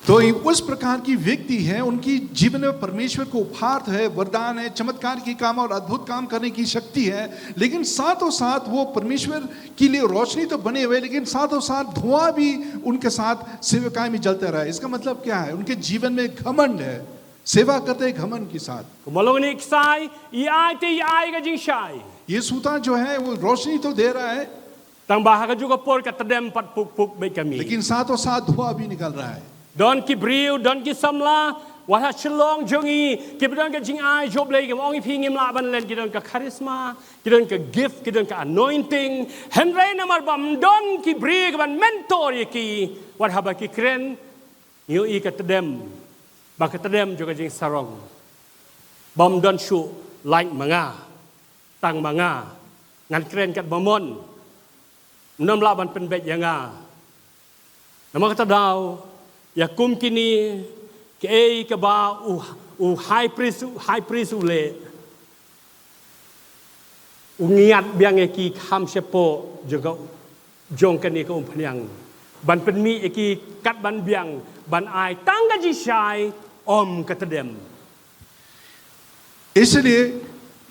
तो ये उस प्रकार की व्यक्ति है, उनकी जीवन में परमेश्वर को उपहार है, वरदान है, चमत्कार के काम और अद्भुत काम करने की शक्ति है, लेकिन साथों साथ वो परमेश्वर के लिए रोशनी तो बने हुए, लेकिन साथों साथ धुआं भी उनके साथ सेवकाई में जलते रहे। इसका मतलब क्या है? उनके जीवन में घमंड है, सेवा करते हैं घमंड के साथ। Kumba long kane ka ksai, i ai te i ai ka jingshai. ये सूता जो है वो रोशनी तो दे रहा है, Tang ba ha kajuh ka por ka tdem pat puk puk beit ka mih. लेकिन साथों साथ धुआं भी निकल रहा है। Don ki briew, don ki samla, wat ha shlong jong ngi, kiba don ka jingai jong U Blei, kiba ong ïa phi ngim lah ban len, ki don ka charisma, ki don ka gift, ki don ka anointing. Hynrei namar ba ym don ki briew kiban mentor ïa ki, wat haba ki kren, ngi ïohi ka tdem, ba ka tdem jong ka jingsarong. Ba ym don shuh, lait ma nga, tang ma nga, ngan kren katba mon. Ym lah ban pynbeit ïa nga. Namar kata daw, ïa kum kine, kaei kaba u, u high priest, u high priest u leh, u ngiat biang ïa ki kham shapoh jong ka, jong kane ka umphniang, ban pynmih ïa ki kat ban biang, ban ai tang ka jingshai, ym ka tdem. इसलिए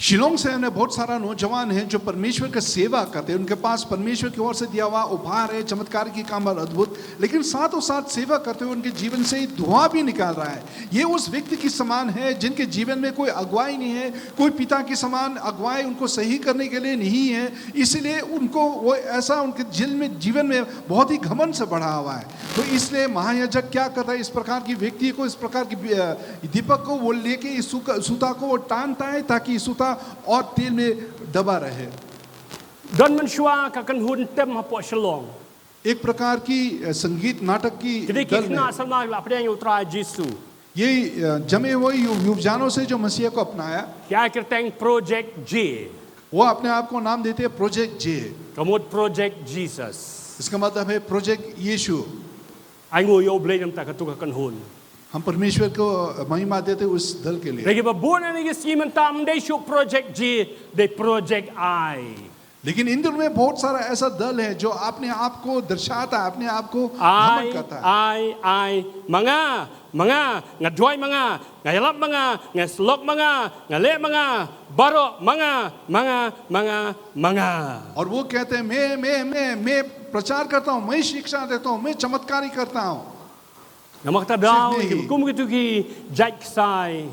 शिलोंग से हमने बहुत सारा नौजवान हैं जो परमेश्वर का सेवा करते हैं, उनके पास परमेश्वर की ओर से दिया हुआ उपहार है, चमत्कार की काम और अद्भुत, लेकिन साथों साथ सेवा करते हुए उनके जीवन से धुआं भी निकाल रहा है। ये उस व्यक्ति की समान है जिनके जीवन में कोई अगुवाई नहीं है, कोई पिता के समान अगुवाई उनको सही करने के लिए नहीं है, इसीलिए उनको वो ऐसा उनके दिल में, जीवन में बहुत ही घमंड से भरा हुआ है। तो इसलिए महायाजक क्या करता है, इस प्रकार की व्यक्ति को, इस प्रकार की, अ, दीपक को वो लेके इस सूखा-, सूता को वो टांगता है ताकि सूता और तेल में दबा रहे। Don mynshuwa ka kynhun tem hapoh Shillong. एक प्रकार की, अ, संगीत नाटक की दल में। Ki dei ki khynnah samla kiba la pdiang ïa U Trai Jisu. ये, अ, जमे हुए यु-, युवजनों से जो मसीह को अपनाया। Ki ai kyrteng Project J. वो अपने आप को नाम देते हैं प्रोजेक्ट जे। Ka mut Project Jesus. इसका मतलब है प्रोजेक्ट यीशु। Ai nguh ïa U Blei namar kata ka kynhun. हम परमेश्वर को महिमा देते हैं उस दल के लिए। Hynrei kiba bun ha kine ki sngi mynta ym dei shuh Project J, dei Project I. लेकिन इन दिनों में बहुत सारा ऐसा दल है जो अपने आप को दर्शाता है, अपने आप को घमंड I, करता है। I, I, ma nga, ma nga, nga duwai ma nga, nga ïalap ma nga, nga syllok ma nga, nga leh ma nga, baroh ma nga, ma nga, ma nga, ma nga. और वो कहते हैं, "मैं, मैं, मैं, मैं प्रचार करता हूँ, मैं शिक्षा देता हूँ, मैं चमत्कारी करता हूँ।" Namar kata daw, सिर्फ मैं ही। Kum kito ki jait ksai,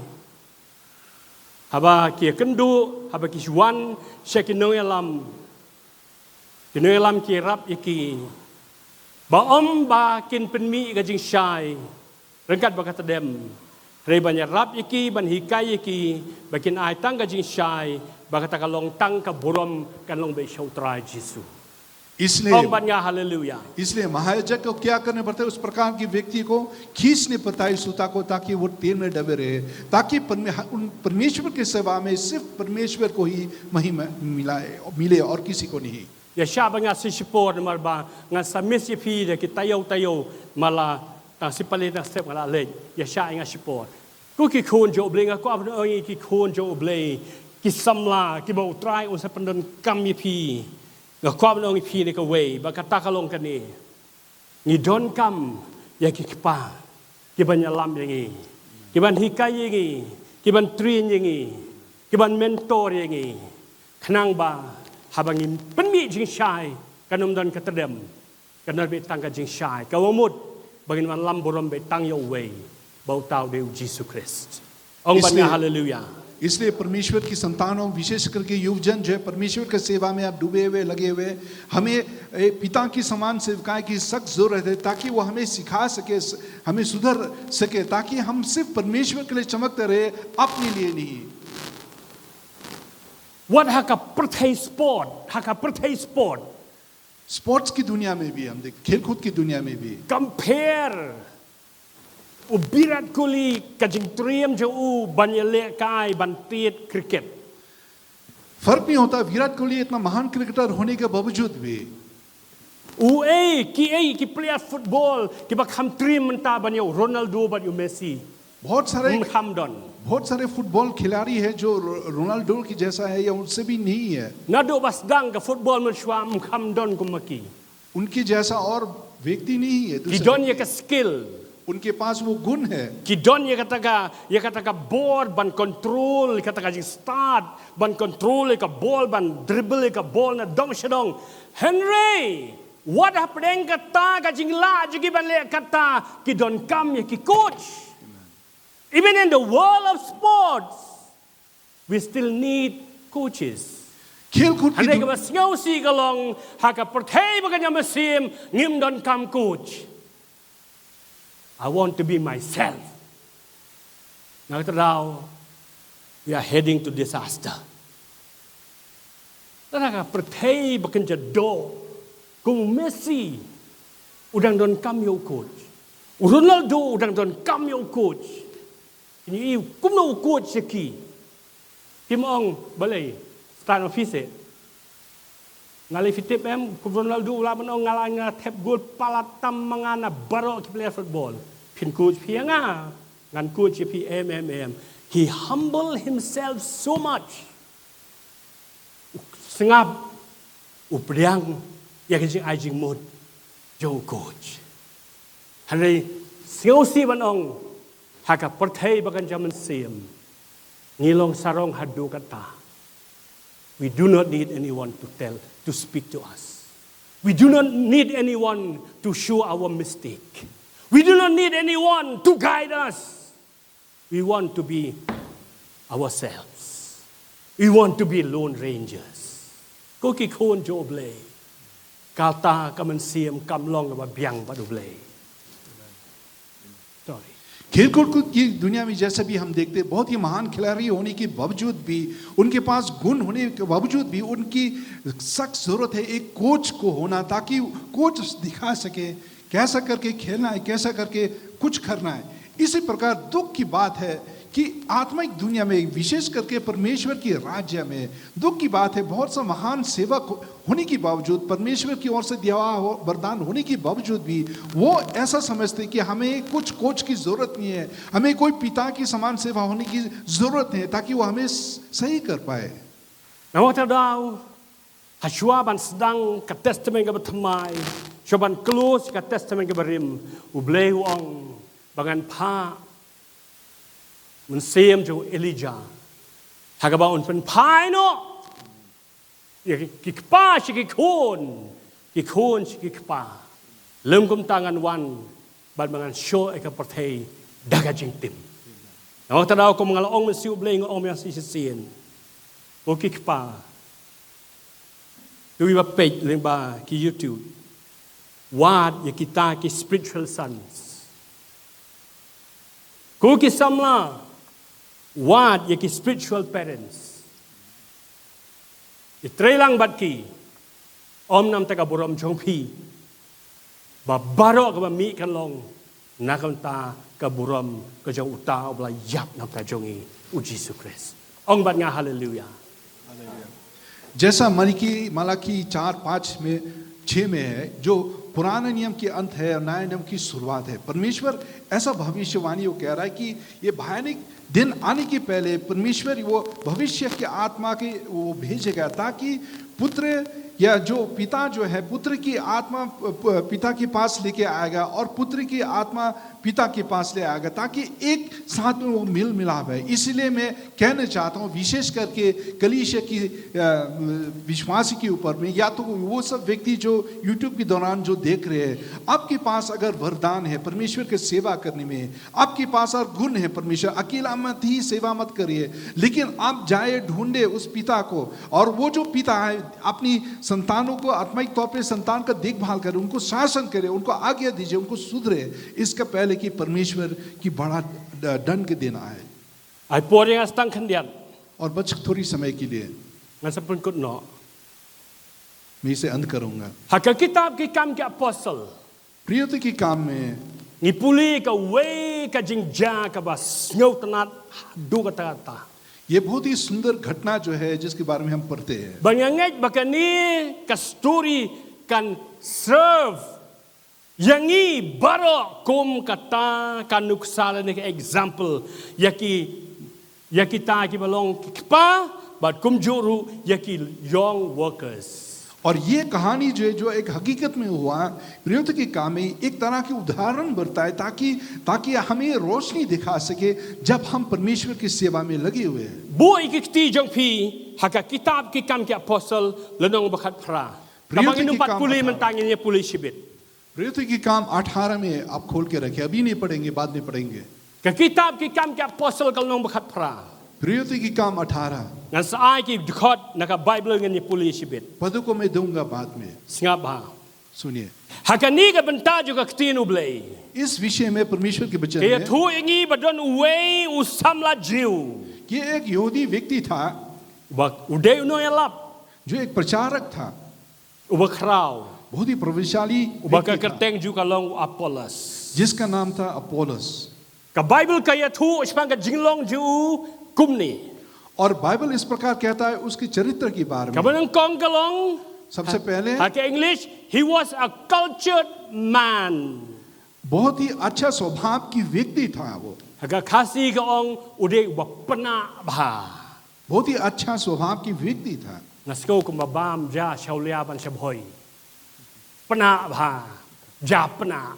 haba ki ïakynduh, haba ki shu wan sha ki nongïalam, ki nongïalam ki ïarap ïa ki, ba ym ba kin pynmih ïa ka jingshai ryngkat bad ka tdem, hynrei ban ïarap ïa ki, ban hikai ïa ki ba kin ai tang ka jingshai, ba kata kan long tang ka burom, kan long beit sha U Trai Jisu. इसलिए, ong ban nga haleluya. इसलिए महायाजक को क्या करने पड़ता है? उस प्रकार के व्यक्ति को खींचने पड़ता है सूता को, ताकि वो तेल में डबे रहे, ताकि परमे-, उन परमेश्वर की सेवा में सिर्फ परमेश्वर को ही महिमा मिलाए, मिले और किसी को नहीं। Ïa shah ba nga sa shipor namar ba ngan sa miss ïa phi da ki taïew taïew mala tang sipali tang step nga la leit. Ïa shah ïa nga shipor. Ko ki khun jong U Blei, nga kwah ban ong ïa ki khun jong U Blei, ki samla kiba U Trai un sa pyndonkam ïa phi. Nga kwah ban ong ïa phi ne kawei ba kata ka long kane. Ngi donkam ïa ki kpa kiban ïalam ïa ngi, kiban hikai ïa ngi, kiban train ïa ngi, kiban mentor ïa ngi. Khnang ba haba ngin pynmih jingshai kan ym don ka tdem, kan don beit tang ka jingshai, ka wamut ba ngin wan lam burom beit tang ïa uwei, ba uta u dei U Jisu Khrist. Ong ban nga haleluya. इसलिए परमेश्वर की संतानों, विशेष करके युवजन जो है, परमेश्वर की सेवा में आप डूबे हुए, लगे हुए, हमें ए, पिता की समान सेवकाई की सख्त जरूरत है, ताकि वो हमें सिखा सके, स-, हमें सुधर सके, ताकि हम सिर्फ परमेश्वर के लिए चमकते रहे, अपने लिए नहीं। Wat ha ka pyrthei sport, ha ka pyrthei sport, sports की दुनिया में भी हम देख, खेलकूद की दुनिया में भी compare u Virat Kohli ka jingtriem jong u ban ïalehkai ban tied cricket. फर्क नहीं होता, विराट कोहली इतना महान क्रिकेटर होने के बावजूद भी, uei kiei ki player football kiba kham triem mynta ban ïa u Ronaldo bad ïa u Messi? बहुत सारे, ym kham don. बहुत सारे फुटबॉल खिलाड़ी हैं जो रो-, रोनाल्डो की जैसा है या उनसे भी नहीं है। Naduh ba sdang ka football mynshuwa ym kham don kum ma ki. उनके जैसा और व्यक्ति नहीं है, ki दूसरा don ïa व्यक्ति। Ka skill. उनके पास वो गुण है। Ki don ïa kata ka, ïa kata ka bor ban control ïa kata ka jingstad, ban control ïa ka bol, ban dribble ïa ka bol na dong sha dong. Hynrei wat hapdeng kata ka jinglah jong ki ban leh kata, ki donkam ïa ki coach. Even in the world of sports, we still need coaches. खेलकूद की, hynrei kaba sngewsih ka long, ha ka pyrthei ba ka ïa mynsiem ngim donkam coach. I want to be myself. Na kata daw, we are heading to disaster. Lada ka pyrthei ba kan jadok, kum u Messi u dang donkam ïa u coach, u Ronaldo u dang donkam ïa u coach. Ngi ïohi kumno u coach ïa ki. Kim ong balei, stand office eh. Nga lei, phi tip em, kum Ronaldo u lah ban ong nga la, nga thep gol palat tam ma nga na baroh ki player football. Phin coach phi ïa nga, ngan coach ïa phi em em em. He humble himself so much. U sngap, u pdiang ïa ka jingai jingmut jong u coach. Hynrei sngewsih ban ong, ha ka pyrthei ba kan ïa mynsiem, ngi long sarong haduh katta. We do not need anyone to tell, to speak to us. We do not need anyone to show our mistake. We do not need anyone to guide us. We want to be ourselves. We want to be lone rangers. Ko ki khun jong U Blei, kata ka mynsiem kam long kaba biang bad U Blei. Sorry. खेलकूद की दुनिया में जैसा भी हम देखते हैं, बहुत ही महान खिलाड़ी होने के बावजूद भी, उनके पास गुण होने के बावजूद भी, उनकी सख्त जरूरत है एक कोच को होना, ताकि कोच दिखा सके कैसा करके खेलना है, कैसा करके कुछ करना है। इसी प्रकार दुख की बात है कि आत्मिक दुनिया में, विशेष करके परमेश्वर के राज्य में, दुख की बात है, बहुत सा महान सेवक होने के बावजूद, परमेश्वर की ओर से दिया हुआ हो-, वरदान होने के बावजूद भी, वो ऐसा समझते कि हमें कुछ कोच की जरूरत नहीं है, हमें कोई पिता की समान सेवा होने की जरूरत नहीं है, ताकि वो हमें स-, सही कर पाए। Namar kata daw, ha shuwa ban sdang ka Testament kaba thymmai, shuwa ban close ka Testament kaba rim, U Blei u ong ba ngan phah mynsiem jong u Elijah, ha kaba un pynphai noh ïa ki kpa sha ki khun, ki khun sha ki kpa. Lym kumta ngan wan bad ba ngan shoh ïa ka pyrthei da ka jingtim. Namar kata daw, kum nga la ong mynsiem, U Blei nga ong ïa nga shisien. Ko ki kpa, kiba peit lyngba ki YouTube, wad ïa kita ki spiritual sons. Ko ki samla, wad ïa ki spiritual parents. Ïatreilang bad ki. Ym namar ka burom jong phi, ba baroh kaba mih kan long na ka bynta ka burom ka jong uta uba la ïap na ka bynta jong ngi, u Jisu Khrist. Ong bad nga haleluya. जैसा मलकी मलाकी चार पाँच में छः में है, जो पुराने नियम की अंत है और नए नियम की शुरुआत है। परमेश्वर ऐसा भविष्यवाणी वो कह रहा है कि ये भयानक दिन आने के पहले परमेश्वर वो भविष्य की आत्मा के वो भेजेगा, ताकि पुत्र या जो पिता जो है पुत्र की आत्मा प- प- पिता के पास लेके आएगा और पुत्र की आत्मा पिता के पास ले आएगा, ताकि एक साथ में वो मिल मिलाप है। इसीलिए मैं कहना चाहता हूँ, विशेष करके कलीसिया की अ, विश्वासी के ऊपर में, या तो वो सब व्यक्ति जो YouTube के दौरान जो देख रहे हैं, आपके पास अगर वरदान है, परमेश्वर की सेवा करने में आपके पास और गुण है, परमेश्वर अकेला मत ही सेवा मत करिए, लेकिन आप जाए ढूंढे उस पिता को, और वो जो पिता है अपनी संतानों को आत्मिक तौर पे संतान का देखभाल करे, उनको शासन करे, उनको आज्ञा दीजिए, उनको सुधरे, इसका पहले कि परमेश्वर की बड़ा द- दंड के दिन आए। Ai por ïa nga sa tang khyndiat. और बस थोड़ी समय के लिए Ngan sa pynkut noh. मैं इसे अंत करूंगा। Ha ka kitab Ki Kam ki Apostol, प्रेरितों के काम में ngi pule kawei ka jingjia kaba sngewtynnat haduh katta katta. ये बहुत ही सुंदर घटना जो है जिसके बारे में हम पढ़ते हैं। Ba nga ngeit ba kane ka story kan serve ïa ngi baroh kum kata ka nuksa lane ka example ïa ki, ïa kita kiba long ki kpa bad kumjuh ruh ïa ki young workers. और ये कहानी जो है, जो एक हकीकत में हुआ, प्रेरितों के काम में एक तरह की उदाहरण बरता है, ताकि ताकि हमें रोशनी दिखा सके जब हम परमेश्वर की सेवा में लगे हुए हैं। Buh ïa ki kti jong phi ha ka kitab Ki Kam ki Apostol lynnong ba khatphra. Kaba ngin ym pat pule mynta, ngin ïa pule shibit. प्रेरितों के काम अठारह में आप खोल के रखें, अभी नहीं पढ़ेंगे, बाद में पढ़ेंगे। Ka kitab Ki Kam ki Apostol ka lynnong ba khatphra. प्रेरितों के काम अठारह। Ngan sa ai ki dkhot na ka Baibl, ngan ïa pule shibit. पदों को मैं दूंगा बाद में। Sngap bha. सुनिए। Ha kane ka bynta jong ka ktien U Blei, इस विषय में परमेश्वर के वचन ka में ïathuh ïa ngi ba don uwei u samla Jiw, कि एक यहूदी व्यक्ति था, ba u dei u nongïalap, जो एक प्रचारक था, uba khraw, बहुत ही प्रभावशाली uba ka व्यक्ति था, kyrteng jong u ka long u Apollos. जिसका नाम था अपोलोस। Ka Baibl ka ïathuh shaphang ka jinglong jong u kumne. और बाइबल इस प्रकार कहता है उसके चरित्र के बारे में। Kaba nyngkong ka long, सबसे पहले ha ka English, he was a cultured man. बहुत ही अच्छा स्वभाव की व्यक्ति था वो, Ha ka Khasi ka ong, u dei uba pnah bha. बहुत ही अच्छा स्वभाव की व्यक्ति था। Nga sngew kumba bam ja shawlia ban sha bhoi. Pnah bha, ja pnah.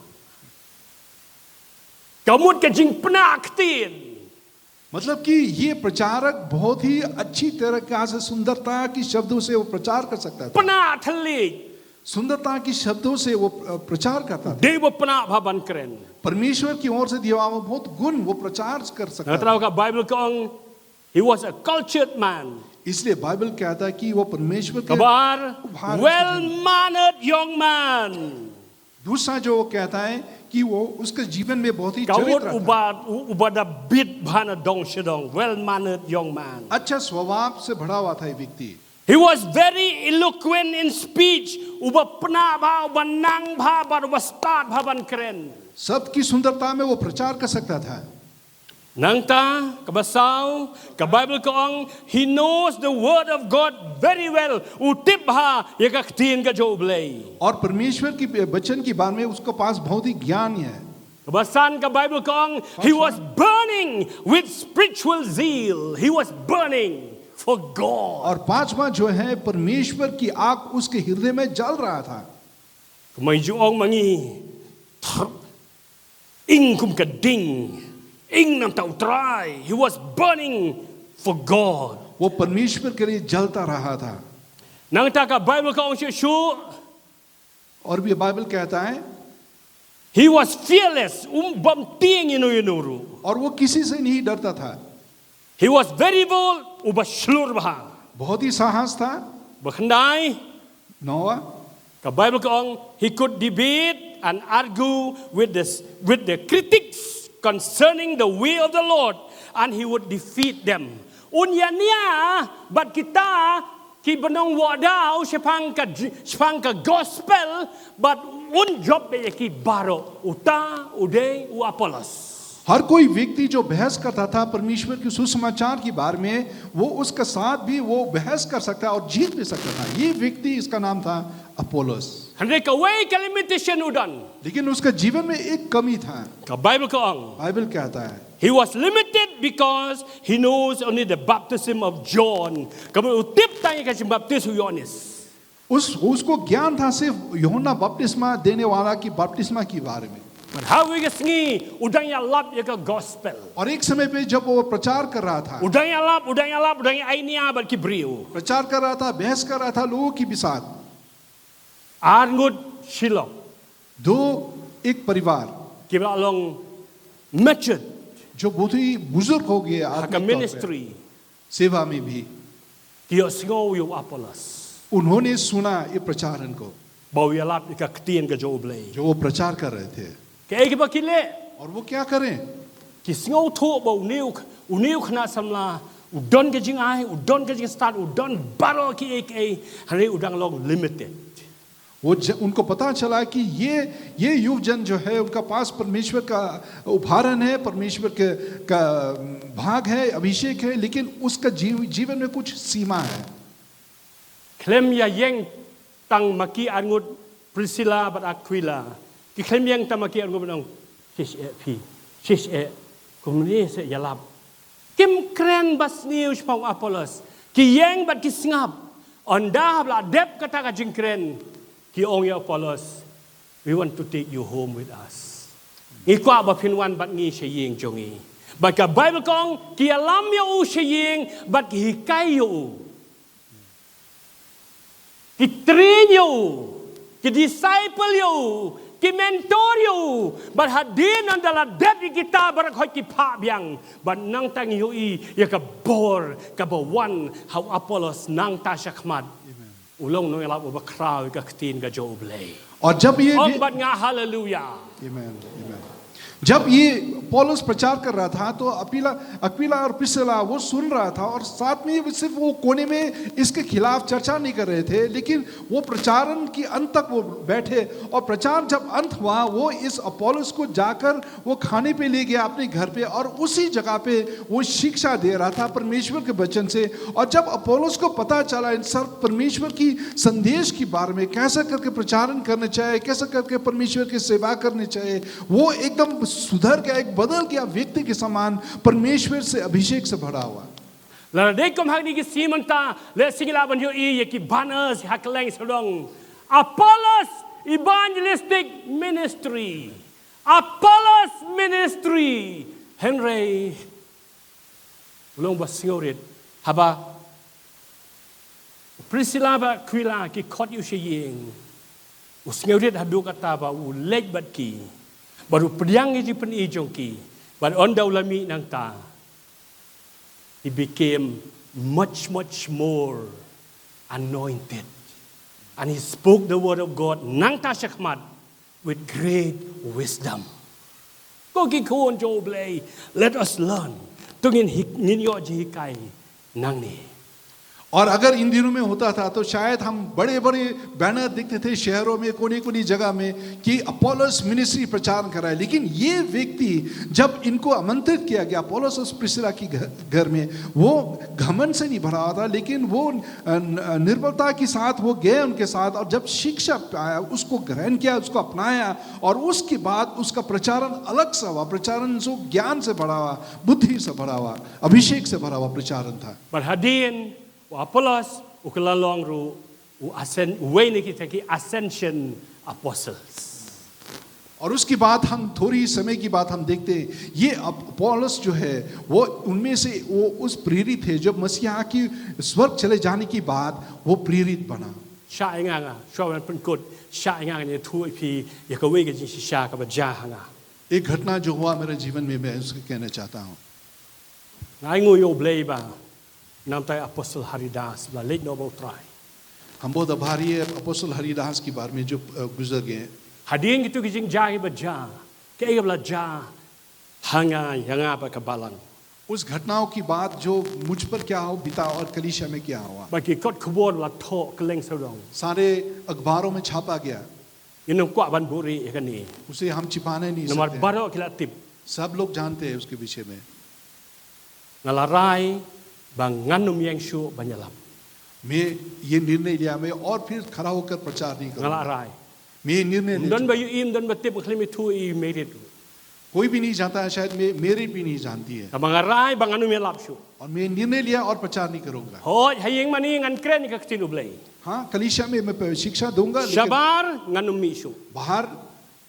Ka mut ka jingpnah ktien. मतलब कि ये प्रचारक बहुत ही अच्छी तरीका से सुंदरता की शब्दों से वो प्रचार कर सकता था। Pnah thylliej. सुंदरता की शब्दों से वो प्र- प्रचार करता था। Dei uba pnah bha ban kren. परमेश्वर की ओर से दिया हुआ बहुत गुण वो प्रचार कर सकता Nga था। tharai ka Baibl ka ong, he was a cultured man. इसलिए बाइबल कहता है कि वो परमेश्वर के Kaba ar, उपहार well-mannered young man. दूसरा जो वो कहता है कि वो उसके जीवन में बहुत ही Ka ong चरित्र था। uba, u- uba da bit bha na dong sha dong, well-mannered young man. अच्छा स्वभाव से भरा हुआ था ये व्यक्ति। He was very eloquent in speech. Uba pnah bha, uba nang bha, bad uba stad bha ban kren. शब्द की सुंदरता में वो प्रचार कर सकता था। Nangta, kaba saw, ka Baibl ka ong, he knows the word of God very well. U tip bha ïa ka ktien ka jong U Blei. और परमेश्वर की वचन के बारे में उसके पास बहुत ही ज्ञान है। Kaba san, ka Baibl ka ong, he was burning with spiritual zeal. He was burning for God. और पांचवा जो है, परमेश्वर की आग उसके हृदय में जल रहा था। Kumba ju ong ma ngi, thr- ing kum ka ding, ing namar U Trai. He was burning for God. वो परमेश्वर के लिए जलता रहा था। Nangta ka Baibl ka ong shuh shuh, और भी बाइबल कहता है, he was fearless, um bym tieng ïano ïano ruh. और वो किसी से नहीं डरता था। He was very bold, uba shlur bha. बहुत ही साहस था। Ba khyndai, नौवा, ka Baibl ka ong, he could debate and argue with the, with the critics concerning the way of the Lord, and he would defeat them. Un ïania bad kita ki ba nang wadaw shaphang ka, shaphang ka gospel, bad un jop beit ïa ki baroh, uta u dei u Apollos. हर कोई व्यक्ति जो बहस करता था परमेश्वर के सुसमाचार के बारे में, वो उसका साथ भी वो बहस कर सकता और जीत भी सकता था। ये व्यक्ति, इसका नाम था अपोलोस। Hynrei kawei ka limitation u don. लेकिन उसका जीवन में एक कमी था। Ka Baibl ka ong, बाइबल कहता है, he was limited because he knows only the baptism of John. Ka mut u tip tang ïa ka jingbaptis u Ïoannis. उस उसको ज्ञान था सिर्फ यूहन्ना बपतिस्मा देने वाला की बपतिस्मा के बारे में। Bad ha kawei ka sngi u dang ïalap ïa ka gospel. और एक समय पे जब वो प्रचार कर रहा था, U dang ïalap, u dang ïalap, u dang ïa-ainia bad ki briew. प्रचार कर रहा था, बहस कर रहा था लोगों के साथ। Ar ngut shilok. दो, एक परिवार Ki ba la long matured. जो बहुत ही बुजुर्ग हो गए Ha ka आत्मिक तौर पे, ministry. सेवा में भी, Ki ïohsngew ïa u Apollos. उन्होंने सुना ये प्रचारण को, Ba u ïalap ïa ka ktien ka jong U Blei. जो वो प्रचार कर रहे थे। Kaei kaba ki leh. और वो क्या करें? Ki sngewthuh ba une u, une u khynnah samla u don ka jingai, u don ka jingstad, u don baroh kiei kiei, hynrei u dang long limited. वो ज, उनको पता चला कि ये ये युवजन जो है, उनका पास परमेश्वर का उपहारन है, परमेश्वर के का भाग है, अभिषेक है, लेकिन उसका जीव, जीवन में कुछ सीमा है। Khlem ïa ïeng tang ma ki arngut Priscilla bad Aquila. Ki khlem ïeng tang ma ki arngut bad ong, shish eh phi, shish eh, kumne seh ïalap. Kim kren ba sniew shaphang u Apollos. Ki ïeng bad ki sngap. Ynda haba la dep kata ka jingkren, ki ong ïa u Apollos, "We want to take you home with us." Ngi kwah ba phin wan bad ngi sha ïing jong ngi. Bad ka Baibl ka ong, ki ïalam ïa u sha ïing bad ki hikai ïa u. Ki train ïa u, ki disciple ïa u, ki mentor ïa u. Bad hadien ynda la dep ïa kita baroh khoit ki phah biang. Bad nangta ngi ïohi ïa ka bor kaba wan ha u Apollos nangta shakhmat. U long u nongïalap uba khraw ïa ka ktien ka jong U Blei. और जब ये Ong bad nga haleluya. Amen, amen। जब ये पौलुस प्रचार कर रहा था तो अपिला अक्विला और प्रिस्किला वो सुन रहा था और साथ में सिर्फ वो कोने में इसके खिलाफ चर्चा नहीं कर रहे थे, लेकिन वो प्रचारण की अंत तक वो बैठे और प्रचार जब अंत हुआ वो इस अपोलोस को जाकर वो खाने पे ले गया अपने घर पे और उसी जगह पे वो शिक्षा दे रहा था परमेश्वर के वचन से। और जब अपोलोस को पता चला इन सब परमेश्वर की संदेश के बारे में, कैसा करके प्रचारण करना चाहिए, कैसा करके परमेश्वर की सेवा करनी चाहिए, वो एकदम सुधर गया, एक बदल गया व्यक्ति के समान, परमेश्वर से अभिषेक से भरा हुआ। Lada dei kum ha kine ki sngi mynta, lehse ngi lah ban ïohi ïa ki banners ha kylleng sawdong. Apollos Evangelistic Ministry. Apollos Ministry. Hynrei u long ba sngewrit haba Priscilla bad Aquila ki khot ïa u sha ïing. U sngewrit haduh katta ba u leit bad ki. Bad u pdiang ïa ki jingpyni jong ki. Bad ynda u la mih nangta, he became much, much more anointed. And he spoke the word of God nangta shakhmat with great wisdom. Ko ki khun jong U Blei, let us learn. To ngin hi-, ngin ïoh jinghikai nangne. और अगर इन दिनों में होता था तो शायद हम बड़े बड़े बैनर देखते थे शहरों में, कोने कोने जगह में कि अपोलोस मिनिस्ट्री प्रचार कर रहा है। लेकिन ये व्यक्ति, जब इनको आमंत्रित किया गया अपोलोस और प्रिस्किला की घ-, घर में, वो घमंड से नहीं भरा हुआ था, लेकिन वो अ, न-, निर्बलता के साथ वो गए उनके साथ और जब शिक्षा पाया, उसको ग्रहण किया, उसको अपनाया और उसके बाद उसका प्रचारण अलग सा हुआ, प्रचारण जो ज्ञान से भरा हुआ, बुद्धि से भरा हुआ, अभिषेक से भरा हुआ प्रचारण था। Bad hadien u Apollos u kylla long ruh u ascen-, uwei na kita ki ascension apostles. और उसके बाद हम थोड़ी समय के बाद हम देखते हैं ये अप-, पौलुस जो है वो उनमें से वो उस प्रेरित है जब मसीहा की स्वर्ग चले जाने के बाद वो प्रेरित बना। Shah ïa nga nga, shuwa ban pynkut, shah ïa nga nga ïathuh ïa phi ïa kawei ka jingshisha kaba jia ha nga. एक घटना जो हुआ मेरे जीवन में मैं उसको कहना चाहता हूँ। Nga ainguh ïa U Blei ba namar ïa u Apostle Haridas ba la leit noh bad U Trai. हम बहुत आभारी है अपोस्टल हरिदास के बारे में जो अ, गुजर गए। Hadien kito ki jingjia kiba jia, kaei kaba la jia ha nga, ïa nga bad ka balang. उस घटनाओं की बात जो मुझ पर क्या हो बीता और कलीसिया में क्या हुआ। Ba ki kot khubor la thoh kylleng sawdong. सारे अखबारों में छापा गया। Ngin ym kwah ban buhrieh ïa kane. उसे हम छिपाने नहीं Namar सकते। baroh ki la tip. सब लोग जानते हैं उसके विषय में। Nga la rai ba ngan ym ïeng shuh ban ïalap. मैं ये निर्णय लिया, मैं और फिर खड़ा होकर प्रचार नहीं Nga la करूंगा। rai. मैं ये निर्णय ले Ym don ba चुका। ïohi, ym don ba tip, nga khlem ithuh i Mary ruh. कोई भी नहीं जानता है, शायद मे, मेरी भी नहीं जानती है। Tangba nga rai ba ngan ym ïalap shuh. और मैं निर्णय लिया और प्रचार नहीं करूंगा। Hooid, ha ïing mane ngan kren ïa ka ktien U Blei. हाँ, कलीसिया में मैं शिक्षा दूंगा, लेकिन Shabar ngan ym mih shuh. बाहर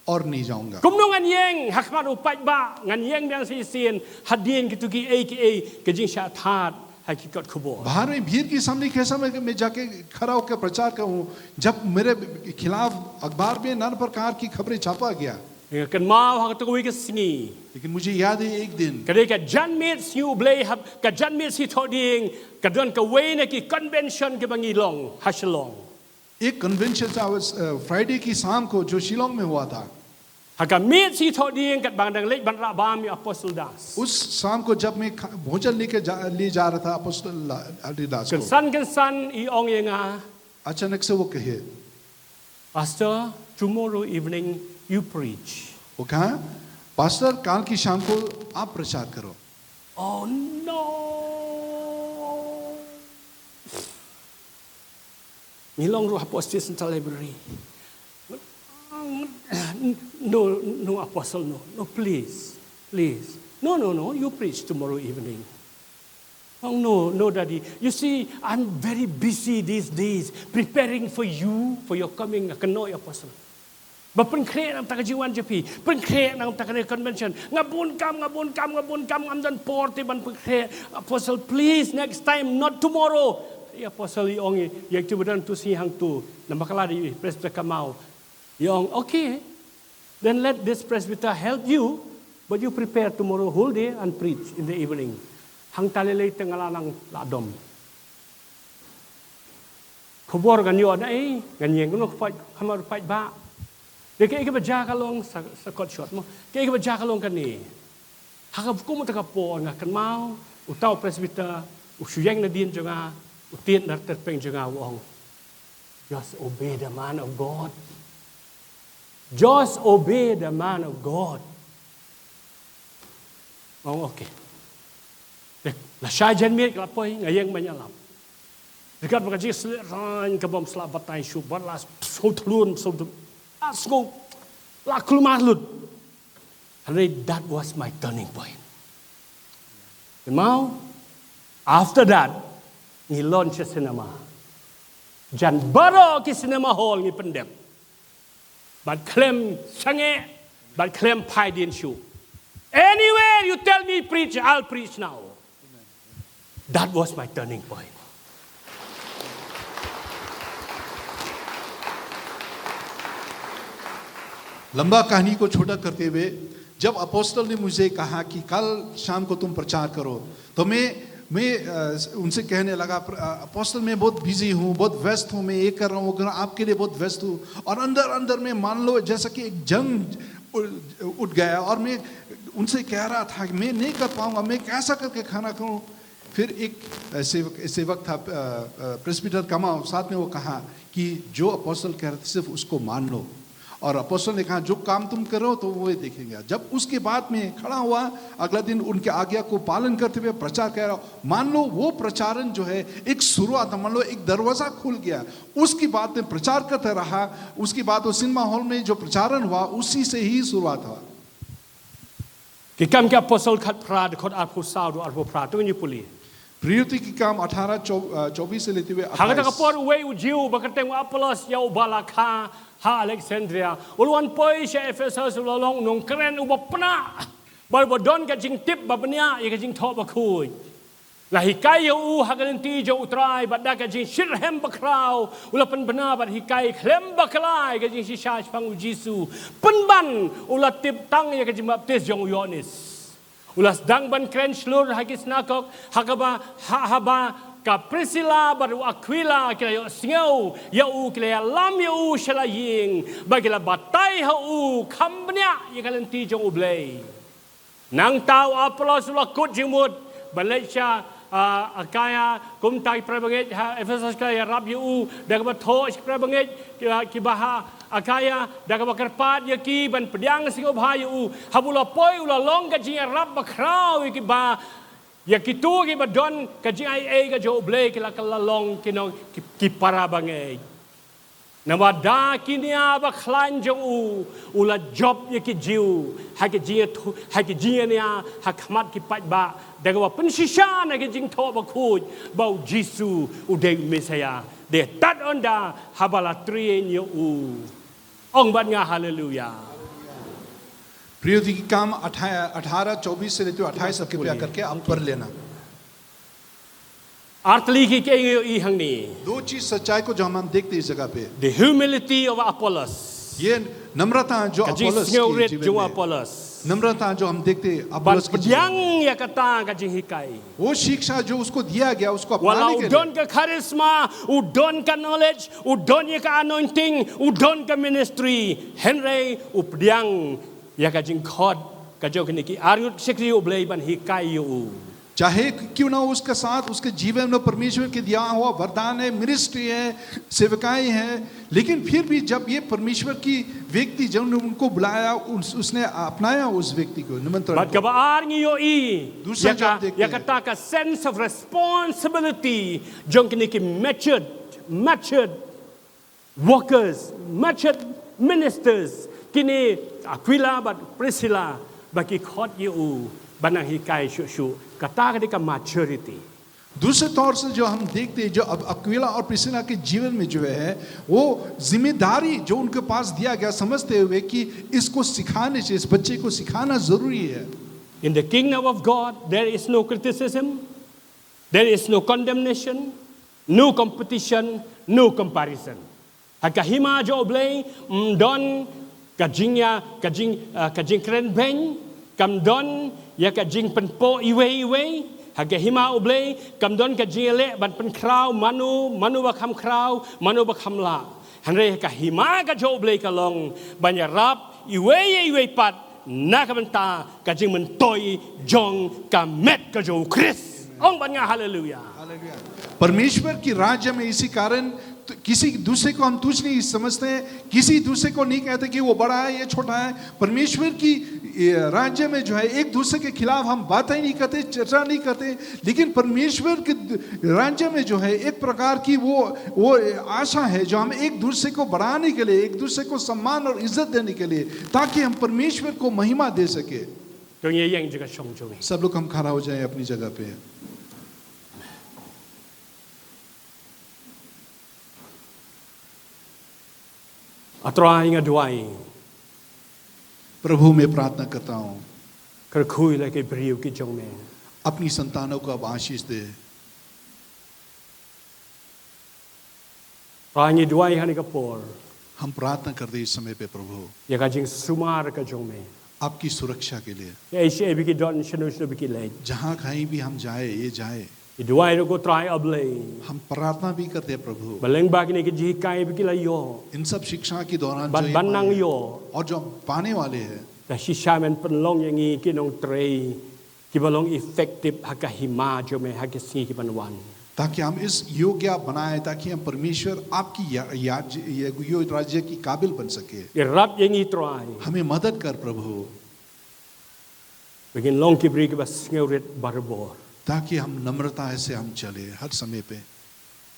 और नहीं जाऊंगा। Kumno ngan ïeng ha khmat u paidbah, ngan ïeng biang shisien hadien kito kiei kiei ki jingshah thied ha ki kot khubor. बाहर में भीड़ के सामने कैसा मैं, मैं जाके खड़ा होकर प्रचार करूं, जब मेरे खिलाफ अखबार में नाना प्रकार की खबरें छापा गया। Nga kynmaw ha kato kawei ka sngi. लेकिन मुझे याद है एक दिन, Ka dei ka janmiet Sngi U Blei, ha ka janmiet Sngi Thohdieng, ka don kawei na ki convention kiba ngi long ha Shillong. एक कन्वेंशन था, फ्राइडे की शाम को जो शिलोंग में हुआ था। Ha ka miet Sngi Thohdieng katba nga dang leit ban rah bam ïa u Apostle Das. उस शाम को जब मैं खा- भोजन लेके जा, ले जा रहा था अपोस्टल ला- अली दास को, Kynsan kynsan i ong ïa nga, अचानक से वो कहे, Pastor, tomorrow evening you preach. वो कहा, पास्टर, काल की शाम को आप प्रचार करो। Oh no. Ngi long ruh ha Post Station Central Library. No, no, Apostle, no, no, please, please. No, no, no, you preach tomorrow evening. Oh, no, no, Daddy. You see, I'm very busy these days preparing for you, for your coming. Nga kynnoh ïa u Apostle. Ba pynkhreh na ka bynta ka jingwan jong phi, pynkhreh na ka bynta kane ka convention. Nga bun kam, nga bun kam, nga bun kam, ngam don por te ban pynkhreh. Apostle, please, next time, not tomorrow. Ïa u Apostle i ong ïa, ïa kito ba don tu sngi hangtu. Namar ka la dei Presbyter Kamau. I ong, okay, then let this presbyter help you, but you prepare tomorrow whole day and preach in the evening. Hangta lei lei te nga la nang la dom. Khubor ngan ïoh na ei, ngan ïeng kumno ha khmat u paidbah. Te kaei kaba jia ka long sa, sa kot short mo. Kaei kaba jia ka long kane. Ha ka kum kata ka por nga kynmaw, uta u presbyter u shu ïeng nadien jong nga, u tied na tyrpeng jong nga u ong, just obey the man of God. Just obey the man of God. Nga ong, okay. Te la shai janmiet ka la poi, nga ïeng ban ïalap. Te katba ka jingsliang ka bym sla batai shuh, bad la sngewthlun, sngewthlun. La sngew, la kulmar lut. Hynrei that was my turning point. Kynmaw, after that, ngi launch ïa cinema. Jan baroh ki cinema hall ngi pyndep. Bad khlem sangeh, bad khlem phai dien shuh. Anywhere you tell me preach, I'll preach now. That was my turning point. लंबा कहानी को छोटा करते हुए, जब अपोस्टल ने मुझे कहा कि कल शाम को तुम प्रचार करो, तो मैं मैं अ, उनसे कहने लगा, "प्र- अ, अपोस्टल, मैं बहुत बिजी हूँ, बहुत व्यस्त हूँ, मैं ये कर रहा हूँ, वो कर रहा हूँ, आपके लिए बहुत व्यस्त हूँ।" और अंदर अंदर में, मान लो, जैसा कि एक जंग उ- उठ गया, और मैं उनसे कह रहा था कि मैं नहीं कर पाऊंगा, मैं कैसा करके खाना खाऊं। फिर एक अ, सेवक सेवक था, अ, अ, प्रेस्बिटर कमाओ, साथ में वो कहा कि जो अपोस्टल कह रहे थे, सिर्फ उसको मान लो। और अपोस्टल ने कहा, "जो काम तुम करो, तो वो देखेंगे।" जब उसके बाद में खड़ा हुआ, अगला दिन उनके आज्ञा को पालन करते हुए प्रचार कर रहा हूं। मान लो, वो प्रचारण जो है, एक शुरुआत, मान लो, एक दरवाजा खुल गया। उसके बाद में प्रचार करता रहा, उसके बाद वो सिनेमा हॉल में जो प्रचारण हुआ, उसी से ही शुरुआत हुआ। Ki Kam ki Apostol khatphra, dkhot arphew saw haduh arphew phra, to ngin ïa pule. प्रेरित की काम अठारह चौ-, अ, चौबीस से लेते हुए Ha kata ka अट्ठाईस। por uwei u Jiw ba kyrteng u Apollos, ïa uba la kha ha Alexandria, u la wan poi sha Ephesus, u la long u nongkren uba pnah, bad uba don ka jingtip ba bniah ïa ka jingthoh bakhuid. La hikai ïa u ha ka lynti jong U Trai, bad da ka jingshitrhem bakhraw u la pynbna bad hikai khlem bakla ïa ka jingshisha shaphang U Jisu. Pynban u la tip tang ïa ka jingbaptis jong u Ïoannis. U la sdang ban kren shlur ha ki synagog, ha kaba, ha, haba ka Priscilla bad u Aquila ki la ïohsngew ïa u, ki la ïalam ïa u sha la ïing, bad ki la batai ha u kham bniah ïa ka lynti jong U Blei. Nangta u Apollos u la kut jingmut, Ban leit sha, ah, Akaia, kumta ki para bangeit ha Ephesus ka ïarap ïa u, da kaba thoh sha ki para bangeit, ki, ah, kiba ha Akaia, da kaba kyrpad ïa ki ban pdiang sngewbha ïa u. Haba u la poi u la long ka jingïarap bakhraw ïa kiba, ïa kito kiba don ka jingaiei ka jong U Blei, ki la, ka la long ki nong, ki, ki para bangeit. Namar da ki nia ba khlaiñ jong u, u la jop ïa ki Jiw ha ki jingïathu-, ha ki jingïania ha khmat ki paidbah, da kaba pynshisha na ki jingthoh bakhuid ba U Jisu u dei u Messaïah. Te tad ynda haba la train ïa u. Ong bad nga haleluya. प्रिय, की काम अठारह, अठारह चौबीस से लेते हुए अठाईस तक कृपया करके आप पढ़ लेना। Ar tylli ki kiei ngi ïohi hangne. दो चीज सच्चाई को जो हम, हम देखते इस जगह पे, The humility of Apollos. ये नम्रता जो Ka अपोलोस के jingsngewrit जीवन jong में, Apollos. नम्रता जो हम देखते Ban अपोलोस के जीवन में। Pdiang ïa kata ka jinghikai. वो शिक्षा जो उसको दिया गया, उसको Wat la apनाने u के लिए। Don ka charisma, u don ka knowledge, u don ïa ka anointing, u don ka ministry, hynrei u pdiang ïa ka jingkhot ka jong kine ki arngut shakri U Blei ban hikai ïa u. चाहे क्यों ना उसके साथ, उसके जीवन में परमेश्वर के दिया हुआ वरदान है, मिनिस्ट्री है, सेवकाई है, लेकिन फिर भी जब ये परमेश्वर की व्यक्ति, जब उन्होंने उनको बुलाया, उस, उसने अपनाया उस व्यक्ति को, निमंत्रण Bad को। Kaba ar ngi ïohi, दूसरा ïa जो हम ka, देखते ïa हैं, kata ka sense of responsibility jong kine ki matured, matured workers, matured ministers, kine Aquila bad Priscilla, ba ki khot ïa u ban nang hikai shuh shuh. Kata ka dei ka maturity. दूसरे तौर से जो हम देखते हैं, जो अब अक्विला और प्रिसिला के जीवन में जो है, वो जिम्मेदारी जो उनके पास दिया गया, समझते हुए कि इसको सिखाने से, इस बच्चे को सिखाना जरूरी है। In the kingdom of God, there is no criticism, there is no condemnation, no competition, no comparison. Ha ka hima jong U Blei, ym don ka jingïa, ka jing, ah, ka jingkren beiñ, kam don ïa ka jingpynpoh iwei iwei. Ha ka hima U Blei, kam don ka jingïaleh ban pynkhraw mano, mano ba kham khraw, mano ba kham lah. Hynrei ha ka hima ka jong U Blei ka long ban ïarap iwei ïa iwei pat na ka bynta ka jingmyntoi jong ka met ka jong U Khrist. Ong bad nga haleluya. हालेलुया। परमेश्वर की राज्य में इसी कारण तो किसी दूसरे को हम तुच्छ नहीं समझते हैं, किसी दूसरे को नहीं कहते कि वो बड़ा है, ये छोटा है। परमेश्वर की, ये, राज्य में जो है, एक दूसरे के खिलाफ हम बातें नहीं करते, चर्चा नहीं करते, लेकिन परमेश्वर के द-, राज्य में जो है, एक प्रकार की वो, वो आशा है जो हम एक दूसरे को बढ़ाने के लिए, एक दूसरे को सम्मान और इज्जत देने के लिए, ताकि हम परमेश्वर को महिमा दे सके। To ngin ïeng jingshong jong ngi. सब लोग हम खड़ा हो जाएं अपनी जगह पे। A Trai, nga duwai. प्रभु, मैं प्रार्थना करता हूँ, Kyrkhu ïa la ki briew ki jong me. अपनी संतानों को आप आशीष दे। Trai, ngi duwai ha kane ka por. हम प्रार्थना करते हैं इस समय पे, प्रभु, ïa ka jingsumar ka jong me. आपकी सुरक्षा के लिए। Ïa, ïa, ïa, ba ki don shano shano ba ki leit. जहाँ कहीं भी हम जाए, ये जाए। Ngi duwai ruh ko Trai A Blei. हम प्रार्थना भी करते हैं, प्रभु, ba lyngba kine ki jinghikai ba ki la ïoh, इन सब शिक्षा के दौरान bad जो ये ban nang ïoh, और जो हम पाने वाले हैं, da shisha men pynlong ïa ngi ki nongtrei kiba long effective ha ka hima jong me ha ki sngi ki ban wan. ताकि हम इस योग्य बनाए, ताकि हम परमेश्वर आपकी या-, या-, ये, ये राज्य की काबिल बन सके। Ïarap ïa ngi Trai. हमें मदद कर, प्रभु। Ba ngin long ki briew kiba sngewrit barabor. ताकि हम नम्रता से हम चले हर समय पे।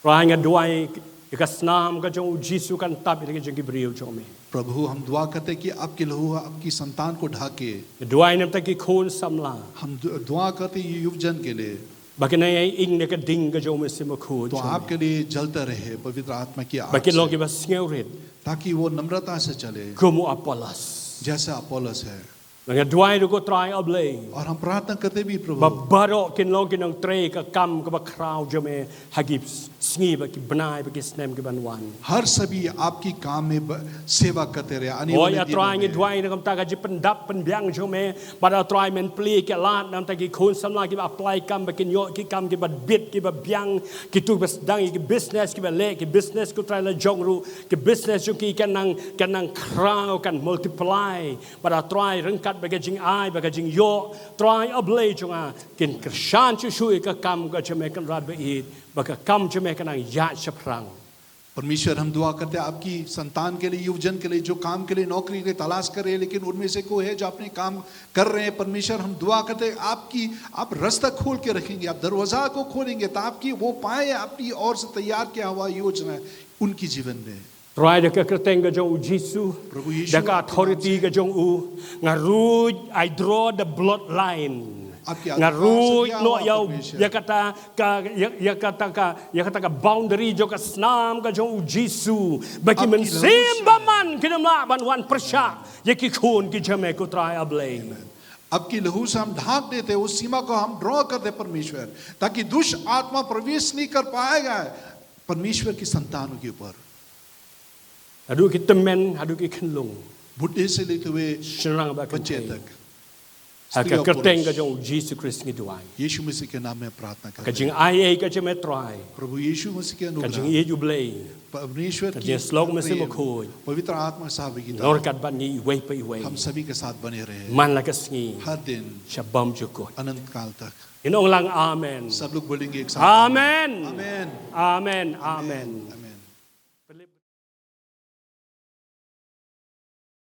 Trai, nga duwai ïa ka snam ka jong U Jisu kan tap ïa la ki jong ki briew jong me. प्रभु, हम दुआ करते हैं कि आपके लहू आपकी संतान को ढके। Nga duwai namar ki khun samla. हम दु-, दुआ करते हैं ये युवजन के लिए। Ba kin ïai ing na ka ding ka jong U Mynsiem Bakhuid. तो आपके लिए जलता रहे, पवित्र आत्मा की आग से। Ba kin long kiba sngewrit. ताकि वो नम्रता से चले। Kum u Apollos. जैसे अपोलोस है। Nga duwai ruh ko Trai A Blei. और हम प्रार्थना करते भी, प्रभु, ba baroh kin long ki nongtrei ka kam kaba khraw jong me ha ki sngi bad ki bnai bad ki snem ki ban wan. हर सभी आपकी काम में ब-, सेवा करते रहे, आने वाले दिनों में। Oi A Trai, ngi duwai na ka bynta ka jingpyndap pynbiang jong me, bad A Trai men plie ki lad na ka bynta ki khun samla kiba apply kam ba kin ïoh ki kam kiba bit kiba biang, kito ba sdang ïa ki business kiba leh ki business ko Trai la jong ruh, ki business jong ki kan nang, kan nang khraw, kan multiply. Bad A Trai ryngkat ba ka jingai, ba ka jingïoh Trai A Blei jong nga, kin kyrshan shuh shuh ïa ka kam ka jong me Kynrad ba ïeit, ba ka kam jong me kan nang ïaid shaphrang. परमेश्वर, हम दुआ करते हैं आपकी संतान के लिए, युवजन के लिए, जो काम के लिए, नौकरी के लिए तलाश कर रहे हैं, लेकिन उनमें से कोई है जो अपने काम कर रहे हैं, परमेश्वर, हम दुआ करते हैं आपकी, आप रास्ता खोल के रखेंगे, आप दरवाजा को खोलेंगे, ताकि वो पाए आपकी ओर से तैयार किया हुआ योजना उनकी जीवन में। Trai, da ka kyrteng ka jong U Jisu, प्रभु यीशु, da ka आपके नाम authority से, ka jong U, nga ruh, I draw the bloodline. आपके Nga अधिकार से ruh kiya noh hua ïa, परमेश्वर। ïa kata ka, ïa, ïa kata ka, ïa kata ka boundary jong ka snam ka jong U Jisu. Ba ki आपकी mynsiem लहू से। Bymman kin ym lah ban wan pyrshah ïa ki khun ki jong me, ko Trai A Blei. आपकी लहू से हम ढांक देते हैं, उस सीमा को हम ड्रॉ करते हैं, परमेश्वर, ताकि दुष्ट आत्मा प्रवेश नहीं कर पाएगा परमेश्वर की संतानों के ऊपर। Haduh ki tymmen, haduh ki khunlung. बुढ़े से लेते हुए Shynrang bad bacheh kynthei tag, ha ka kyrteng ka jong U Jisu Khrist ngi duwai. यीशु मसीह के नाम में प्रार्थना करते हैं। Ka jingaiei ka jong me Trai, प्रभु यीशु मसीह के अनुग्रह, ka jingïeit U Blei, परमेश्वर की, ka jingshlur Mynsiem Bakhuid, पवित्र आत्मा साहब की, ngi ryngkat bad ngi iwei pa iwei, हम सभी के साथ बने रहे, man la ka sngi, हर दिन, sha bymjukut, अनंत काल तक। Ngin ong lang amen. सब लोग बोलेंगे एक साथ, Amen. Amen. Amen. Amen.